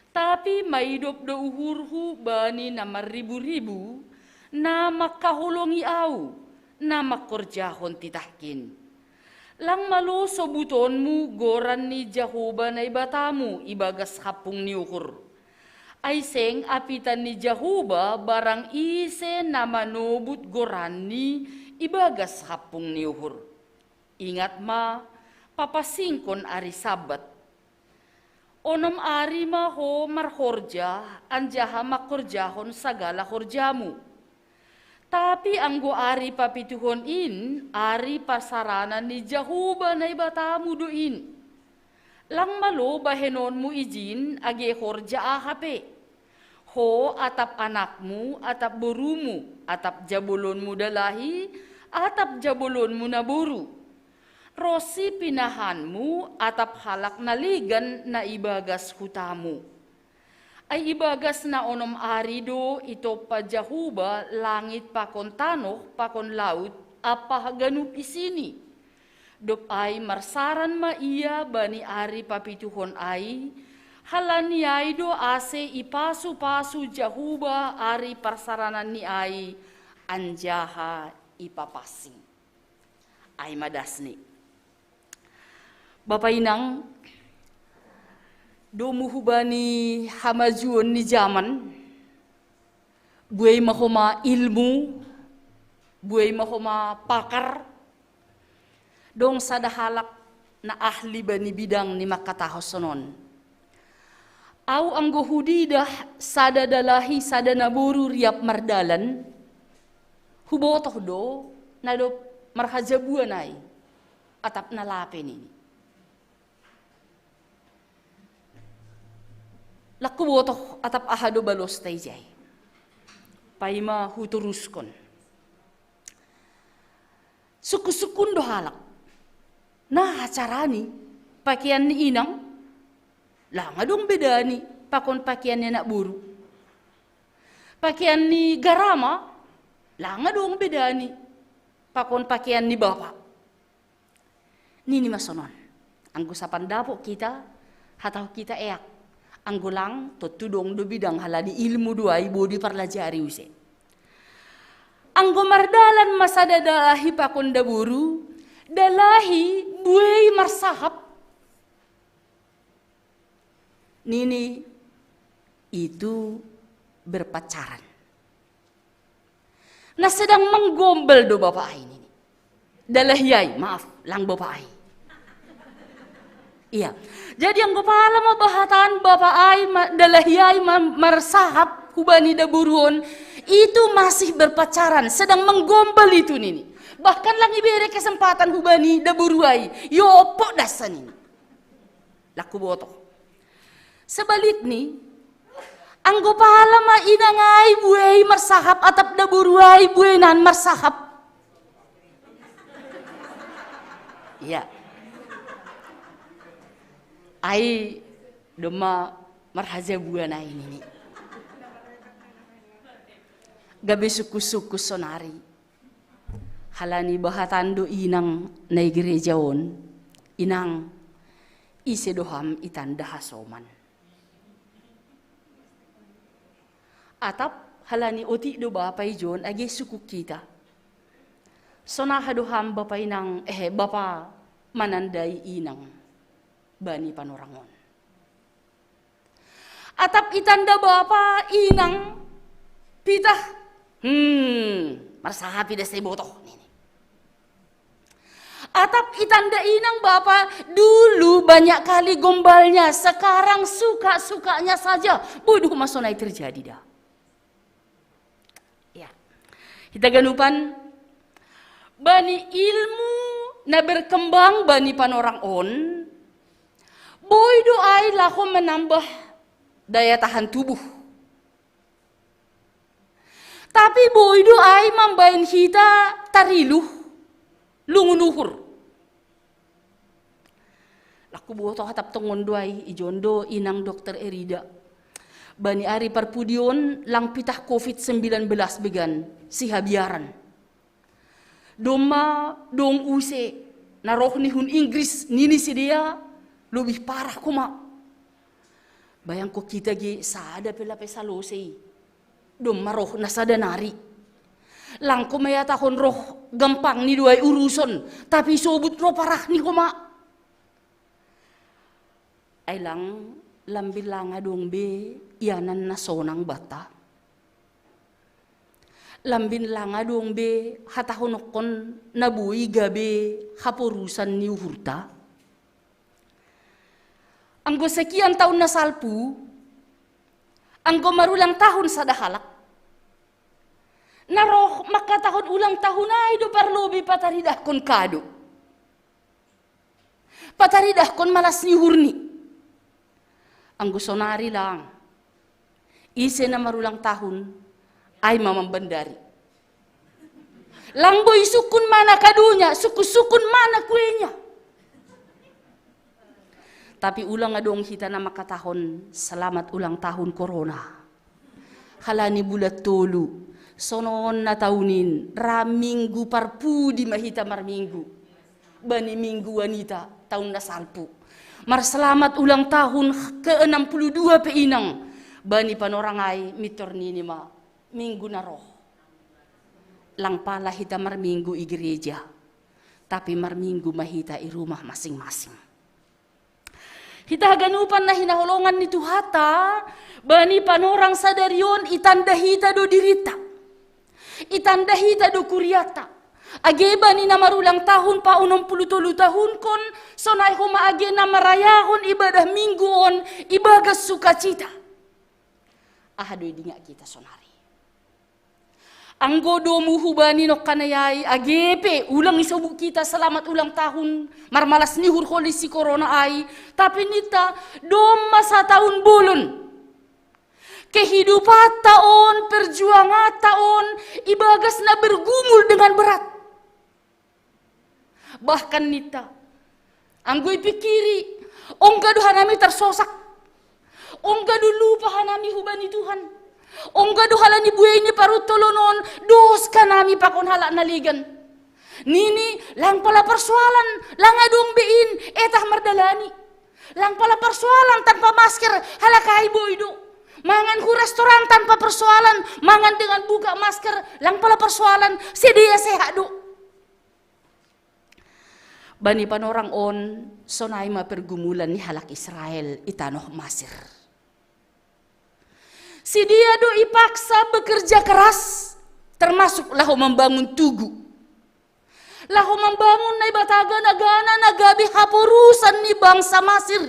Tapi maidop do uhurhu bani na marribu-ribu, na mangkaholongi Ahu, na mangkorjahon titahkin. Lang malo sobutonmu goran ni Jahowa Naibatamu i bagas hampung ni uhur. Ai seng apitan ni Jahowa barang ise na manobut goranni i bagas hampung ni uhur. Ingat ma, papansingkon ari Sabbat. Onom ari ma ho marhorja, anjaha mangkorjahon sagala horjamu. Tapi anggo ari papituhon in, ari parsaranan ni Jahowa Naibatamu do in. Lang malo bahenonmu ijin age horja aha pe. Ho atap anakmu, atap borumu, atap jabolonmu dalahi, atap jabolonmu na boru. Ronsi pinahanmu atap halak na legan na i bagas hutamu. Ai i bagas na onom ari do itompa Jahowa langit pakon tanoh pakon laut ampa haganup isini. Dob ai marsaran ma ia bani ari papituhon ai, halani ai do ase ipasu-pasu Jahowa ari parsarananni ai, anjaha ipapansing. Ai ma dasni. Bapa inang, Domu hubani hamajuon ni jaman, buei ma homa ilmu, buei ma homa pakar, dong sada halak na ahli bani bidang ni mangkatahon sonon. Au anggo hudidah sada dalahi sada naboru riap mardalan, hubotoh do na dob marhajabuan ai, atap na lape nini. Lang hubotoh atap aha do balosta ijai. Paima huturuskon. Sungkun-sungkun do halak. Nah, carani, pakean ni inang, lang adong bedani pakon pakean ni anak boru. Pakean ni garama, lang adong bedani pakon pakean ni bapa. Nini ma sonon. Anggo sapandapot hita, hatahon hita eak. Anggo lang, tontu dong do bidang halani ilmu do ai boi diparlajari use. Anggo mardalan ma sada dalahi pakon daboru, dalahi buei marsahap. Nini itu berpacaran. Na sedang menggombal do bapa ai nini. Dalahi ai, maaf, lang bapa ai. Iya. Jadi anggo pala ma bahatan bapa ai, ma, dalahi ai ma, marsahap hubani daboru on, itu masih berpacaran, sedang menggombal itu nini. Bahkan lang ibere kesempatan hubani daboru ai, iopo dasa nini. Lang hubotoh. Sebalikni, anggo pala ma inang ai buei marsahap atap daboru ai bueinan marsahap. Iya. Ai domma marhajabuan ai nini. Gabe sungkun-sungkun sonari. Halani bahatan do inang na i gereja on, inang, ise do ham itanda hasoman. Atap halani otik do bapa ijon age sungkun hita. Sonaha do ham bapa inang, eh, bapa manandai inang bani panorang on. Atap itanda bapa inang pitah, hmm, marsahap i dasa ibotoh nini. Atap itanda inang bapa, dulu banyak kali gombalnya, sekarang suka-sukanya saja. Bodoh ma sonai terjadi da. Ya. Hita ganupan, bani ilmu na berkembang bani panorang on, boi do ai laho menambah daya tahan tubuh. Tapi boi do ai mambaen hita tariluh lungun uhur. Lang hubotoh atap tongon do ai, ijon do inang dokter Erida. Bani ari parpudi on lang pitah covid sembilan belas began, sihabiaran. Domma dong use na roh ni hun Inggris nini sidea, lobih parah homa. Bayangko hita ge sada pe lape salose i. Domma roh na sada nari. Lang homa ihatahon roh gampang ni do ai uruson, tapi sobut roh parah ni homa. Ai lang, lambin lang adong be ianan na sonang banta. Lambin lang adong be hatahononkon na boi gabe haporusan ni uhurta. Anggo sekian taon na salpu, anggo marulang tahun sada halak, na roh mangkatahon ulang tahun ai do parlobei pataridahkon kado. Pataridahkon malas ni uhurni. Anggo sonari lang, ise na marulang tahun, ai ma mambandari. Lang boi sungkun mana kadonya, sungkun-sungkun mana kuenya. Tapi ulang adong hita na mangkatahon selamat ulang tahun corona. Halani bulan tolu, sonon na taon in, ra minggu parpudi ma hita marminggu. Bani minggu wanita, taon na salpu. Marselamat ulang tahun ke enam puluh dua pe inang. Bani panorang ai, mintor nini ma, minggu na roh. Lang pala hita marminggu i gereja. Tapi marminggu ma hita i rumah masing-masing. Hita haganupan na hinaholongan ni Tuhanta, bani panorang sadari on itanda hita do dirita. Itanda hita do kuriata. Age bani na marulang tahun pa onom pulu tolu tahunkon, sonai homa age na marayahon ibadah minggu on ibagas sukacita. Aha do idingat kita sonari? Anggo domu hubani nongkanai ai, age pe ulang isobut kita selamat ulang tahun, marmalas ni uhur holi si korona ai, tapi ninta domma satahun bolon. Kehidupanta on, perjuanganta on, ibagas na bergumul dengan berat. Bahkan ninta, anggo ipikiri, ongga do hanami tarsosak. Ongga do lupa hanami hubani Tuhan. Ongga do halani buei ni paruntolon on, dos hanami pakon halak na legan. Nini, lang pala persoalan, lang adong be in, etah mardalani. Lang pala persoalan tanpa masker, halak ai boi do. Mangan hu restoran tanpa persoalan, mangan dengan buka masker, lang pala persoalan, sidea sehat do. Bani panorang on, sonai ma pergumulan ni halak Israel i tanoh Masir. Sidea do ipaksa bekerja keras, termasuk laho membangun tugu. Laho membangun Naibata gana-gana na gabe haporusan ni bangsa Masir.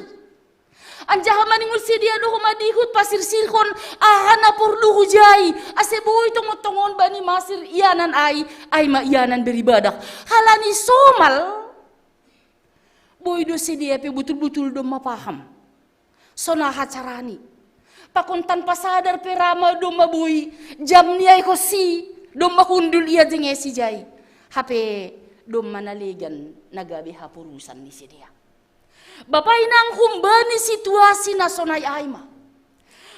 Anjaha maningol sidea do homa dihut pasirsirhon aha na porlu hujai, ase boi tongon-tongon bani Masir ianan ai, ai ma ianan beribadah. Halani somal, boi do sidea pe butul-butul domma paham. Sonaha carani. Pakon tanpa sadar pe ra ma domma boi, jam ni ai hosi, domma hundul ia jengesi jai. Hape domma na legan na gabe haporusan ni sidea. Bapa inang, humbani situasi na sonai ai ma.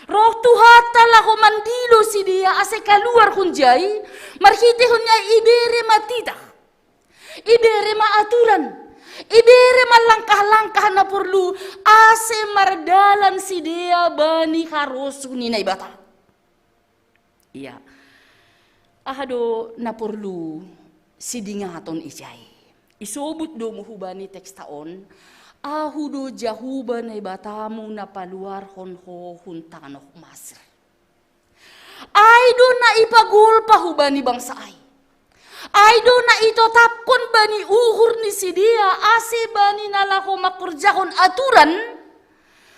Roh Tuhanta laho mandilo sidea ase kaluar hunjai, marhitehon ni ai ibere ma titah. Ibere ma aturan. Ibere ma langkah-langkah na porlu ase mardalan sidea bani harosuh ni Naibata. Ia. Aha do na porlu sidingaton ijai? Isobut do hubani teksta on, Ahu do Jahowa Naibatamu na paluarhon ho hun tanoh Masir. Ai do na ipagolpa hubani bangsa ai. Ai do na itotapkon bani uhur ni sidea ase bani na laho mangkorjahon aturan,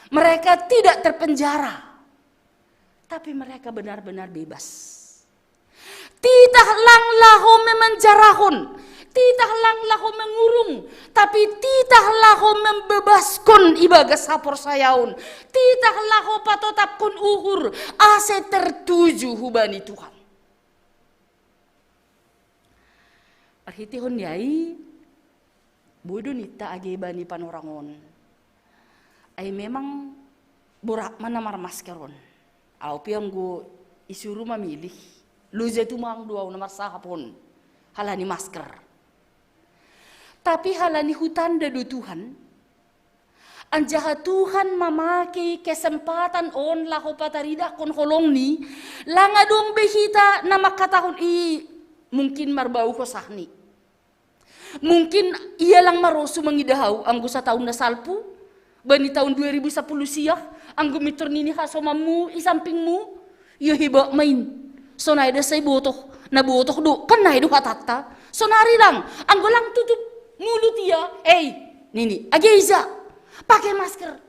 mereka tidak terpenjara. Tapi mereka benar-benar bebas. Titah lang laho memenjarahon, titah lang laho mengurung, tapi titah laho membebaskon ibagas haporsayaon, titah laho patotapkon uhur ase tertuju hubani Tuhan. Parhitehon ni ai, boi do ninta age bani panorang on. Ai memang borat ma na marmasker on. Au pe anggo isuru mamilih, loja tumang do au na marsahap on halani masker. Tapi halani hutanda do Tuhan, anjaha Tuhan mamake kesempatan on laho pataridahkon holongni, lang adong be hita na mangkatahon i mungkin marbau hosahni. Mungkin ia lang marosu mangidah au anggo satahun na salpu, bani tahun dua ribu sapuluh siah, anggo mintor nini hasomanmu i sampingmu, ia hebat main. Sonai do sai botoh, na botoh do, kan nai do hatanta. Sonari lang, anggo lang tutup mulut ia, ei, nini, age ija, pake masker.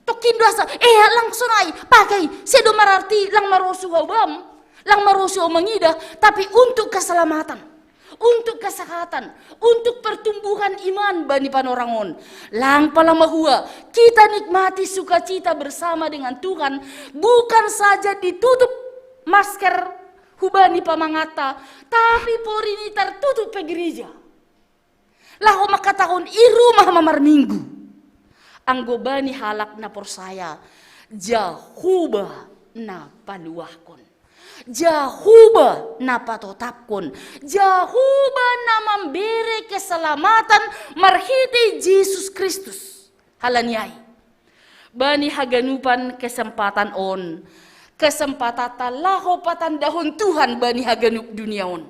Tongkin do asa, eh, lang sonai, pake, sedo mararti lang marosu au bam, lang marosu au mangidah, tapi untuk keselamatan, untuk kesehatan, untuk pertumbuhan iman bani panorang on. Lang pala mahua, kita nikmati sukacita bersama dengan Tuhan, bukan saja ditutup masker hubani pamanganta, tapi porini tertutup pe gereja. Laho mangkatahon i rumah ma marminggu. Anggo bani halak na porsaya, Jahowa na paluahkon. Jahowa na patotapkon. Jahowa na mambere keselamatan marhitei Jesus Kristus. Halani ai. Bani haganupan kesempatan on, kesempatanta laho patandahon Tuhan bani haganup dunia on.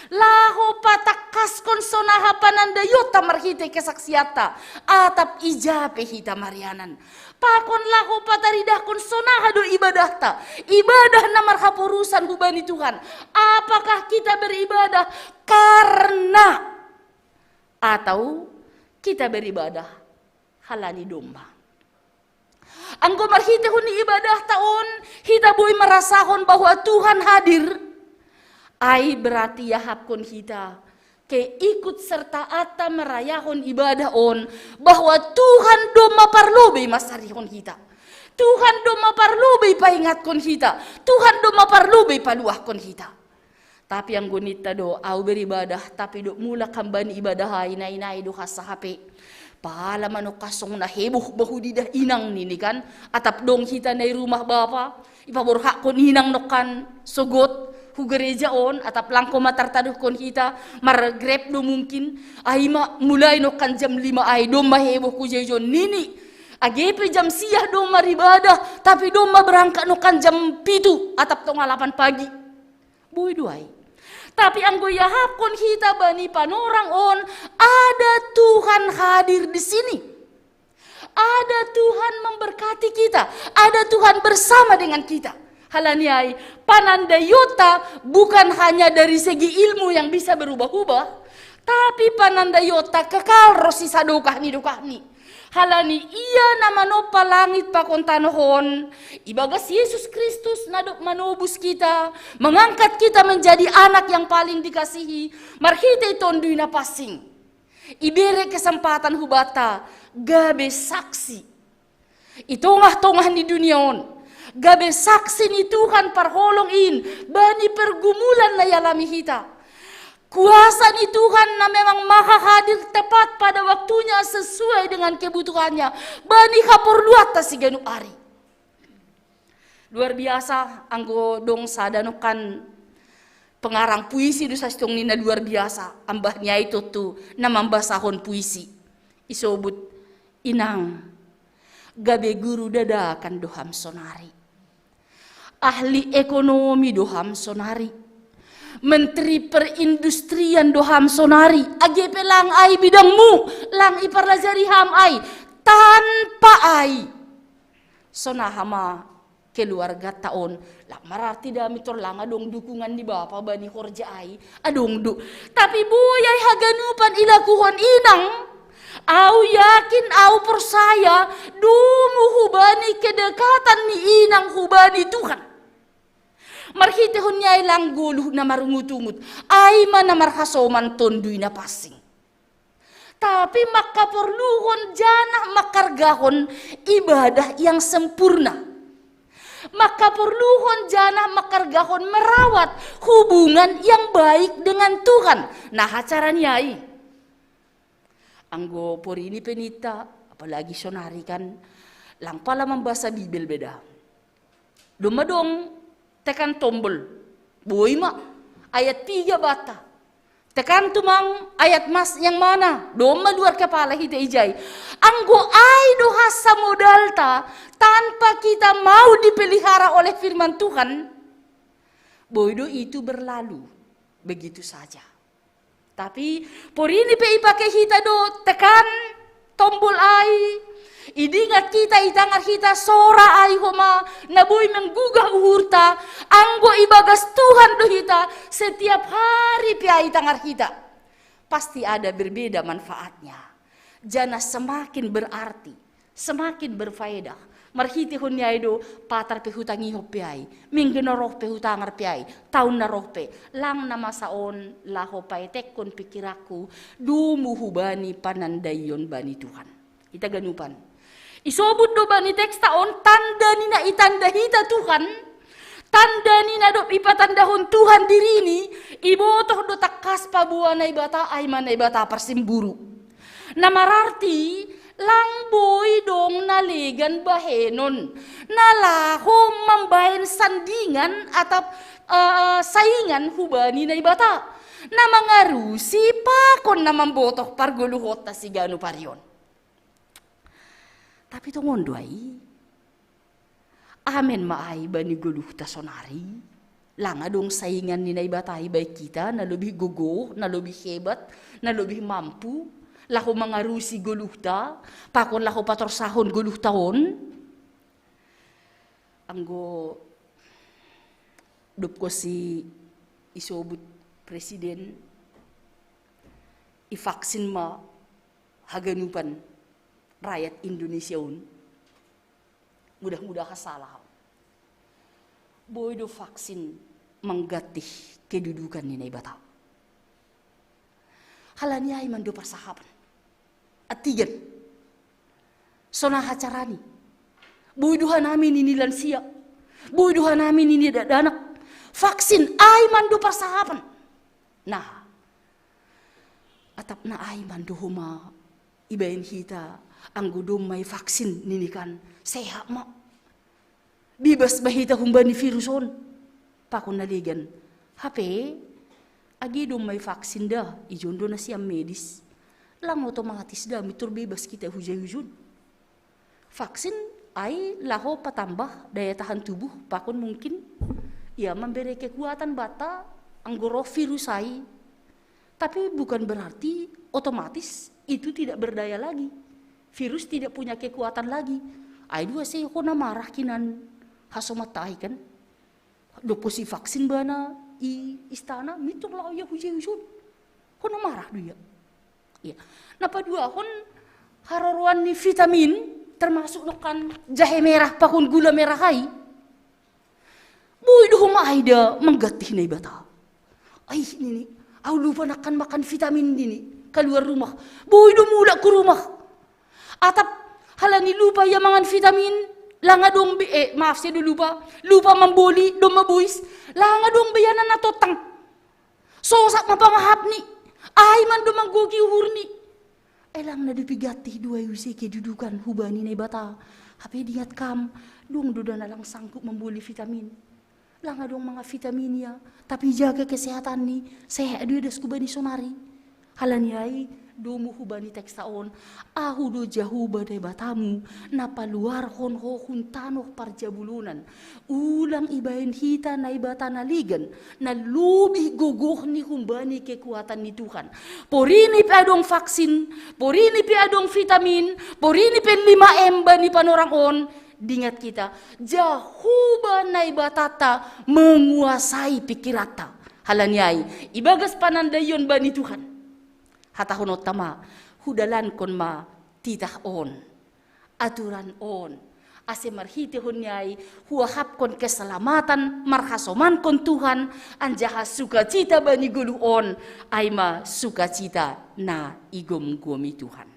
Laho patangkaskon sonaha panandaion ta marhite kesaksian ta, atap ija pe hita marianan. Pakon laho pataridahkon sonaha do ibadah ta, ibadah na marhaporusan hubani Tuhan. Apakah kita beribadah karena, atau kita beribadah halani domma? Anggo marhitehon ni ibadah ta on, hita boi marasahon bahwa Tuhan hadir. Ai berarti iahapkon hita keikutsertaan ta marayahon ibadah on, bahwa Tuhan domma parlobei mansarihon hita. Tuhan domma parlobei paingatkon hita. Tuhan domma parlobei paluahkon hita. Tapi anggo ninta do, au beribadah, tapi do mulak hambani ibadah ai, nainai do hasa hape. Pala manongkasong na heboh bahu didah inang nini kan. Atap dong hita nai rumah bapa, ipaborhakkon inang nongkan sogot hu gereja on, atap langko ma tartaduhkon hita, margrep do mungkin. Ai ma mulai nongkan jam lima ai, domma heboh ku jejon nini. Age pe jam siah domma ribadah, tapi domma berangkat nongkan jam pitu atap tonga lapan pagi. Boi do ai. Tapi anggo iahapkon hita bani panorang on, ada Tuhan hadir di sini. Ada Tuhan memberkati kita, ada Tuhan bersama dengan kita. Halani ai, panandaion ta bukan hanya dari segi ilmu yang bisa berubah-ubah, tapi panandaion ta kekal ro sisadokah ni dokahni. Halani Ia na manompa langit pakon tanoh on, ibagas Yesus Kristus na dob manobus kita, mengangkat kita menjadi anak yang paling dikasihi, marhitei Tonduy Napansing. Ibere kesempatan hubanta gabe saksi i tongah-tongah ni dunia on, gabe saksi ni Tuhan parholong in bani pergumulan na ialami hita. Kuasa ni Tuhan na memang maha hadir tepat pada waktunya sesuai dengan kebutuhannya bani haporluanta siganup ari. Luar biasa, anggo dong sada nongkan pengarang puisi do sasintongni na luar biasa, ambah ni ai tontu na mambasahon puisi. Isobut, inang, gabe guru dadakan do ham sonari. Ahli ekonomi do ham sonari. Menteri perindustrian do ham sonari. Age pe lang ai bidangmu, lang iparlajari ham ai. Tanpa ai, sonaha ma keluarganta on? Lang mararti dami tor lang adong dukungan ni bapa bani horja ai. Adong do. Tapi boi ai haganupan ilakuhon inang. Au yakin, au porsaya, domu hubani kedekatan ni inang hubani Tuhan. Marhitehon ni ai lang goluh na marungut-ungut, ai ma na marhasoman Tonduy Napansing. Tapi mangkaporluhon janah mangkargahon ibadah yang sempurna. Mangkaporluhon janah mangkargahon merawat hubungan yang baik dengan Tuhan. Nah, acara ni ai. Anggo porini pe ninta, apalagi sonari kan, lang pala mambasa Bibel beda. Domma dong tekan tombol. Boi ma, ayat tiga banta. Tekan tumang ayat mas yang mana? Domma luar kepala hita ijai. Anggo ai do hasa modalta, tanpa kita mau dipelihara oleh firman Tuhan, boi do itu berlalu begitu saja. Tapi porini pe ipake hita do tekan tombol ai, idingat hita, itangar hita sora ai homa na boi menggugah uhurta. Anggo ibagas Tuhan do hita, setiap hari pe ai itangar hita, pasti ada berbeda manfaatnya. Janah semakin berarti, semakin berfaedah. Marhitehon ni ai do, patar pe hutangihon pe ai, minggu na roh pe hutangar pe ai, taon na roh pe, lang na masa on laho paetekkon pingkiranku, domu hubani panandaion bani Tuhan. Ita ganupan. Isobut do bani teksta on tanda ni na itanda hita Tuhan, tanda ni na dob ipatandahon Tuhan dirini, ibotoh do tangkas paboa Naibata ai ma Naibata parsimburu. Na mararti, lang boi dong na legan bahenon, na laho mambahen sandingan atap, eh, saingan hubani Naibata, na mangarusi pakon na mambotoh pargoluhonta siganup ari on. Tapi tongon do ai. Amen ma ai bani goluhta sonari. Langa dong saingan ni Naibata i baen hita, na lobih gogoh, na lobih hebat, na lobih mampu, laho mangarusi goluhta, pakon laho patorsahon goluhta on. Anggo dob kosi isobut presiden, ivaksin ma haganupan rakyat Indonesia on. Mudah-mudahan salah. Boi do vaksin mangganti kedudukan ni Naibata. Halani ai mando parsahapan. Atigan. Sonaha carani. Boi do hanami nini lansia. Boi do hanami nini dakdanak. Vaksin ai mando parsahapan. Nah. Atap na ai mando homa ibaen hita, anggo domma ivaksin nini kan, sehat ma. Bibas ma hita humbani virus on. Pakon na legan. Hape, age domma ivaksin da, ijon do na sian medis. Lang otomatis da, mintor bibas hita hujai-hujon. Vaksin ai laho patambah daya tahan tubuh, pakon mungkin ia mambere kekuatan banta anggo roh virus ai. Tapi bukan berarti otomatis itu tidak berdaya lagi. Virus tidak punya kekuatan lagi. Ai dua se hona marah hinan hasomanta ai kan. Dob kosi vaksin bana i istana, mintor laho ia hujai-hujon. Hona marah do ia. Ia. Na paduahon, haroroan ni vitamin, termasuk do kan jahe merah pakon gula merah ai. Boi do homa ai da mangganti Naibata. Ai nini, au lupa nangkin makan vitamin nini, kaluar rumah. Boi do mulak hu rumah. Atap halani lupa ia mangan vitamin, langa dong be, eh, maaf, sedo lupa, lupa mamboli, domma bois, langa dong be ia na tontang. Sosak ma pangahapni, ai mando manggohi uhurni. Ai lang na dope ganti do ai use kedudukan hubani Naibata. Hape diingat kam, dong do da na lang sanggup mamboli vitamin. Langa dong mangan vitamin ia, tapi jaga kesehatanni, sehat do ia das hubani sonari. Halani ai, domu hubani teksta on, Ahu do Jahowa Naibatamu, na paluarhon ho hun tanoh parjabulonan. Ulang ibaen hita naibata na legan, na lobih gogoh ni humbani kekuatan ni Tuhan. Porini pe adong vaksin, porini pe adong vitamin, porini pe lima M bani panorang on, diingat hita, Jahowa Naibatanta menguasai pikiranta. Halani ai, ibagas panandaion bani Tuhan. Hatahononta ma, hudalankon ma titah on, aturan on, ase marhitehon ni ai huahapkon keselamatan, marhasomankon Tuhan, anjaha sukacita bani goluh on, ai ma sukacita na igomgomi Tuhan.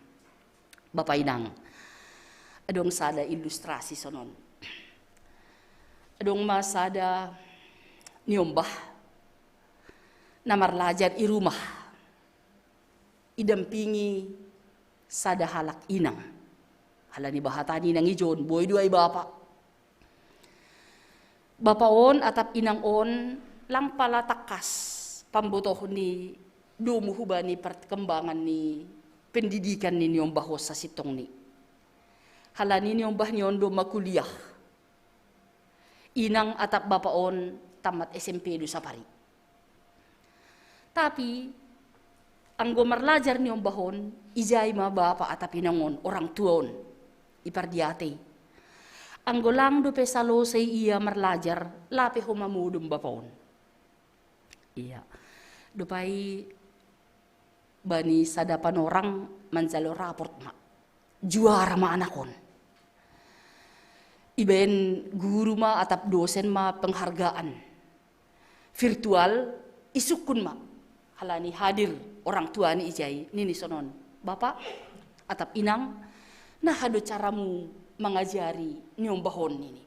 Bapa inang, adong sada ilustrasi sonon. Adong ma sada niombah na marlajar i rumah, idampingi sada halak inang. Halani bahatan inang ijon, boi do ai bapa. Bapa on atap inang on lang pala tangkas pambotoh ni domu hubani perkembangan ni pendidikan ni niombah on sasintongni. Halani niombah ni on do makuliah. Inang atap bapa on tamat S M P do sapari. Tapi anggo marlajar niombah on, ijai ma bapa atap inang on, orang tua on, ipardiatei. Anggo lang dope salosei ia marlajar, lape homa modom bapa on. Ia. Dope ai bani sada panorang manjalo raport ma. Juara ma anak on. Ibaen guru ma atap dosen ma penghargaan virtual, isungkun ma. Halani hadir orang tuani ijai, nini sonon, Bapa atap inang, naha do caramu mangajari niombah on nini.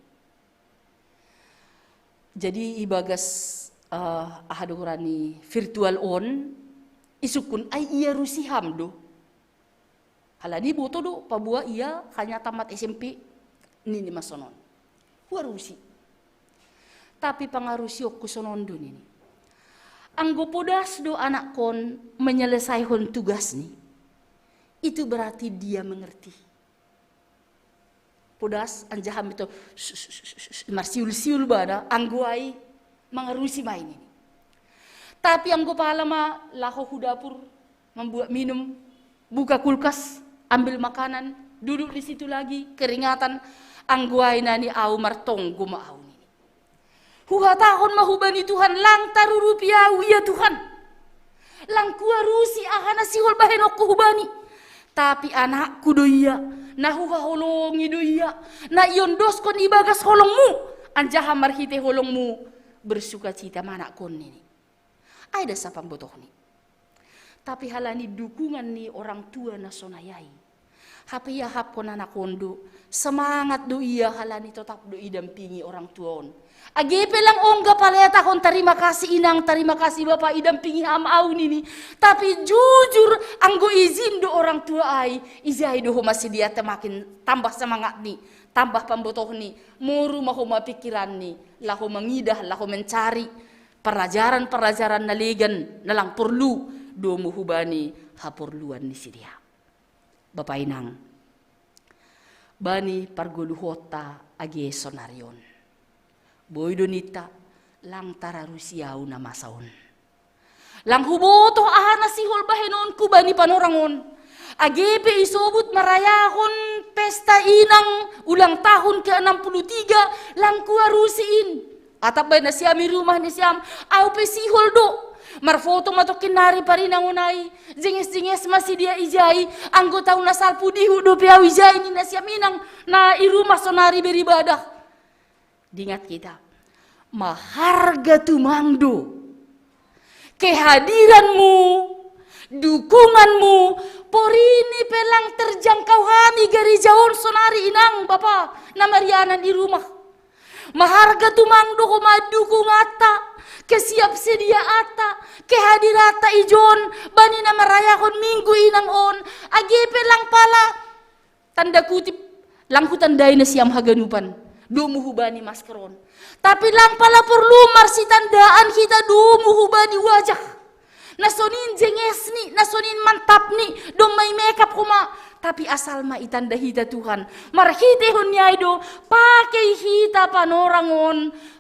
Jadi ibagas, eh, aha do goran ni virtual on, isungkun ai ia rusi ham do. Halani boto do, paboa ia hanya tamat S M P, nini ma sonon. Huarusi. Tapi pangarusionku sonon do nini. Anggo podas do anakkon menyelesaikan tugasni, itu berarti dia mengerti. Podas anjaha mito marsiul-siul bana, anggo ai Mangarusi ma ini. Tapi anggo pala ma laho hu dapur, membuat minum, buka kulkas, ambil makanan, duduk di situ lagi, keringatan, anggo ai nani au martonggo ma au nini. Huhatahon ma hubani Tuhan, lang tarurupi au ia Tuhan. Lang kuarusi aha na sihol bahenonku hubani. Tapi anakku do ia, na huhaholongi do ia, na iondoskon ibagas holongmu, anjaha marhite holongmu bersukacita ma anakkon nini. Ai da sapambotohni. Tapi halani dukungan ni orang tua na sonai ai, hape iahapkon anakkon do, semangat do ia halani totap do idampingi orang tua on. Age pe lang ongga paletahon tarima kasih inang, tarima kasih bapa idampingi ham au nini. Tapi jujur anggo izin do orang tua ai, ijai do homa sidia temakin tambah semangatni, tambah pambotohni, moru ma homa pikiranni, laho mangidah, laho mencari parajaran-parajaran na legan, na lang porlu, domu hubani haporluan ni sidia. Bapa inang, bani pargoluhonta age sonari on. Boi do ninta, lang tararusi au na masa on. Lang hubotoh aha na sihol bahenonku bani panorang on. Age pe isobut marayahon pesta inang ulang tahun ke enam puluh tiga, lang kuarusi in. Atap baen nasiam i rumah nasiam, au pe sihol do. Marfoto ma tongkin nari parinangon ai, jenges-jenges ma sidia ijai, anggo taon na salpu dihut dope au ijai ni nasiam inang, na i rumah sonari beribadah. Dingat hita, maharga tumang do kehadiranmu, dukunganmu, porini pe lang terjangkau hami gereja on sonari inang bapa na marianan i rumah. Maharga tumang do homa dukunganta, kesiapsediaanta, kehadiranta ijon, bani na marayahon minggu inang on, age pe lang pala tanda kutip, lang hutandai nasiam haganupan, domu hubani masker on. Tapi lang pala porlu marsitandaan hita domu hubani wajah. Na sonin jengesni, na sonin mantapni, domma i makeup homa. Tapi asal ma itanda hita Tuhan. Marhitehon ni ai do, pakei hita panorang on,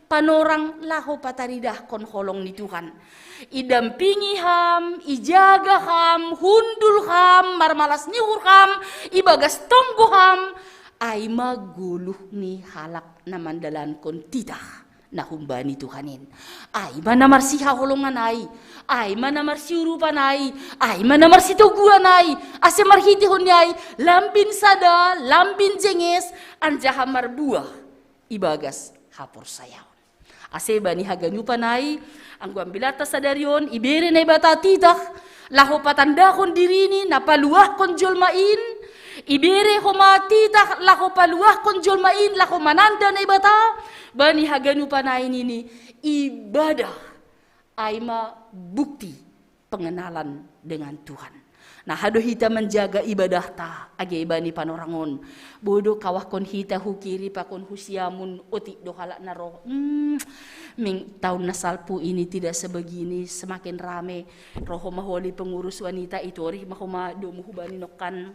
panorang laho pataridahkon holong ni Tuhan. Idampingi ham, ijaga ham, hundul ham, marmalas ni uhur ham, ibagas tonggo ham, ai ma goluh ni halak na mandalankon titah na humbani Tuhan in. Ai ma na marsihaholongan ai, ai ma na marsiurupan ai, ai ma na marsitoguan ai, ase marhitehon ni ai lambin sada, lambin jenges, anjaha marbuah ibagas haporsayaon. Ase bani haganupan ai, anggo ambilanta sadari on, ibere Naibata titah, laho patandahon dirini na paluahkon jolma in, ibere homa titah laho paluahkon jolma in, laho mananda Naibata, bani haganupan ai nini, ibadah ai ma bukti pengenalan dengan Tuhan. Nah, aha do hita manjaga ibadahta age bani panorang on. Boi do kawahkon hita hu kiri pakon hu siamun, otik do halak na ro. Hmm, ming, taon na salpu ini tidak sebegini, semakin rame. Ro homa holi pengurus wanita, itorih ma homa domu hubani nongkan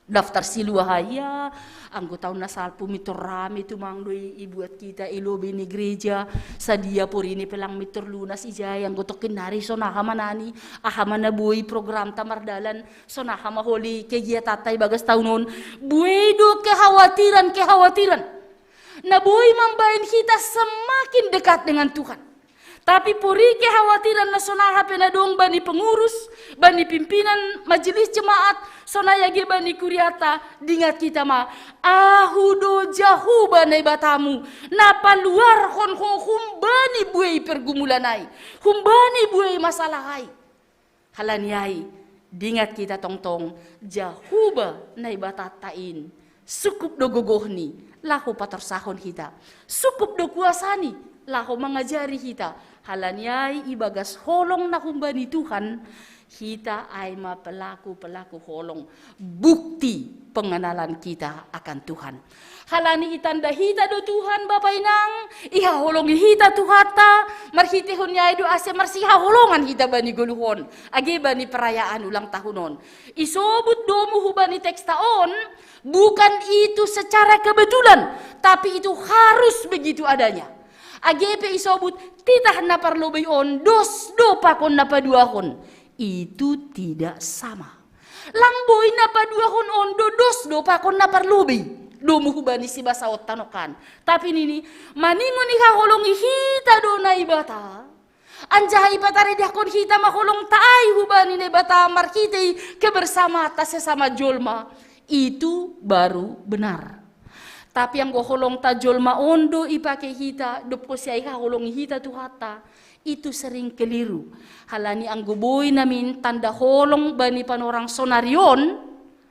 daftar siluah ai, ya, anggo taon na salpu mintor rame tumang do i, ibuat hita i lobi ni gereja, sadia porini pe lang mintor lunas ijai, anggo tongkin nari sonaha ma nani, aha ma na boi programta mardalan, sonaha ma holi kegiatanta ibagas taon on, buei do kekhawatiran-kekhawatiran na boi mambaen hita semakin dekat dengan Tuhan. Tapi porini kekhawatiran na sonaha pe na dong bani pengurus, bani pimpinan majelis jemaat, sonai age bani kuriata, dingat hita ma, ahu do Jahowa Naibatamu, na paluarhon ho humbani buei pergumulan ai, humbani buei masalah ai. Halani ai, dingat hita tongtong, Jahowa Naibatanta in, sukup do gogohni, laho patorsahon hita, sukup do kuasani, laho mangajari hita. Halani ai ibagas holong na humbani Tuhan, hita ai ma pelaku-pelaku holong, bukti pengenalan kita akan Tuhan. Halani itanda hita do Tuhan Bapa Inang, ihaholongi hita Tuhanta, marhitehon ni ai do ase marsihaholongan hita bani goluh on, age bani perayaan ulang tahun on. Isobut domu hubani teksta on, bukan itu secara kebetulan, tapi itu harus begitu adanya. Age pe isobut titah na parlobei on dos do pakon na paduahon, itu tidak sama. Lang boi na paduahon on do dos do pakon na parlobei. Domu hubani sibasaonta nongkan. Tapi nini, maningon ihaholongi hita do Naibata, anjaha ipataridahkon hita ma holongta ai hubani Naibata marhitei kebersamanta sesama jolma, itu baru benar. Tapi anggo holongta jolma on do ipake hita, dob posi ai haholongi hita Tuhanta, itu sering keliru. Halani anggo boi namin tanda holong bani panorang sonari on,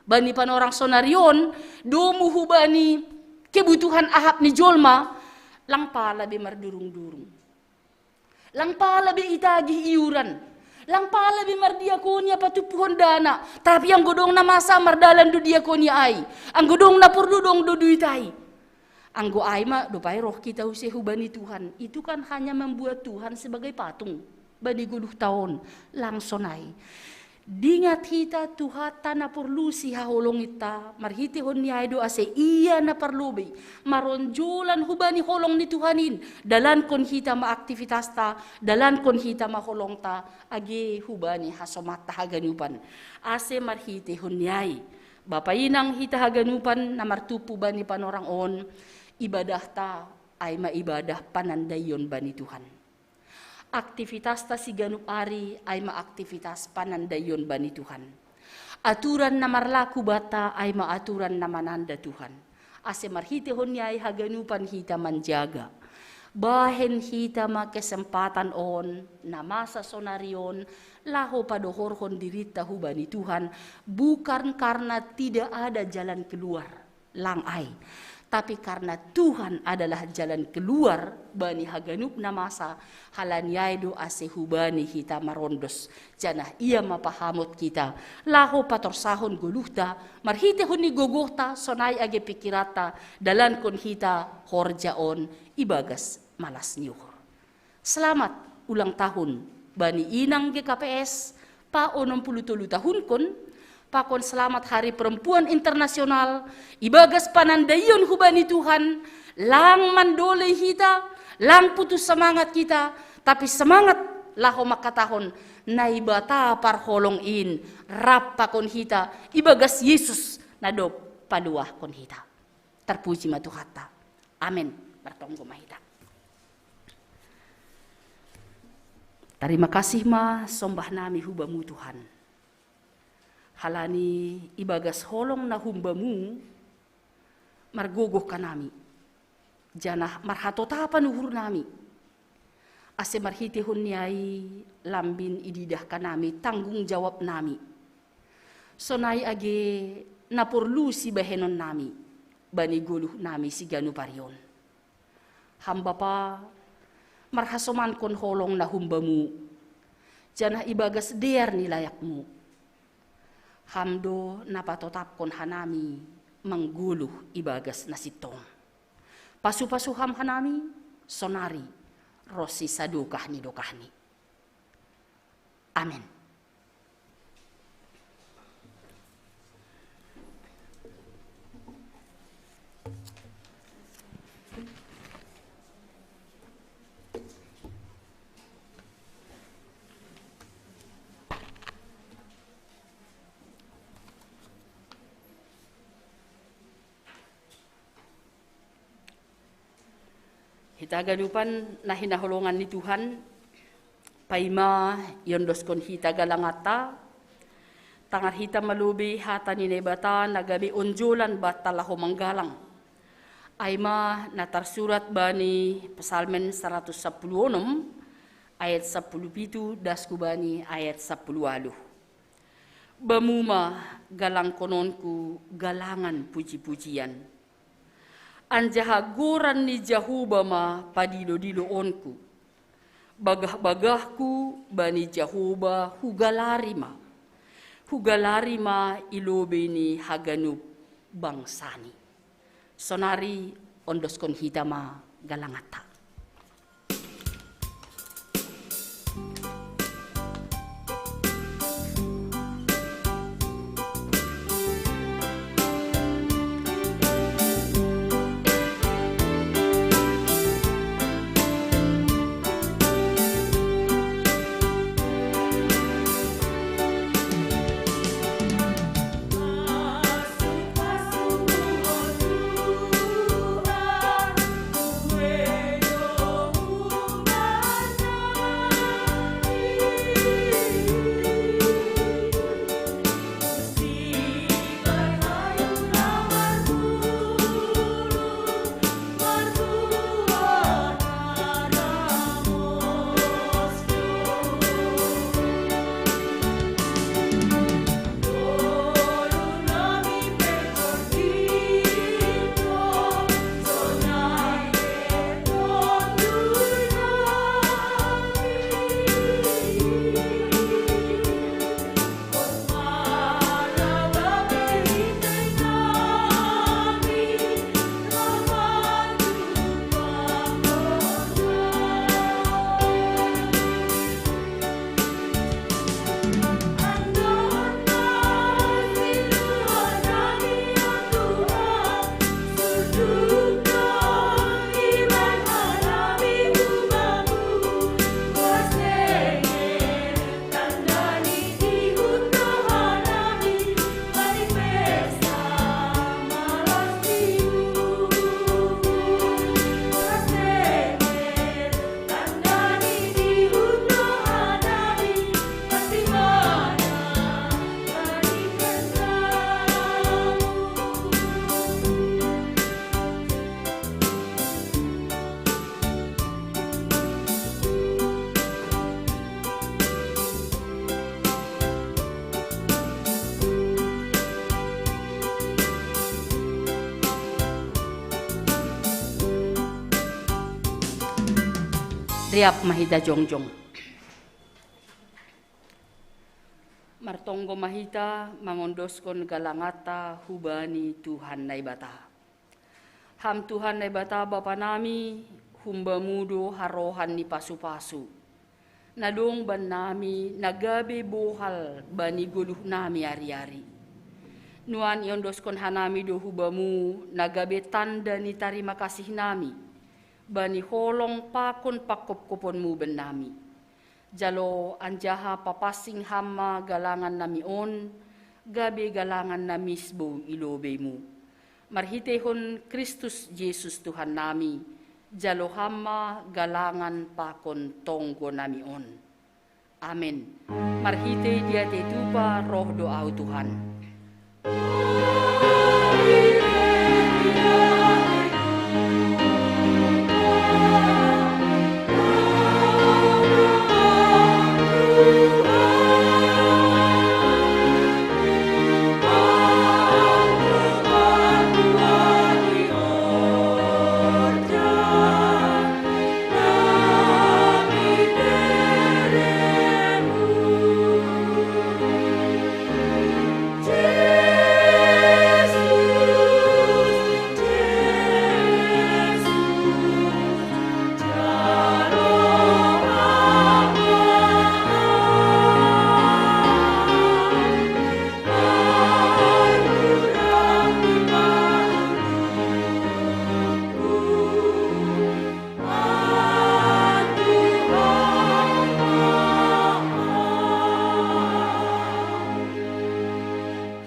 bani panorang sonari on, domu hubani kebutuhan ahap ni jolma, lang pala be mardurung-durung. Lang pala be itagih iuran. Lang pala be mardiakonia patumpuhon dana. Tapi anggo dong na masa mardalan do diakonia ai. Anggo dong na porlu dong do duit ai. Anggo ai ma dope roh hita use hubani Tuhan. Itu kan hanya membuat Tuhan sebagai patung. Bani goluhta on. Lang sonai. Dingat hita Tuhanta na porlu sihaholonginta, marhitehon ni ai do ase ia na parlobei, maronjolan hubani holong ni Tuhan in, dalankon hita ma aktivitasta, dalankon hita ma holongta, age hubani hasomanta haganupan. Ase marhitehon ni ai, bapa inang hita haganupan na martumpu bani panorang on, ibadahta, ai ma ibadah panandaion bani Tuhan. Aktivitasta siganup ari ai ma aktivitas panandaion bani Tuhan. Aturan na marlaku banta ai ma aturan na mananda Tuhan. Ase marhitehon ni ai haganupan hita manjaga. Bahen hita ma kesempatan on, na masa sonari on, laho padohorhon dirinta hubani Tuhan, bukan karena tidak ada jalan keluar. Lang ai. Tapi karena Tuhan adalah jalan keluar bani haganup na masa, halani ai do ase hubani hita marondos. Janah ia ma pahamot hita, laho patorsahon goluhta, marhitehon ni gogohta, sonai age pikiranta, dalankon hita horja on ibagas malas ni uhur. Selamat ulang tahun bani inang G K P S pa onom puluh tolu tahunkon, pakon selamat Hari Perempuan Internasional, ibagas panandaion hubani Tuhan, lang mandolei hita, lang putus semangat hita, tapi semangat laho mangkatahon Naibata parholong in rap pakon hita ibagas Yesus na dob paluahkon hita. Terpuji ma Tuhanta. Amen. Martonggo ma hita. Tarima kasih ma sombah nami hu Bamu Tuhan. Halani ibagas holong na humbamu margogoh hanami, janah marhatotapan uhur nami, ase marhitehon ni ai lambin ididah hanami tanggung jawab nami. Sonai age na porlu sibahenon nami bani goluh nami siganup ari on. Ham Bapa, marhasomankon holong na humbamu, janah ibagas dear ni layakmu. Ham do na patotapkon hanami manggoluh ibagas na sintong. Pasupasu Ham hanami, sonari, ronsi sadokah ni dokahni. Amen. Hita haganupan na hinaholongan ni Tuhan, paima iondoskon hita galanganta, tangar hita ma lobei hata ni Naibata na gabe onjolan banta laho manggalang. Ai ma na tarsurat bani Psalmen saratus sapuluh onom, ayat sapuluh pitu, dasku bani ayat sapuluh ualuh. Bamu ma galangkononku galangan puji-pujian. Anjaha goran ni Jahowa ma padilo-diloonku. Bagah-bagahku bani Jahowa hugalari ma. Hugalari ma i lobei ni haganup bangsani. Sonari ondoskon hita ma galanganta. Siap ma hita jongjong. Martonggo ma hita mangondoskon galanganta hubani Tuhan Naibata. Ham Tuhan Naibata Bapa nami, humbamu do harohan ni pasu-pasu. Na dong bannami na gabe bohal bani goluh nami ari-ari. Nuan iondoskon hanami do hubamu na gabe tanda ni tarima kasih nami, bani holong pakon pangkopkoponmu bannami. Jalo anjaha papansing ham ma galangan nami on, gabe galangan na misbou i lobeimu. Marhiteihon Kristus Jesus Tuhan nami, jalo ham ma galangan pakon tonggo nami on. Amen. Marhitei diatei tupa roh do au Tuhan.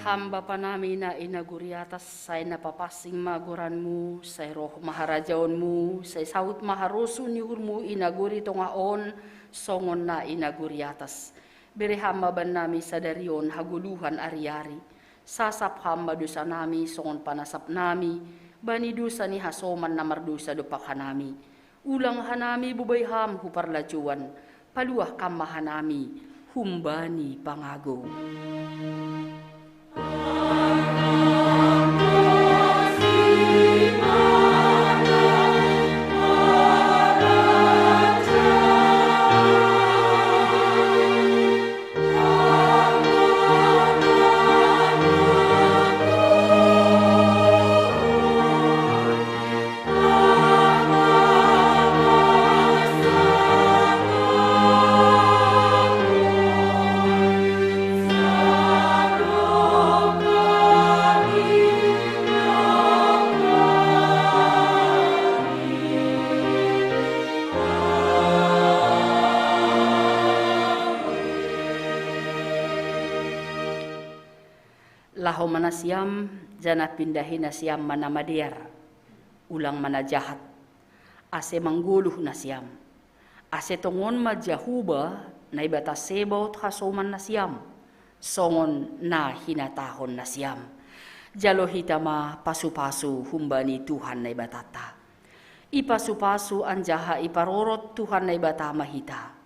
Ham Bapa nami na i nagori atas, sai na papansing ma goranmu, sai roh ma harajaonmu, sai saut ma harosuh ni uhurmu i nagori tongah on, songon na i nagori atas. Bere ham ma bannami sadari on hagoluhan ari-ari. Sasap ham ma dosa nami songon panasap nami bani dosa ni hasoman na mardosa dompak hanami. Ulang hanami bobai ham hu parlajouan, paluah kam ma hanami humbani pangagou. Laho ma nasiam, janah pindahi nasiam ma na madear, ulang ma na jahat, ase manggoluh nasiam. Ase tongon ma Jahowa, Naibata Sebaot hasoman nasiam, songon na hinatahon nasiam. Jalo hita ma pasu-pasu humbani Tuhan Naibatanta. Ipasu-pasu anjaha iparorot Tuhan Naibata ma hita.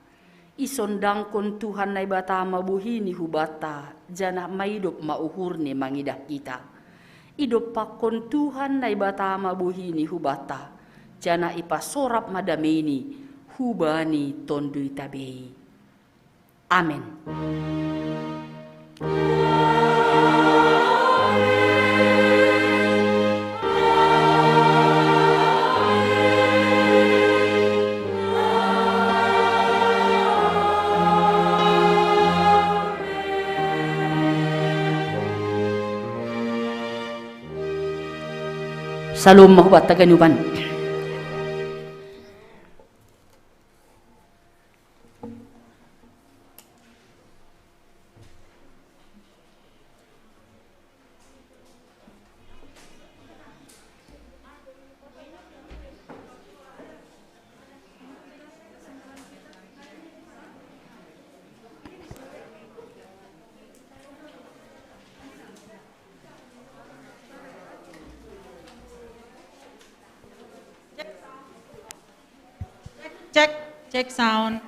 Isondangkon Tuhan Naibata ma bohini hubanta, janah maidop ma uhurni mangidah hita. Idompakkon Tuhan Naibata ma bohini hubanta, janah ipasorap ma dameini hubani tonduyta bei. Amen. Salom ma hubanta ganupan. Cek, cek sound.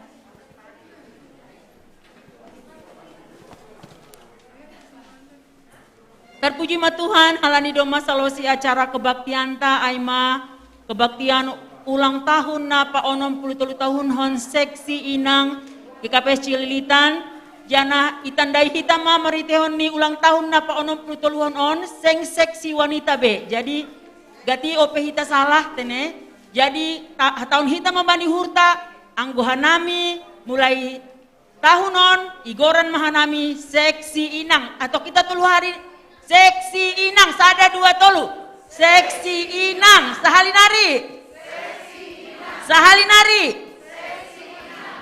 Tarpuji ma Tuhan, halani domma salosi acara kebaktianta, ai ma kebaktian ulang tahun na pa onom puluh tolu tahun hon Seksi Inang G K P S Cililitan, jana itandai hita ma maritehon ni ulang tahun na pa onom puluh tolu hon on, seng seksi wanita be. Jadi, gati ope hita salah tene. Jadi, ta-, tahun hita mambani hurta, anggo hanami, mulai tahun on, igoran ma hanami Seksi Inang. Atau kita tolu hari, Seksi Inang, sada, dua, tolu. Seksi Inang, sahali nari. Sahali nari.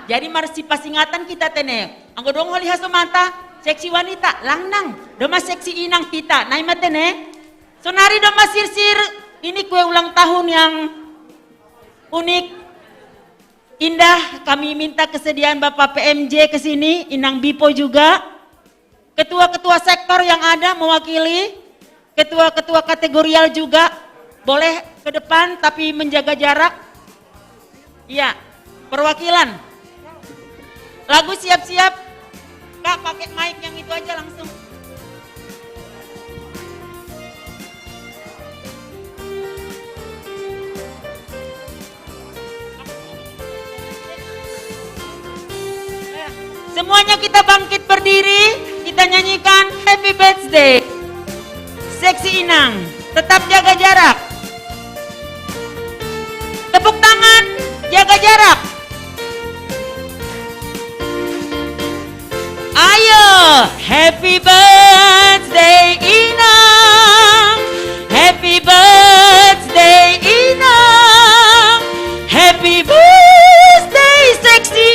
Jadi marsipasingatan kita tene. Anggo dong holi hasomanta, seksi wanita, langnang. Doma seksi inang hita, nai ma tene. Sonari doma sirsir, ini kue ulang tahun yang unik. Indah, kami minta kesediaan Bapak P M J ke sini, Inang Bipo juga. Ketua-ketua sektor yang ada mewakili, ketua-ketua kategorial juga boleh ke depan tapi menjaga jarak. Iya, perwakilan. Lagu siap-siap. Kak, pakai mic yang itu aja langsung. Semuanya kita bangkit berdiri, kita nyanyikan Happy Birthday. Seksi Inang, tetap jaga jarak. Tepuk tangan, jaga jarak. Ayo, happy birthday Inang, happy birthday Inang, happy birthday seksi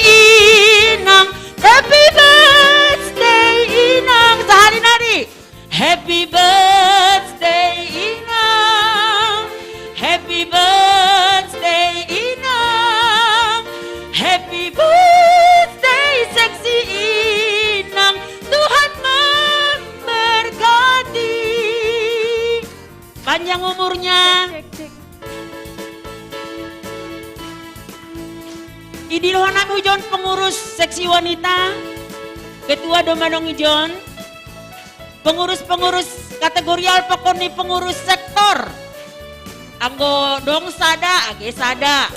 Inang, happy birthday Inang. Sahali nari. Happy birthday Inang, happy birthday Inang, happy birthday seksi Inang. Tuhan memberkati. Panjang umurnya. Cek, cek. Idi rohanami hujon pengurus seksi wanita, ketua doma dong hujon, pengurus-pengurus kategorial, pokokni pengurus sektor. Anggo dong sada, age sada.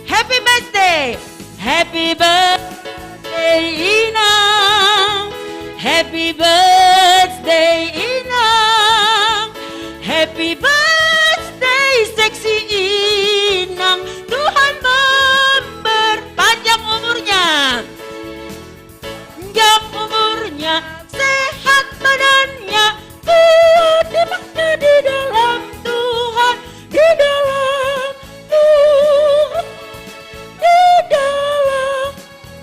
Happy birthday. Happy birthday Inang. Happy birthday Inang. Happy birthday seksi Inang. Tuhan memperpanjang umurnya. Panjang umurnya, sehat badannya, kuat imannya di dalam Tuhan, di dalam Tuhan, di dalam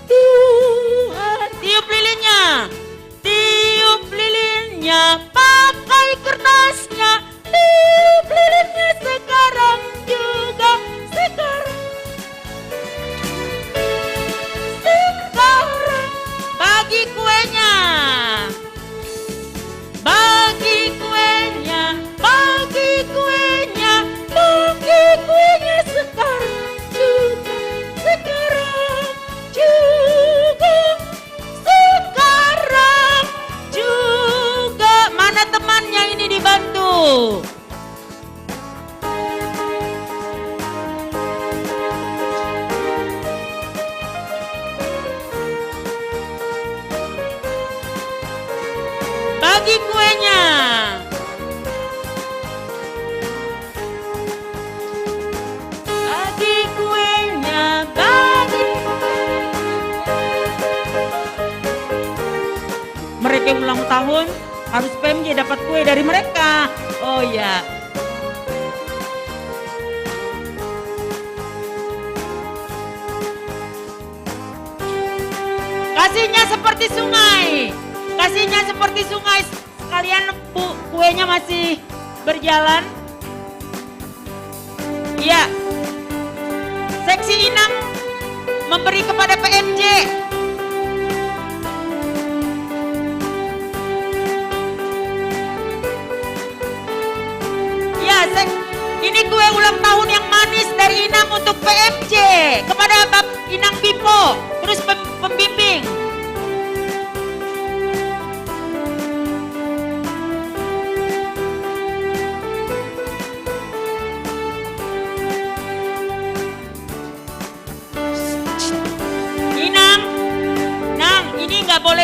Tuhan. Tiup lilinnya, tiup lilinnya, pakai kertasnya, tiup lilinnya sekarang juga, sekarang. Sekarang. Bagi kuenya. Bagi kuenya, bagi kuenya, bagi kuenya sekarang juga, sekarang juga. Sekarang juga. Mana temannya ini, dibantu? Bagi kuenya. Bagi kuenya, bagi. Mereka ulang tahun, harus P M J dapat kue dari mereka. Oh iya. Kasihnya seperti sungai. Kasihnya seperti sungai. Sekalian, Bu, kuenya masih berjalan. Iya. Seksi Inang memberi kepada P M J. Iya, sek-, ini kue ulang tahun yang manis dari Inang untuk P M J kepada Bap-, Inang Bipo, terus pem-, pembimbing.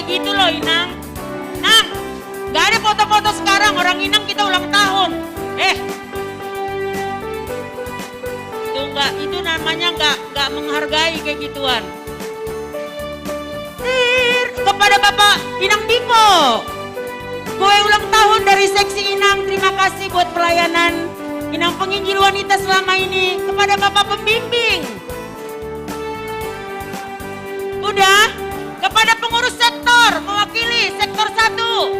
Itu loh, Inang. Nang, nggak ada foto-foto sekarang, orang Inang kita ulang tahun. Eh, itu nggak, itu namanya nggak, nggak menghargai kayak gituan. Kepada Bapak Inang Bimo, kue ulang tahun dari Seksi Inang, terima kasih buat pelayanan Inang penginjil wanita selama ini. Kepada Bapak Pembimbing, udah. Kepada pengurus sektor, mewakili sektor satu.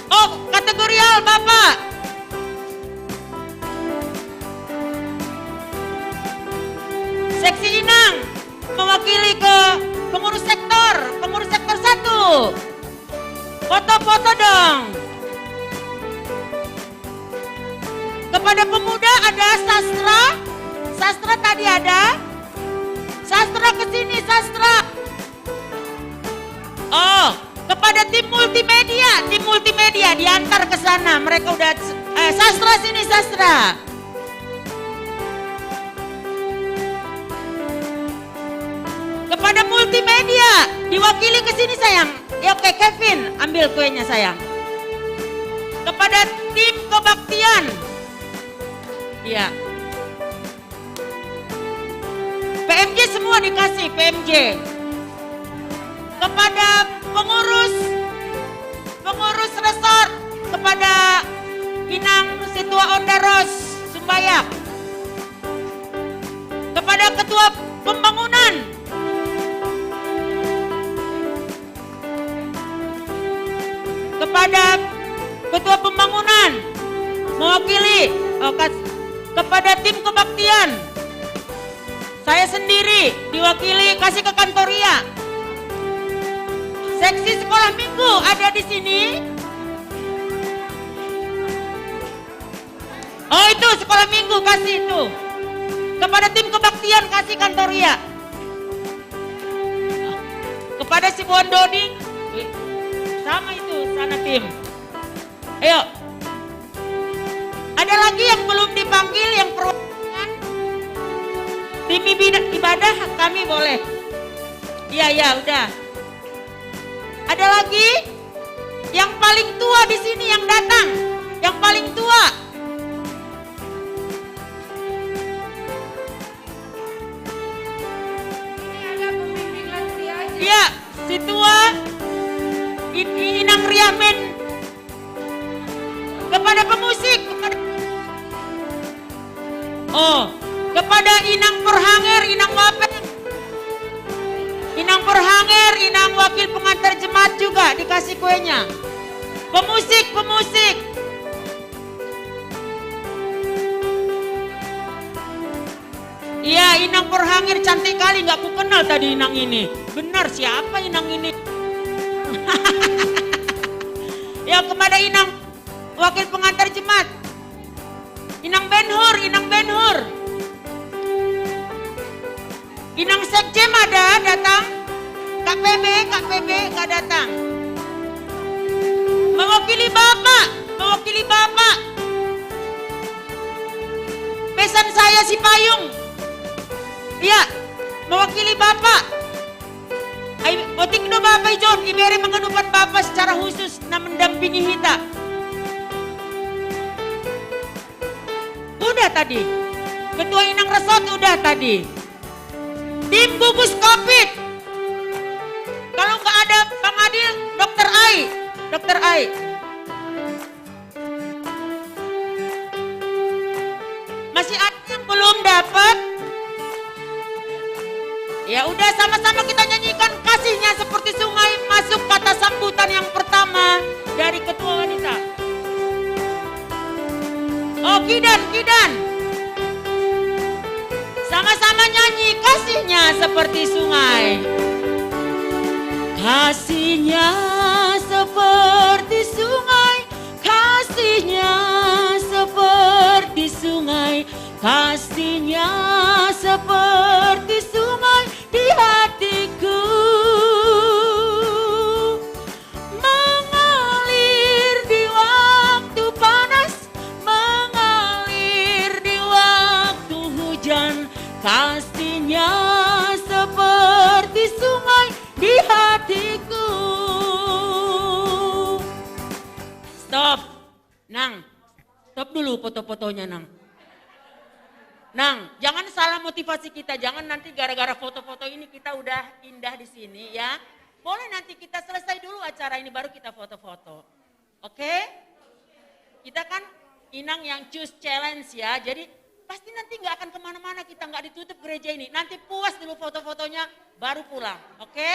Oh, kategorial Bapak. Seksi Inang, mewakili ke pengurus sektor, pengurus sektor satu. Foto-foto dong. Kepada pemuda ada Sastra. Sastra tadi ada. Sastra ke sini, Sastra. Oh, kepada tim multimedia, tim multimedia diantar ke sana. Mereka udah, eh, Sastra sini, Sastra. Kepada multimedia, diwakili ke sini, sayang. Ya, oke, Kevin, ambil kuenya, sayang. Kepada tim kebaktian. Iya. P M J semua dikasih, P M J. Kepada pengurus, pengurus resort, kepada Inang Situa Ondaros Sumbayak. Kepada ketua pembangunan, kepada ketua pembangunan, mewakili, oh, kas-, kepada tim kebaktian, saya sendiri diwakili, kasih ke Kantoria. Seksi sekolah minggu ada di sini. Oh, itu sekolah minggu, kasih itu. Kepada tim kebaktian, kasih Kantoria. Kepada si Bondoding, sama itu, sana tim. Ayo. Ada lagi yang belum dipanggil, yang perwakilan? Tim ibida-, ibadah kami boleh. Iya, iya, udah. Ada lagi? Yang paling tua di sini yang datang. Yang paling tua. Ini ada pembimbing lansia aja. Iya, si tua. In-, Inang Riamen. Kepada pemusik, kepada, oh, kepada Inang Perhanger, Inang Wapeng. Inang Perhanger, Inang wakil pengantar jemaat juga dikasih kuenya. Pemusik, pemusik. Iya, Inang Perhanger cantik kali, nggak ku kenal tadi Inang ini. Benar, siapa Inang ini? Ya, kepada Inang, wakil pengantar jemaat. Inang Benhur, Inang Benhur. Inang Sekjem ada datang? K P B, K P B nggak datang. Mewakili Bapak, mewakili Bapak. Pesan saya si Payung. Iya, mewakili Bapak. Ai, otik no Bapak John, ibere mengenupan Bapak secara khusus na mendampingi kita. Udah tadi. Ketua Inang Resort udah tadi. Tim gugus covid. Kalau nggak ada Bang Adil, Dokter Ai. Dokter Ai. Masih ada yang belum dapat? Ya udah, sama-sama kita nyanyikan Kasihnya Seperti Sungai, masuk kata sambutan yang pertama dari ketua wanita. Oh, Kidan, Kidan. Sama-sama nyanyi Kasihnya Seperti Sungai. Kasihnya seperti sungai, kasihnya seperti sungai, kasihnya seperti sungai di hatiku. Mengalir di waktu panas, mengalir di waktu hujan, kasihnya seperti sungai di hatiku. Nang, stop dulu foto-fotonya, Nang. Nang, jangan salah motivasi kita. Jangan nanti gara-gara foto-foto ini kita udah indah di sini, ya. Boleh nanti kita selesai dulu acara ini, baru kita foto-foto. Oke? Kita kan Inang yang choose challenge, ya. Jadi pasti nanti nggak akan kemana-mana kita, nggak ditutup gereja ini. Nanti puas dulu foto-fotonya, baru pulang. Oke?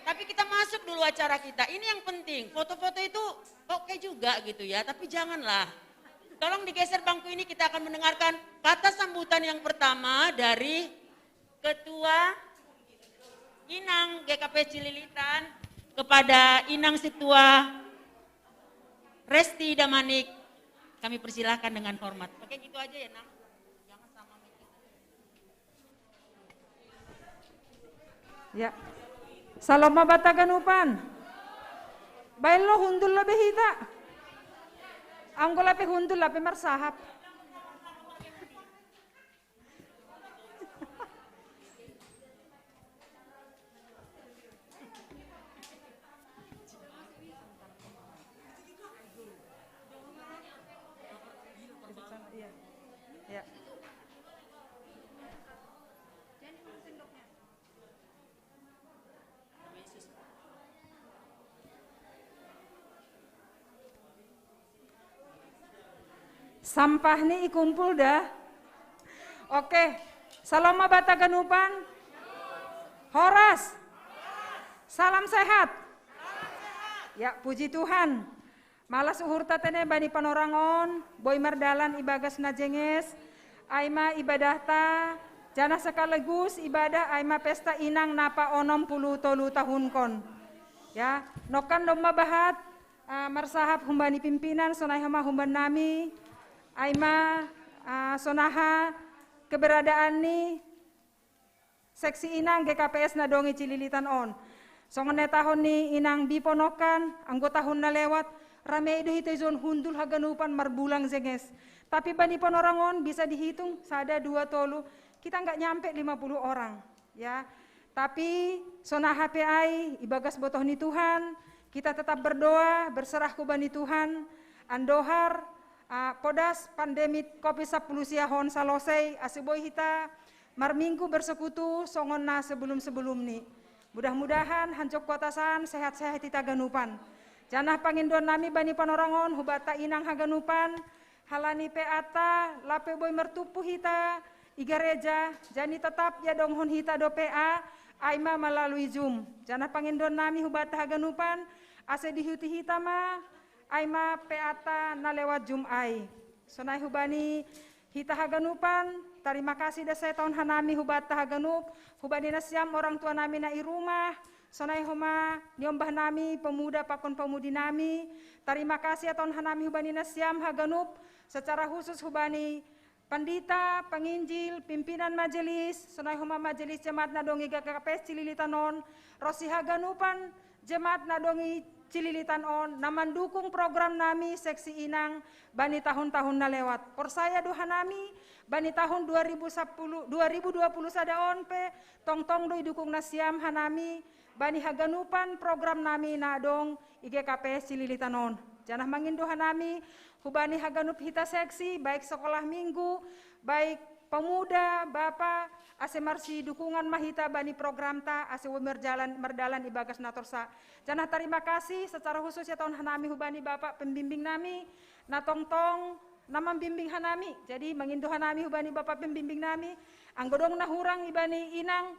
Tapi kita masuk dulu acara kita. Ini yang penting. Foto-foto itu oke juga gitu ya, tapi janganlah. Tolong digeser bangku ini, kita akan mendengarkan kata sambutan yang pertama dari Ketua Inang G K P Cililitan kepada Inang Setua Resti Damanik. Kami persilahkan dengan hormat. Oke, gitu aja ya, Nang. Jangan sama mic. Ya. Saloma bata ganupan. Bailo hundul labe hita. Anggo lape hundul lape marsahap. Iya. Ya. Sampah ni ikumpul dah. Oke. Saloma bata ganupan. Horas. Salam sehat. Ya, puji Tuhan. Malas uhurta tene bani panorangon, boi mardalan ibagas na jenges, ai ma ibadahta, janah sekaligus ibadah ai ma pesta inang na pa onom puluh tolu tahunkon. Ya, nongkan domma bahat, uh, marsahap humbani pimpinan, sonai homa humban nami, ai ma uh, sonaha keberadaan ni seksi inang G K P S na dong i Cililitan on. Songon na tahun ni inang biponokan, anggo tahun na lewat, ramei do hita ijon hundul haganupan marbulang jenges. Tapi bani panorang on bisa dihitung, sada, dua, tolu, kita nggak nyampe lima puluh orang. Ya. Tapi sonaha pe ai ibagas botoh ni Tuhan, kita tetap berdoa, berserah ku bani Tuhan, andohar, uh, podas pandemi covid sapuluh siahon salosei, ase boi hita marminggu bersekutu songon na sebelum-sebelum ni. Mudah-mudahan hanjok kuatasan sehat-sehat hita ganupan. Janah pangindoan nami bani panorangon hubata inang haganupan, halani pe ata lape boi martumpu hita i gareja, jani tetap ya donghon hita do P A, ai ma malalui Zoom. Janah pangindoan nami hubata haganupan, ase dihuti hita ma, ai ma P A ta na lewat Zoom ai. Sonai hubani hita haganupan, tarima kasih da sai taon hanami hubata haganup, hubani nasiam orang tua nami na i rumah, sonai homa niombah nami pemuda pakon pemudi nami, tarima kasih ataon hanami hubani nasiam haganup, secara khusus hubani pandita, penginjil, pimpinan majelis, sonai homa majelis jemaat na dong i G K P S Cililitan on, ronsi haganupan jemaat na dong i Cililitan on, na mandukung program nami seksi inang bani tahun-tahun na lewat. Porsaya do hanami bani tahun dua ribu sepuluh, dua ribu dua puluh sada on pe tongtong do idukung nasiam hanami bani haganupan program nami na dong i G K P S Cililitan on. Janah mangindo hanami hubani haganup hita seksi, baik sekolah minggu, baik pemuda, bapa, ase marsidukungan ma hita bani programta, ase boi mardalan, mardalan ibagas na torsa. Janah tarima kasih secara khusus ya taon hanami hubani bapa pembimbing nami, na tongtong na mambimbing hanami. Jadi mangindo hanami hubani bapa pembimbing nami, anggo dong na hurang ibani inang,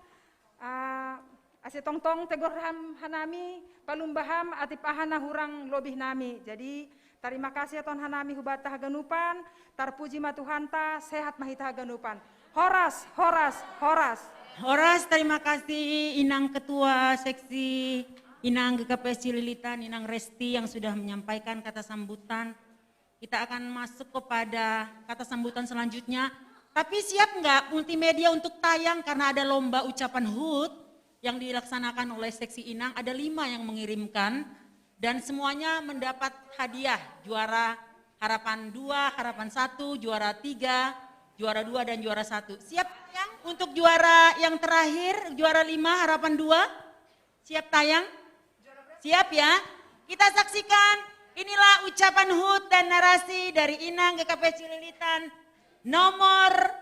uh, ase tongtong tegor ham hanami, palumbaham atip aha na hurang lobih nami. Jadi tarima kasih ya taon hanami hubata haganupan, tarpuji ma Tuhanta, sehat ma hita haganupan. Horas, horas, horas. Horas, terima kasih Inang Ketua Seksi Inang G K P S Cililitan, Inang Resti yang sudah menyampaikan kata sambutan. Kita akan masuk kepada kata sambutan selanjutnya. Tapi siap nggak multimedia untuk tayang karena ada lomba ucapan HUT yang dilaksanakan oleh Seksi Inang. Ada lima yang mengirimkan dan semuanya mendapat hadiah juara harapan dua, harapan satu, juara tiga, juara dua dan juara satu. Siap yang untuk juara yang terakhir, juara lima, harapan dua? Siap tayang? Siap ya? Kita saksikan Inilah ucapan hut dan narasi dari Inang G K P Cililitan nomor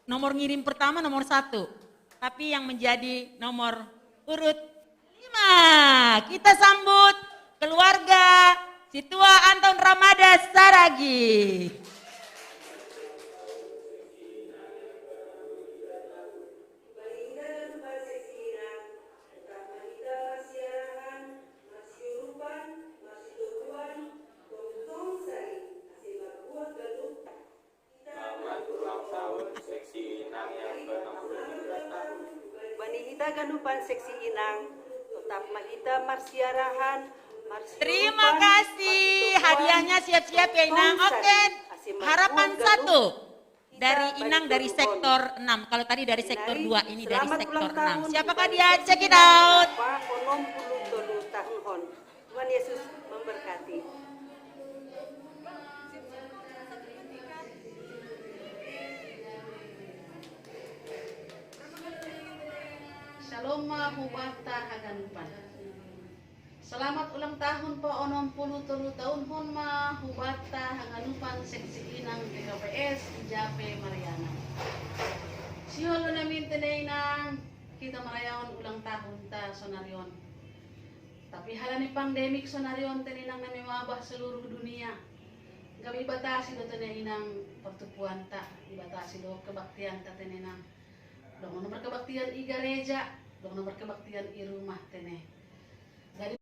nomor ngirim pertama, nomor satu, tapi yang menjadi nomor urut lima. Kita sambut keluarga Situa Anton Ramada Saragi. Bani hita ganupan seksi Inang, tetap ma hita marsiarahan. Terima kasih. Hadiahnya siap-siap ya, Inang. Oke. Harapan satu dari Inang dari sektor enam. Kalau tadi dari sektor dua, ini dari sektor enam. Siapakah dia? Check it out. Onom puluh tolu tahun hon. Tuhan Yesus memberkati. Shalom ma hubata haganupan. Selamat ulang tahun pa onom puluh tolu tahun hon ma hubata haganupan seksi Inang G K P S Ijape Mariana. Sihol do namin tene Inang, hita marayahon ulang tahun ta sonarion. Tapi halani pandemik sonarion tene Inang na mewabah seluruh dunia. Gabe ibatasi do tene Inang pertubuan ta, ibatasi do kebaktian ta tene Inang. Dong na berkebaktian i gereja, dong na berkebaktian i rumah tene. Jadi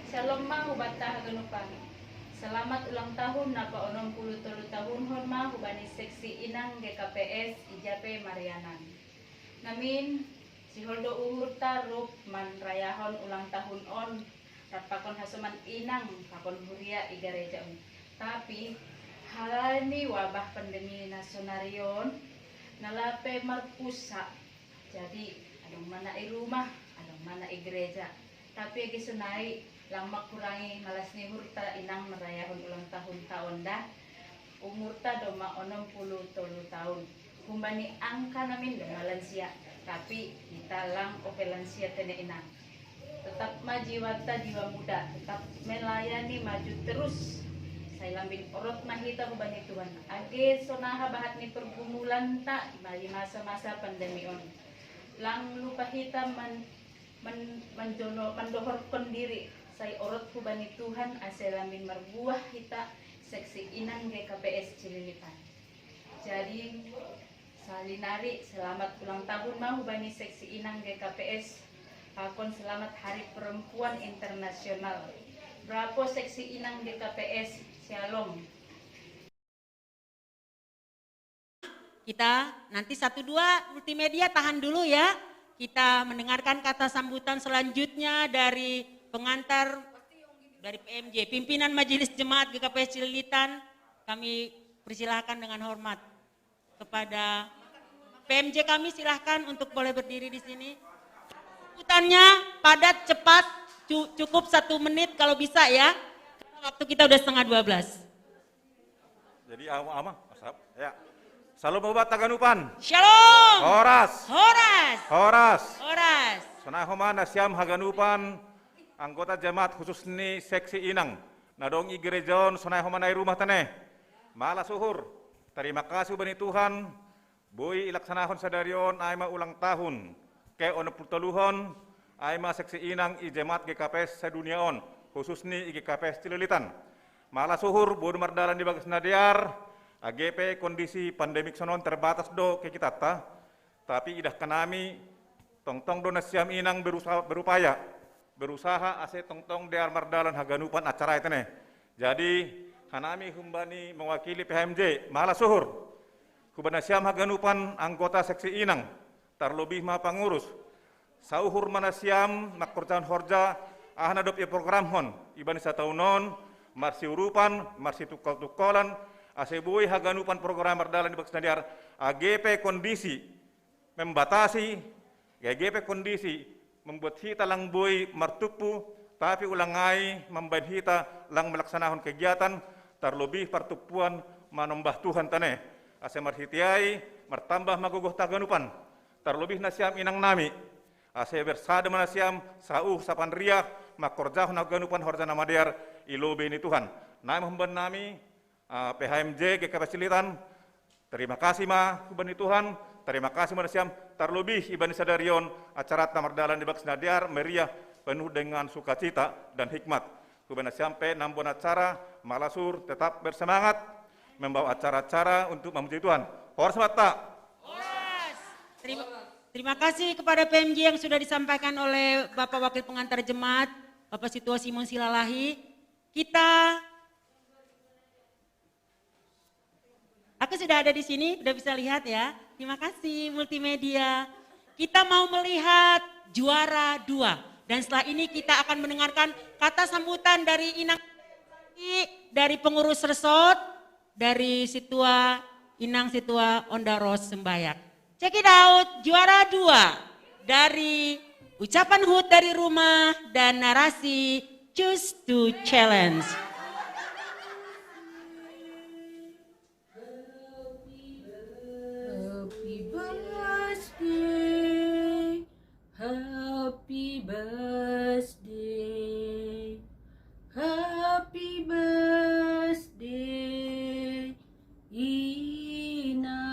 Shalom ma hubata haganupan. Selamat ulang tahun na pa onom puluh tolu tahun hon ma hubani seksi Inang G K P S Ijape Marianan. Namin, sihol do umur ta rap manrayahon ulang tahun on, rap pakon hasoman Inang pakon huria i gereja on. Tapi halani wabah pandemi na sonarion, na lape marpusa. Jadi adong ma na i rumah, adong ma na i gereja. Tapi age sonai, lang makurangi malas ni uhur ta Inang marayahon ulang tahun ta on da. Umur ta do ma onom puluh tolu tahun. Humbani angka namin do ma lansia, tapi hita lang ope lansia tene Inang. Tetap ma jiwa ta jiwa muda, tetap melayani maju terus. Sai lambin orot ma hita hubani Tuhan. Age sonaha bahat ni pergumulan ta di masa-masa pandemi on. Lang lupa hita man, man, manjono, mandohorkon diri, sai orot hubani Tuhan ase lambin marbuah hita seksi Inang G K P S Cililitan. Jadi, salinari selamat ulang tahun ma hubani seksi Inang G K P S, pakon selamat Hari Perempuan Internasional. Bravo seksi Inang G K P S, Shalom. Kita nanti satu dua multimedia tahan dulu ya. Kita mendengarkan kata sambutan selanjutnya dari pengantar dari P M J, Pimpinan Majelis Jemaat G K P S Cililitan. Kami persilahkan dengan hormat kepada P M J kami, silahkan untuk boleh berdiri di sini. Sambutannya padat, cepat, cu- cukup satu menit kalau bisa ya. Karena waktu kita udah setengah dua belas. Jadi ama ama, Mas Hap, ya. Shalom ma hubata haganupan. Shalom. Horas. Horas. Horas. Horas. Sonaha ma nasiam haganupan anggota jemaat khusus ni seksi Inang na adong i gereja on, sonaha ma na i rumah tene. Malas uhur. Tarima kasih hubani Tuhan. Boi ilaksanahon sadari on ai ma ulang tahun ke onom puluh toluhon, ai ma seksi Inang i jemaat G K P S sadunia on, khusus ni i G K P S Cililitan. Malas uhur boi do mardalan di bagas na dear, age pe kondisi pandemik sonon terbatas do ke kita ta, tapi idah kanami, tongtong do nasiam Inang berusa- berupaya berusaha ase tongtong dear mardalan haganupan acara ita ne. Jadi, hanami humbani mewakili P H M J, malas uhur. Hubani nasiam haganupan anggota seksi inang, tarlobih ma pangurus. Sauhur ma nasiam mangkorjahon horja, aha na dob iprogramhon, ibani sataun on, marsiurupan, marsitungkol-tungkolan, ase boi haganupan program mardalan di bagas na dear, age pe kondisi membatasi, age pe kondisi membuat hita lang boi martumpu, tapi ulang ai mambahen hita lang malaksanahon kegiatan, tarlobih partumpuan manombah Tuhan ta ne. Ase marhite ai, martambah ma gogoh haganupan, tarlobih nasiam inang nami. Ase bersada ma nasiam sauhur sapariah, mangkorjahon haganupan horja na madear i lobei ni Tuhan. Nami humbani nami, ah, P H M J G K P S Cililitan, terima kasih ma hubani Tuhan, terima kasih ma nasiam, tarlobih ibani sadari on acaranta mardalan di bagas na dear, meriah, penuh dengan sukacita dan hikmat. Hubani nasiam pe na mamboan acara, malas uhur, tetap bersemangat membawa acara-acara untuk memuji Tuhan. Horas ma hita. Horas. Terima, terima kasih kepada P M J yang sudah disampaikan oleh Bapak Wakil Pengantar Jemaat, Bapak Situa Simon Silalahi. Kita, aku sudah ada di sini, udah bisa lihat ya. Terima kasih multimedia. Kita mau melihat juara dua. Dan setelah ini kita akan mendengarkan kata sambutan dari Inang, dari pengurus resort, dari Situa, Inang Situa Onda Ros Sembayak. Check it out, juara dua dari ucapan hut dari rumah dan narasi Choose to Challenge. Happy birthday, happy birthday, happy birthday, Ina.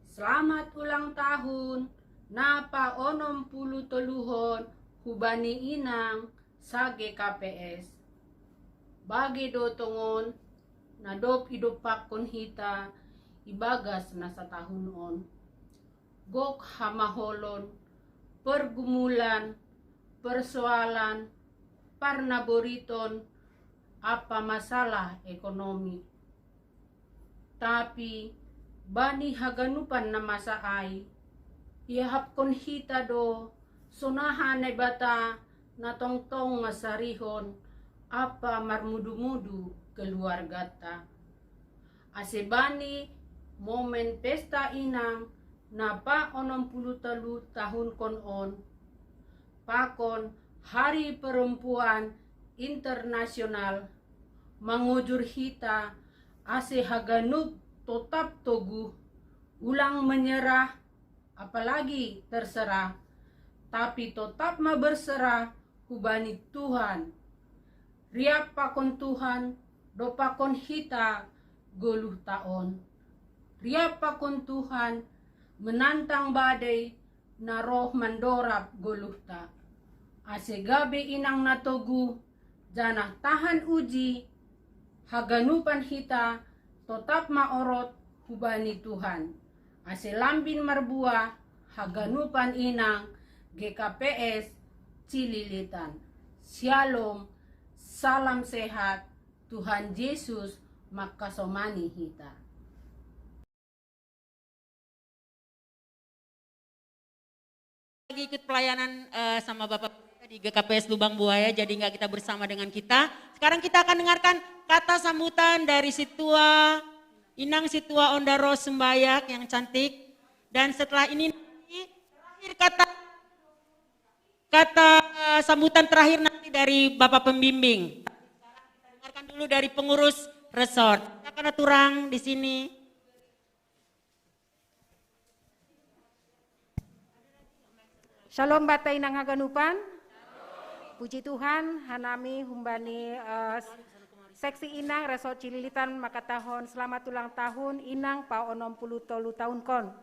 Selamat ulang tahun na paonom pulu toluhon hubani inang sa-G K P S. Bage do tongon na dob idompakkon hita ibagas na satahun on. Gok hamaholon, pergumulan, persoalan, parnaboriton, ampa masalah ekonomi. Tapi bani haganupan na masa ai, iahapkon hita do sonaha Naibata na tongtong mansarihon ampa marmudu-mudu keluarganta. Ase bani momen pesta inang na paonom pulu tolu tahunkon on, pakon Hari Perempuan Internasional, mangujur hita ase haganup totap toguh, ulang menyerah, apalagi terserah, tapi totap ma berserah hubani Tuhan. Riap pakon Tuhan dompakkon hita goluhta on. Riap pakon Tuhan menantang badei na roh mandorab goluhta. Ase gabe inang na toguh, janah tahan uji, haganupan hita totap ma orot hubani Tuhan. Ase lambin marbuah haganupan inang G K P S Cililitan. Syalom, salam sehat, Tuhan Yesus mangkasomani hita. Lagi ikut pelayanan, eh, sama Bapak di G K P S Lubang Buaya, jadi nggak kita bersama dengan kita. Sekarang kita akan dengarkan kata sambutan dari Situa, Inang Situa Onda Ros Sembayak yang cantik. Dan setelah ini nanti terakhir kata, kata, eh, sambutan terakhir nanti dari Bapak Pembimbing. Dengarkan dulu dari pengurus resort. Silakan aturang di sini. Shalom banta inang haganupan. Puji Tuhan, hanami humbani, eh, seksi inang Resort Cililitan mangkatahon selamat ulang tahun inang paonom pulu tolu tahunkon.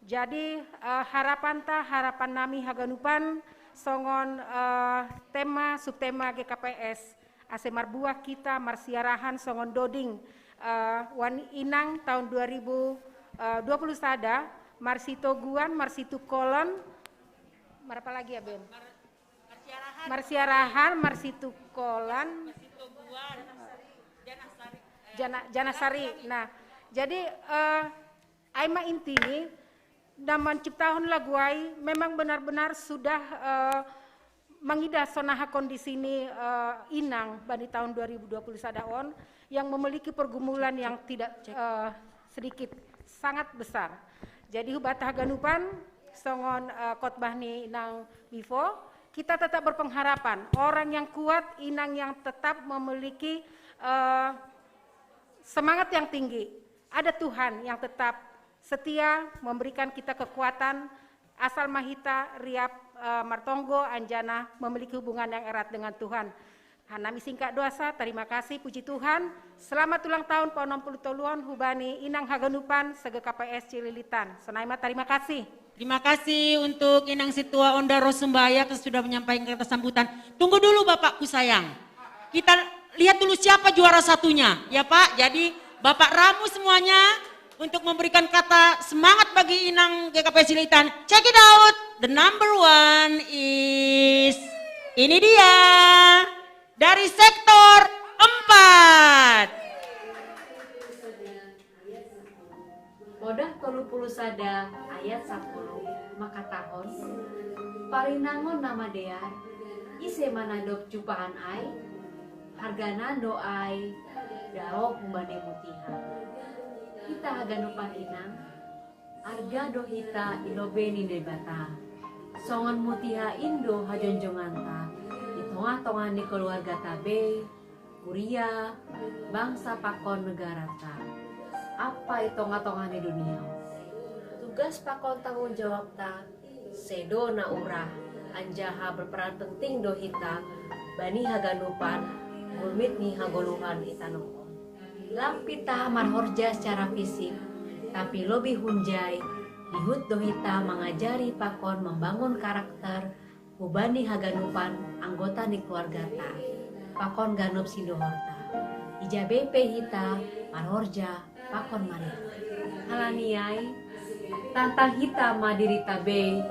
Jadi, eh, harapanta, harapan nami haganupan songon, eh, tema, subtema G K P S, ase marbuah hita marsiarahan songon doding, eh, wan inang taon dua ribu dua puluh sada, marsitoguan, marsitungkolan, Apalagi ya, Ben? Marsiarahan, Marsiarahan, Marsitukolan, Marsitobuan, Janasari. Jana, Janasari. Nah, jadi eh, ai ma intini, dan menciptakan lagu ai memang benar-benar sudah eh, mangida sonaha kondisi ni eh, inang bani tahun dua ribu dua puluh sada on yang memiliki pergumulan yang tidak eh, sedikit, sangat besar. Jadi hubata haganupan songon eh, khotbah ni inang before, kita tetap berpengharapan orang yang kuat, inang yang tetap memiliki eh, semangat yang tinggi. Ada Tuhan yang tetap setia memberikan kita kekuatan asal ma hita riap eh, martonggo anjana memiliki hubungan yang erat dengan Tuhan. Hanami singkat dosa, terima kasih, puji Tuhan. Selamat ulang tahun po enam puluh toluan hubani inang haganupan se-G K P S Cililitan. Sonai ma, terima kasih. Terima kasih untuk Inang Situa Onda Rosumbaya yang sudah menyampaikan kata sambutan. Tunggu dulu Bapakku sayang. Kita lihat dulu siapa juara satunya, ya Pak. Jadi Bapak Ramu semuanya untuk memberikan kata semangat bagi Inang G K P S Cililitan. Check it out. The number one is, ini dia, dari sektor empat. Podah tolu puluh sada ayat sapuluh makatahon, parinangon na madear, ise ma na dob jumpahan ai, hargana ndo ai daoh humbani mutiha. Hita haganupan inang, arga do hita i lobei ni Debata. Songon mutiha in do hajongjonganta di tongah-tongah ni keluargata bei, kuria, bangsa pakon negarata, ampa i tongah-tongah ni dunia. Tugas pakon tanggung jawabta sedo na urah, anjaha berperan penting do hita bani haganupan gulmit ni hagoluhan i tanoh on. Lam pinta marhorja secara fisik, tapi lobih hunjai, dihut do hita mangajari pakon mambangun karakter hubani haganupan anggota ni keluargata pakon ganup sindohorta. Ija bei pe hita marhorja pakon marere. Halani ai, tantang hita ma dirita bei,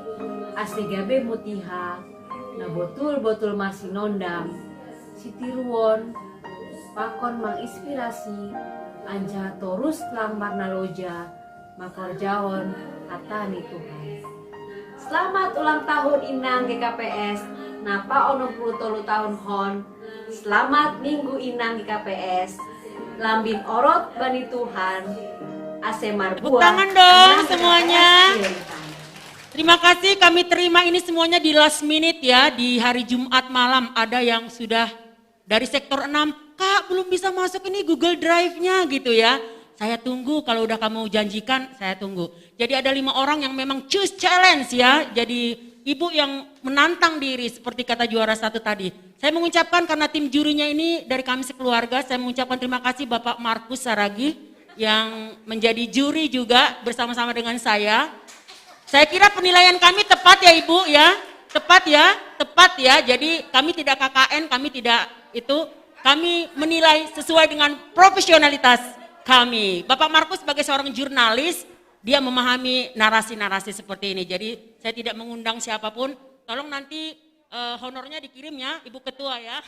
ase gabe mutiha na botul-botul marsinondam, sitiruon, pakon manginspirasi, anjaha torus lang marnaloja mangkorjahon hata ni Tuhan. Selamat ulang tahun inang G K P S, napa onom puluh tolu tahun hon. Selamat minggu inang G K P S. Lambin orot bani Tuhan, ase marbuah. Tepuk tangan dong semuanya. Terima kasih, kami terima ini semuanya di last minute ya, di hari Jumat malam ada yang sudah dari sektor enam, "Kak, belum bisa masuk ini Google Drive-nya," gitu ya. Saya tunggu, kalau udah kamu janjikan, saya tunggu. Jadi ada lima orang yang memang choose challenge ya. Jadi ibu yang menantang diri seperti kata juara satu tadi. Saya mengucapkan karena tim jurinya ini dari kami sekeluarga, saya mengucapkan terima kasih Bapak Markus Saragi yang menjadi juri juga bersama-sama dengan saya. Saya kira penilaian kami tepat ya Ibu ya, tepat ya, tepat ya. Jadi kami tidak K K N, kami tidak itu, kami menilai sesuai dengan profesionalitas kami. Bapak Markus sebagai seorang jurnalis, dia memahami narasi-narasi seperti ini. Jadi saya tidak mengundang siapapun, tolong nanti eh, honornya dikirim ya Ibu Ketua ya.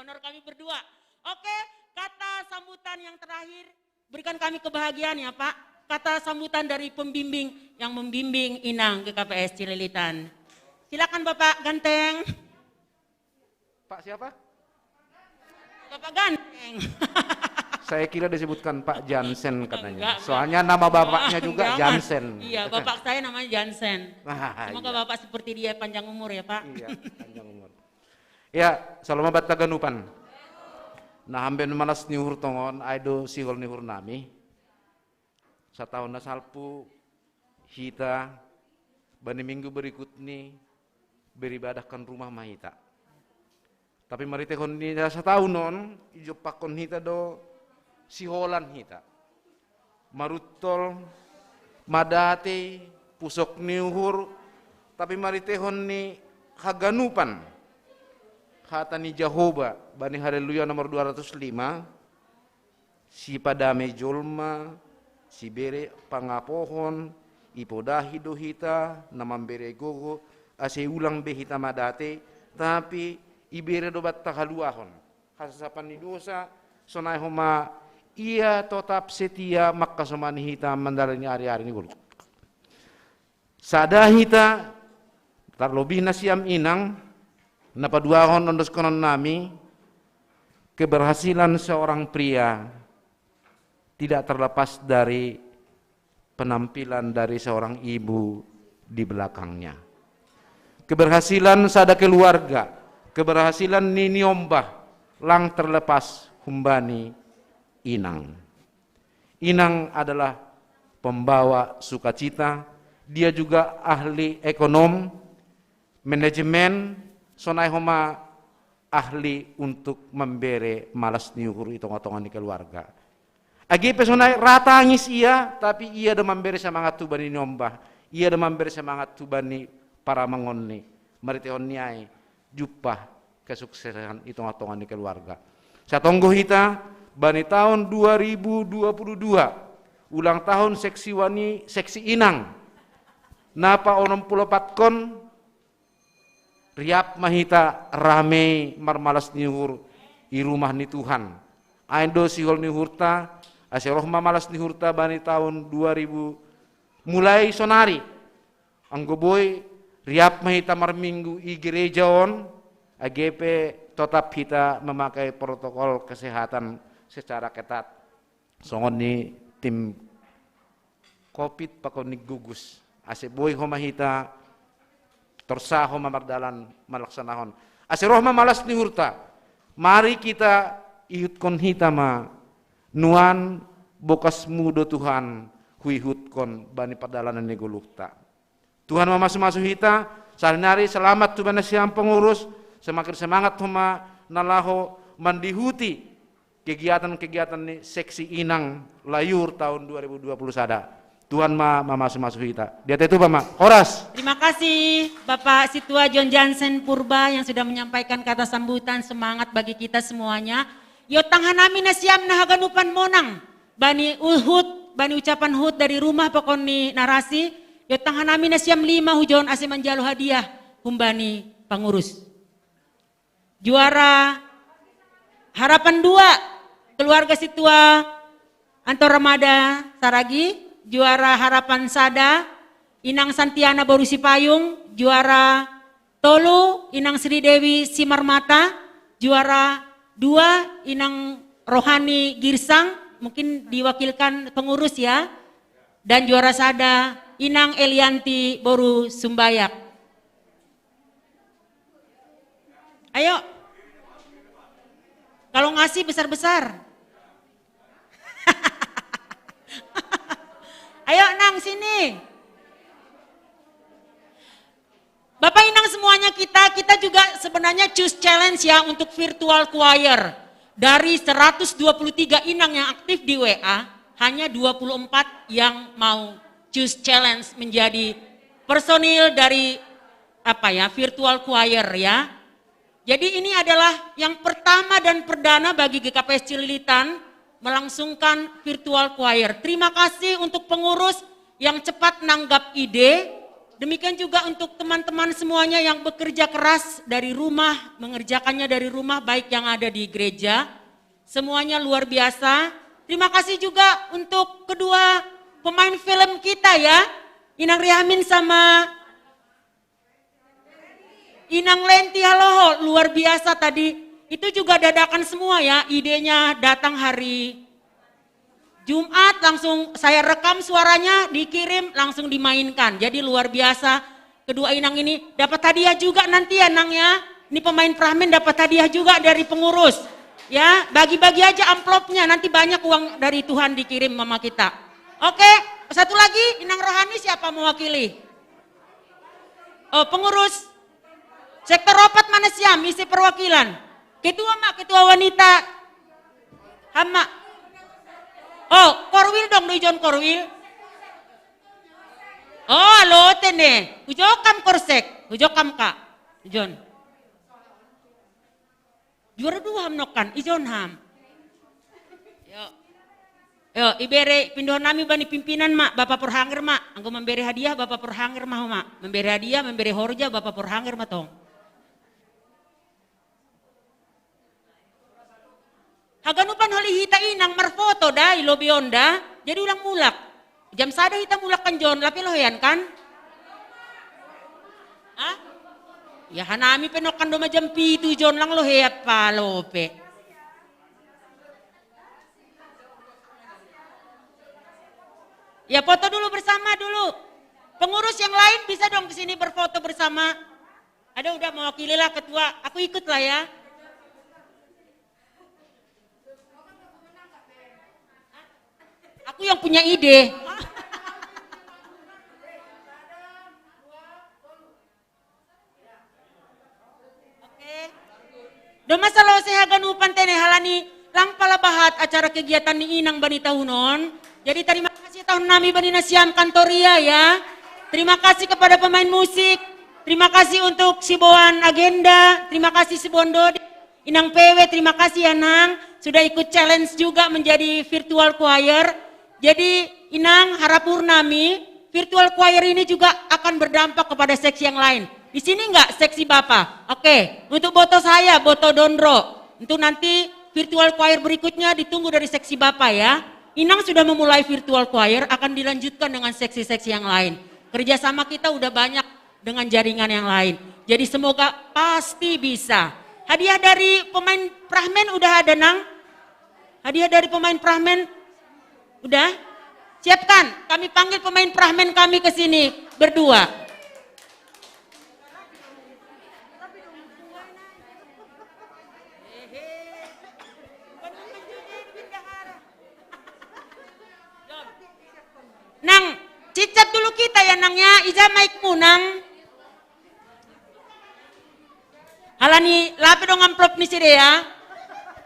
Honor kami berdua. Oke, kata sambutan yang terakhir, berikan kami kebahagiaan ya Pak. Kata sambutan dari pembimbing yang membimbing Inang G K P S Cililitan. Silakan Bapak Ganteng. Pak siapa? Bapak Ganteng. Saya kira disebutkan Pak Jansen katanya. Enggak, enggak. Soalnya nama bapaknya juga Jansen. Iya, bapak saya namanya Jansen. Nah, semoga iya. Bapak seperti dia panjang umur ya Pak. Iya, panjang umur. Ya, selamat haganupan. Nah, amben malas ni uhur tongon, ai do sihol ni uhur nami. Satahun na salpu hita bani minggu berikut ni beribadah kan rumah ma hita. Tapi marhitehon ni satahun on, ijompakkon hita do siholan hita. Maruntol, madati, pusok ni uhur, tapi marhitehon ni haganupan. Hata ni Jahowa, bani Haleluya nomor dua ratus lima, sipadamei jolma, sibere pangapohon, Ipodahi do hita na mambere gogo, ase ulang be hita madate, tapi ibere do banta haluahon, hasasapan ni dosa, sonai homa Ia totap setia mangkasomani hita mandalani ari-ari ni ngolu. Sada hita, tarlobih nasiam inang, na paduahon ondoskonon nami, keberhasilan seorang pria tidak terlepas dari penampilan dari seorang ibu di belakangnya. Keberhasilan sada keluarga, keberhasilan nini ombah, lang terlepas humbani inang. Inang adalah pembawa sukacita, dia juga ahli ekonom, manajemen, sonai homa ahli untuk mambere malas ni uhur i tonga-tonga ni keluarga. Age pe sonai ra tangis ia, tapi ia do mambere semangat tu bani niombah, ia do mambere semangat tu bani paramangonni, maritehon ni ai jumpah kesuksesan i tonga-tonga ni keluarga. Satonggo hita bani tahun dua ribu dua puluh dua, ulang tahun seksi wani, seksi inang, na pa onom puluh patkon, riap ma hita ramei marmalas ni uhur i rumah ni Tuhan. Ain do sihol ni uhurta, ase roh ma malas ni uhurta bani tahun dua ribu, mulai sonari. Anggo boi, riap ma hita marminggu i gereja on, age pe totap hita memakai protokol kesehatan secara ketat. Songon ni tim covid pakon ni gugus. Ase boi homa hita torsa homa mardalan malaksanahon. Ase roh ma malas ni uhurta. Mari kita ihutkon hita ma nuan, bokasmu do Tuhan huihutkon bani pardalanan ni goluhta. Tuhan mamasu-masu hita, sarinari selamat tu bani nasiam pengurus, semakin semangat homa na laho mandihuti kegiatan-kegiatan ni seksi inang Layur tahun dua ribu dua puluh sada. Tuhan ma mamasu-masu hita. Dia tetu ma. Horas. Terima kasih Bapak Situa John Jansen Purba yang sudah menyampaikan kata sambutan semangat bagi kita semuanya. Iotang hanami nasiam na haganupan monang bani uhut, bani ucapan hut dari rumah pakon ni narasi. Iotang hanami nasiam lima hujon ase manjalo hadiah humbani pangurus. Juara harapan dua, keluarga Situa Antor Ramada Saragi. Juara harapan sada, Inang Santiana boru Sipayung. Juara tolu, Inang Sri Dewi Simarmata. Juara dua, Inang Rohani Girsang, mungkin diwakilkan pengurus ya. Dan juara sada, Inang Elianti boru Sumbayak. Ayo. Kalau ngasih besar-besar. Ayo, Nang, sini. Bapak Inang semuanya, kita, kita juga sebenarnya choose challenge ya untuk virtual choir. Dari seratus dua puluh tiga inang yang aktif di W A, hanya dua puluh empat yang mau choose challenge menjadi personil dari apa ya, virtual choir ya. Jadi ini adalah yang pertama dan perdana bagi G K P S Cililitan melangsungkan virtual choir. Terima kasih untuk pengurus yang cepat nanggap ide. Demikian juga untuk teman-teman semuanya yang bekerja keras dari rumah, mengerjakannya dari rumah, baik yang ada di gereja. Semuanya luar biasa. Terima kasih juga untuk kedua pemain film kita ya. Inang Riamin sama Inang Lenti Haloho, luar biasa tadi. Itu juga dadakan semua ya, idenya datang hari Jumat, langsung saya rekam suaranya, dikirim, langsung dimainkan. Jadi luar biasa. Kedua inang ini dapat hadiah juga nanti ya, Nang ya. Ini pemain pramen dapat hadiah juga dari pengurus. Ya, bagi-bagi aja amplopnya, nanti banyak uang dari Tuhan dikirim sama kita. Oke, satu lagi, Inang Rohani siapa mewakili? Oh, pengurus sektor opat mana siam, isi perwakilan? Ketua ma, ketua wanita. Hama. Oh, Korwil dong, do ijon Korwil. Oh, alo tene. Hujokam Korsek, hujokam ka. Ijon. Juara dua ham nokan, ijon ham. Yo. Yo, ibere pindohan nami bani pimpinan ma, Bapak Porhanger ma. Anggo membere hadiah, Bapak Porhanger ma homa. Membere hadiah, membere horja, Bapak Porhanger ma tong. Haganupan holi hita inang marfoto da, i lobi on da. Jadi ulang mulak. Jam sada hita mulak kan Jon, lape lohean kan? Hah? Ya hanami pe nokkan doma jam pitu Jon lang loheat palope. Ya foto dulu bersama dulu. Pengurus yang lain bisa dong ke sini berfoto bersama. Ada udah mewakili lah ketua, aku ikut lah ya. Aku yang punya ide. Oke. Doma salose haganupan tene halani lang pala bahat acara kegiatan ni inang bani tahun on. Jadi terima kasih tahun nami bani nasiam kantoria ya. Terima kasih kepada pemain musik. Terima kasih untuk siboan agenda. Terima kasih siboan dodi. Inang Pewe, terima kasih ya Nang, sudah ikut challenge juga menjadi virtual choir. Jadi Inang, harapur nami virtual choir ini juga akan berdampak kepada seksi yang lain. Di sini enggak seksi Bapak? Oke, untuk boto saya, boto Dondro. Untuk nanti virtual choir berikutnya ditunggu dari seksi Bapak ya. Inang sudah memulai virtual choir, akan dilanjutkan dengan seksi-seksi yang lain. Kerjasama kita udah banyak dengan jaringan yang lain. Jadi semoga pasti bisa. Hadiah dari pemain Prahmen udah ada, Nang? Hadiah dari pemain Prahmen udah? Siapkan, kami panggil pemain Prahmen kami ke sini berdua. Nang, cicat dulu kita ya Nang ya, ija mic-mu Nang. Halani lape dong amplop ni sidea,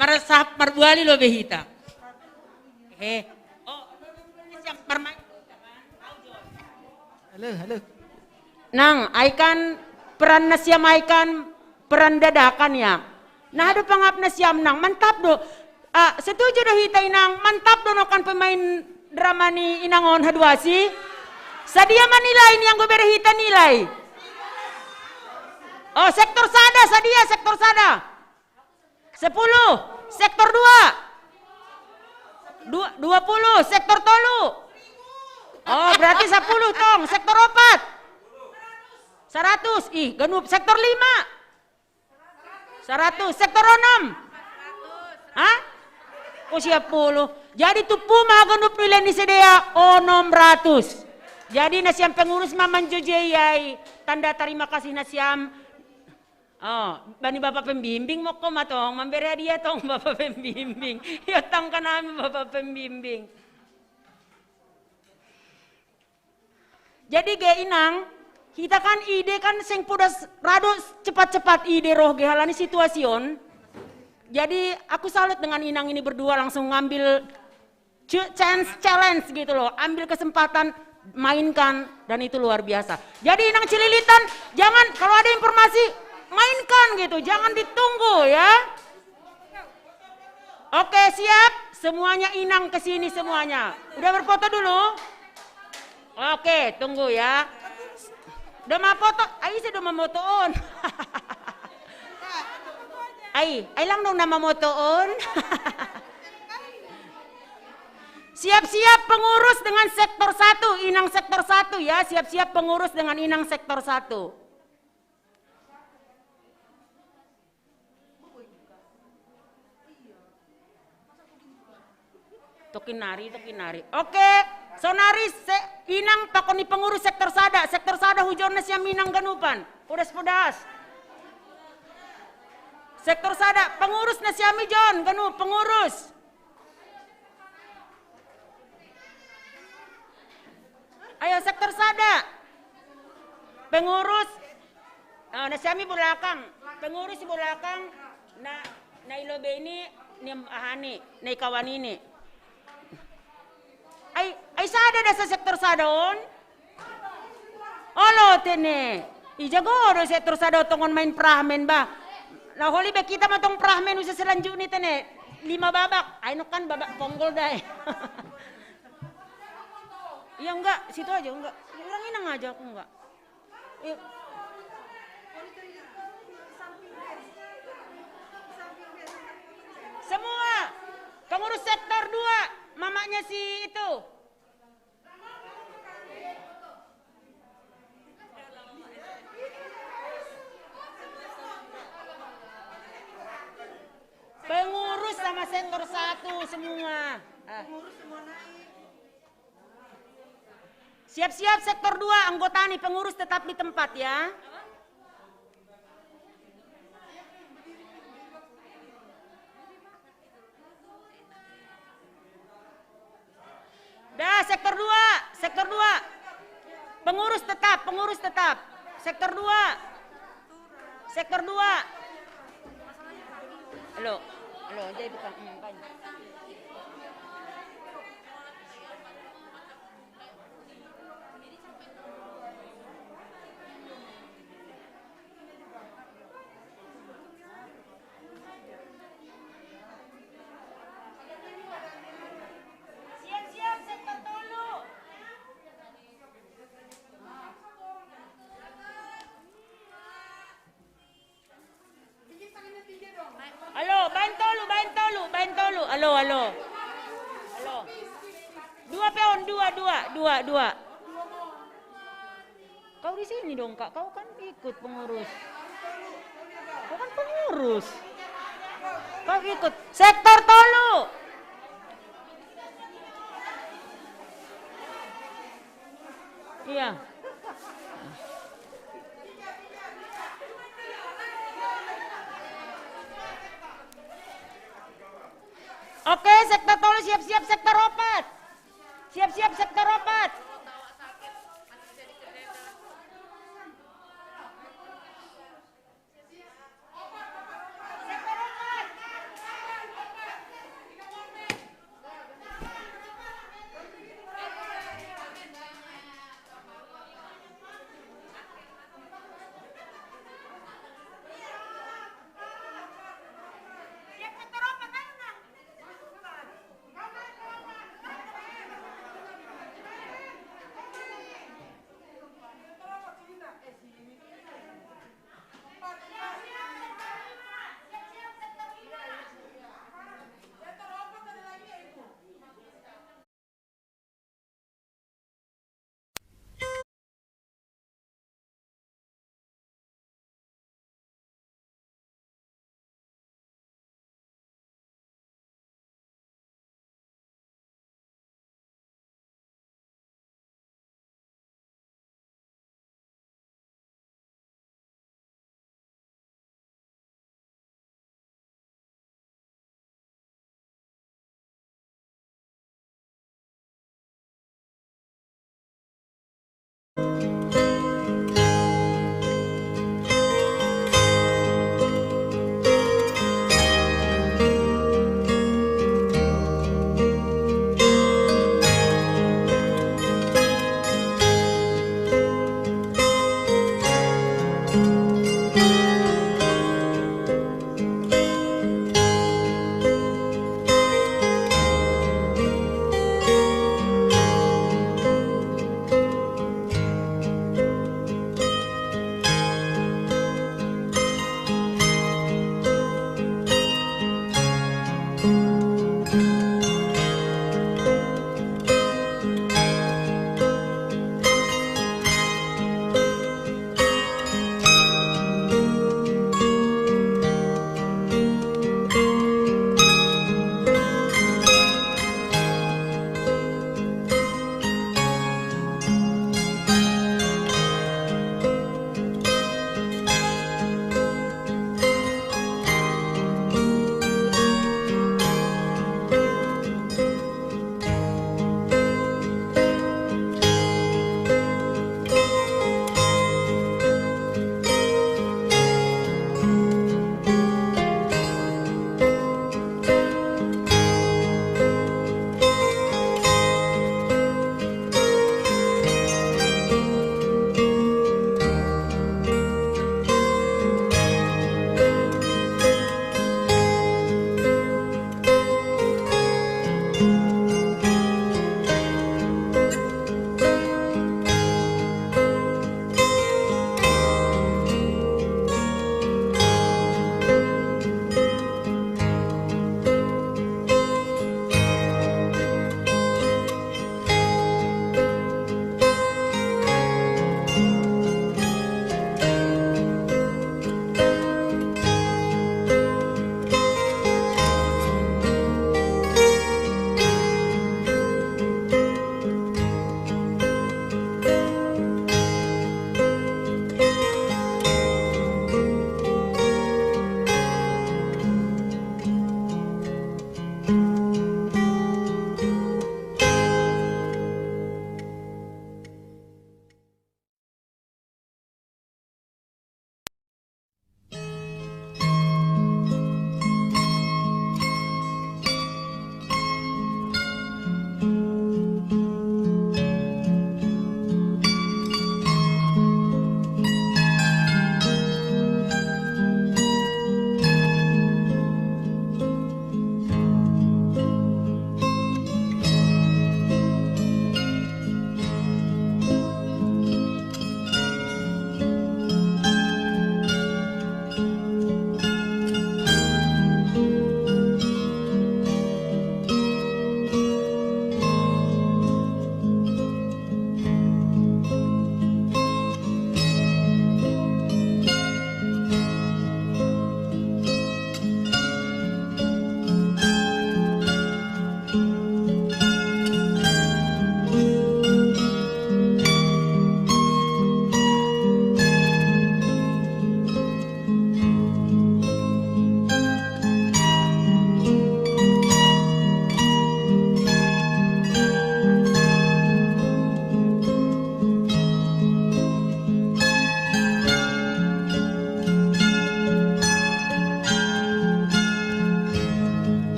marasap marbuali lobe hita. He. Oh, siap marmain. Halo, halo. Nang, ai kan peran nasiam ai kan peran dadakan ya. Nah, ada pangap nasiam Nang, mantap do. Ah, setuju do hita Inang, mantap do nokan pemain drama ni Inang on haduasi. Sadia ma nilai ni anggo bere hita nilai. Oh, sektor sada, sadia sektor sada. Sepuluh, sektor dua. Dua, dua puluh, sektor tolu. Oh, berarti sepuluh tong, sektor opat. Seratus, ih ganup, sektor lima. Seratus, sektor onom. Hah? Oh, siap puluh. Jadi tupu ma ganup nilai ni sidea onom ratus. Jadi nasiam pengurus ma manjojei ai tanda terima kasih nasiam. Oh, bani Bapak pembimbing mokko ma tong, mambere hadiah tong Bapak pembimbing. Ya tangkan ami Bapak pembimbing. Jadi ge Inang, kita kan ide kan sing podas rado cepat-cepat ide roh ge halani situasi on. Jadi aku salut dengan Inang ini berdua langsung ngambil ch- chance challenge gitu loh, ambil kesempatan mainkan dan itu luar biasa. Jadi Inang Cililitan jangan kalau ada informasi mainkan gitu, jangan ditunggu ya. Oke siap, semuanya Inang ke sini semuanya. Udah berfoto dulu? Oke, tunggu ya. Udah mau foto? Ai saya udah mau foto on. Ai, ai lang dong nama moto on. Siap-siap pengurus dengan sektor satu, Inang sektor satu ya, siap-siap pengurus dengan Inang sektor satu. Tokinari, tokinari. Oke, sonari se, Inang pakon ni pengurus sektor sada, sektor sada hujon nasiam Inang ganupan. Podas-podas. Sektor sada, pengurus nasiam ijon, ganup, pengurus. Ayo sektor sada. Pengurus. Oh, nasiam i bolakang. Pengurus i bolakang. Na, na i lobei ni, ni ahani, na i kawan ini. Ai, ai sada da sa sektor sada on. Olo tene. Ija go do sektor sada tongon main prahmen ba. Na holi be kita ma tong prahmen usa selanjutnya tene. Lima babak, ayo kan babak ponggol dai. Iya enggak, situ aja enggak. Orang ini aja aku enggak. Yuk. Semua pengurus sektor dua, mamanya si itu. Pengurus sama sektor satu semua. Ah. Siap-siap sektor dua, anggota nih, pengurus tetap di tempat ya. Dah, sektor dua, sektor dua. Pengurus tetap, pengurus tetap. Sektor dua. Sektor dua. Halo, halo, jadi bukan. Hmm, kan. Siap-siap, sektor tolu. Halo, bain tolu, bain tolu, bain tolu. Halo, halo. Halo. Dua peon, dua, dua, dua, dua. Kau di sini dong, Kak. Kau kan ikut pengurus. Kau kan pengurus. Kau ikut. Sektor tolu. Iya. Oke, sektor tolu siap-siap, sektor opat. Siap-siap, sektor opat.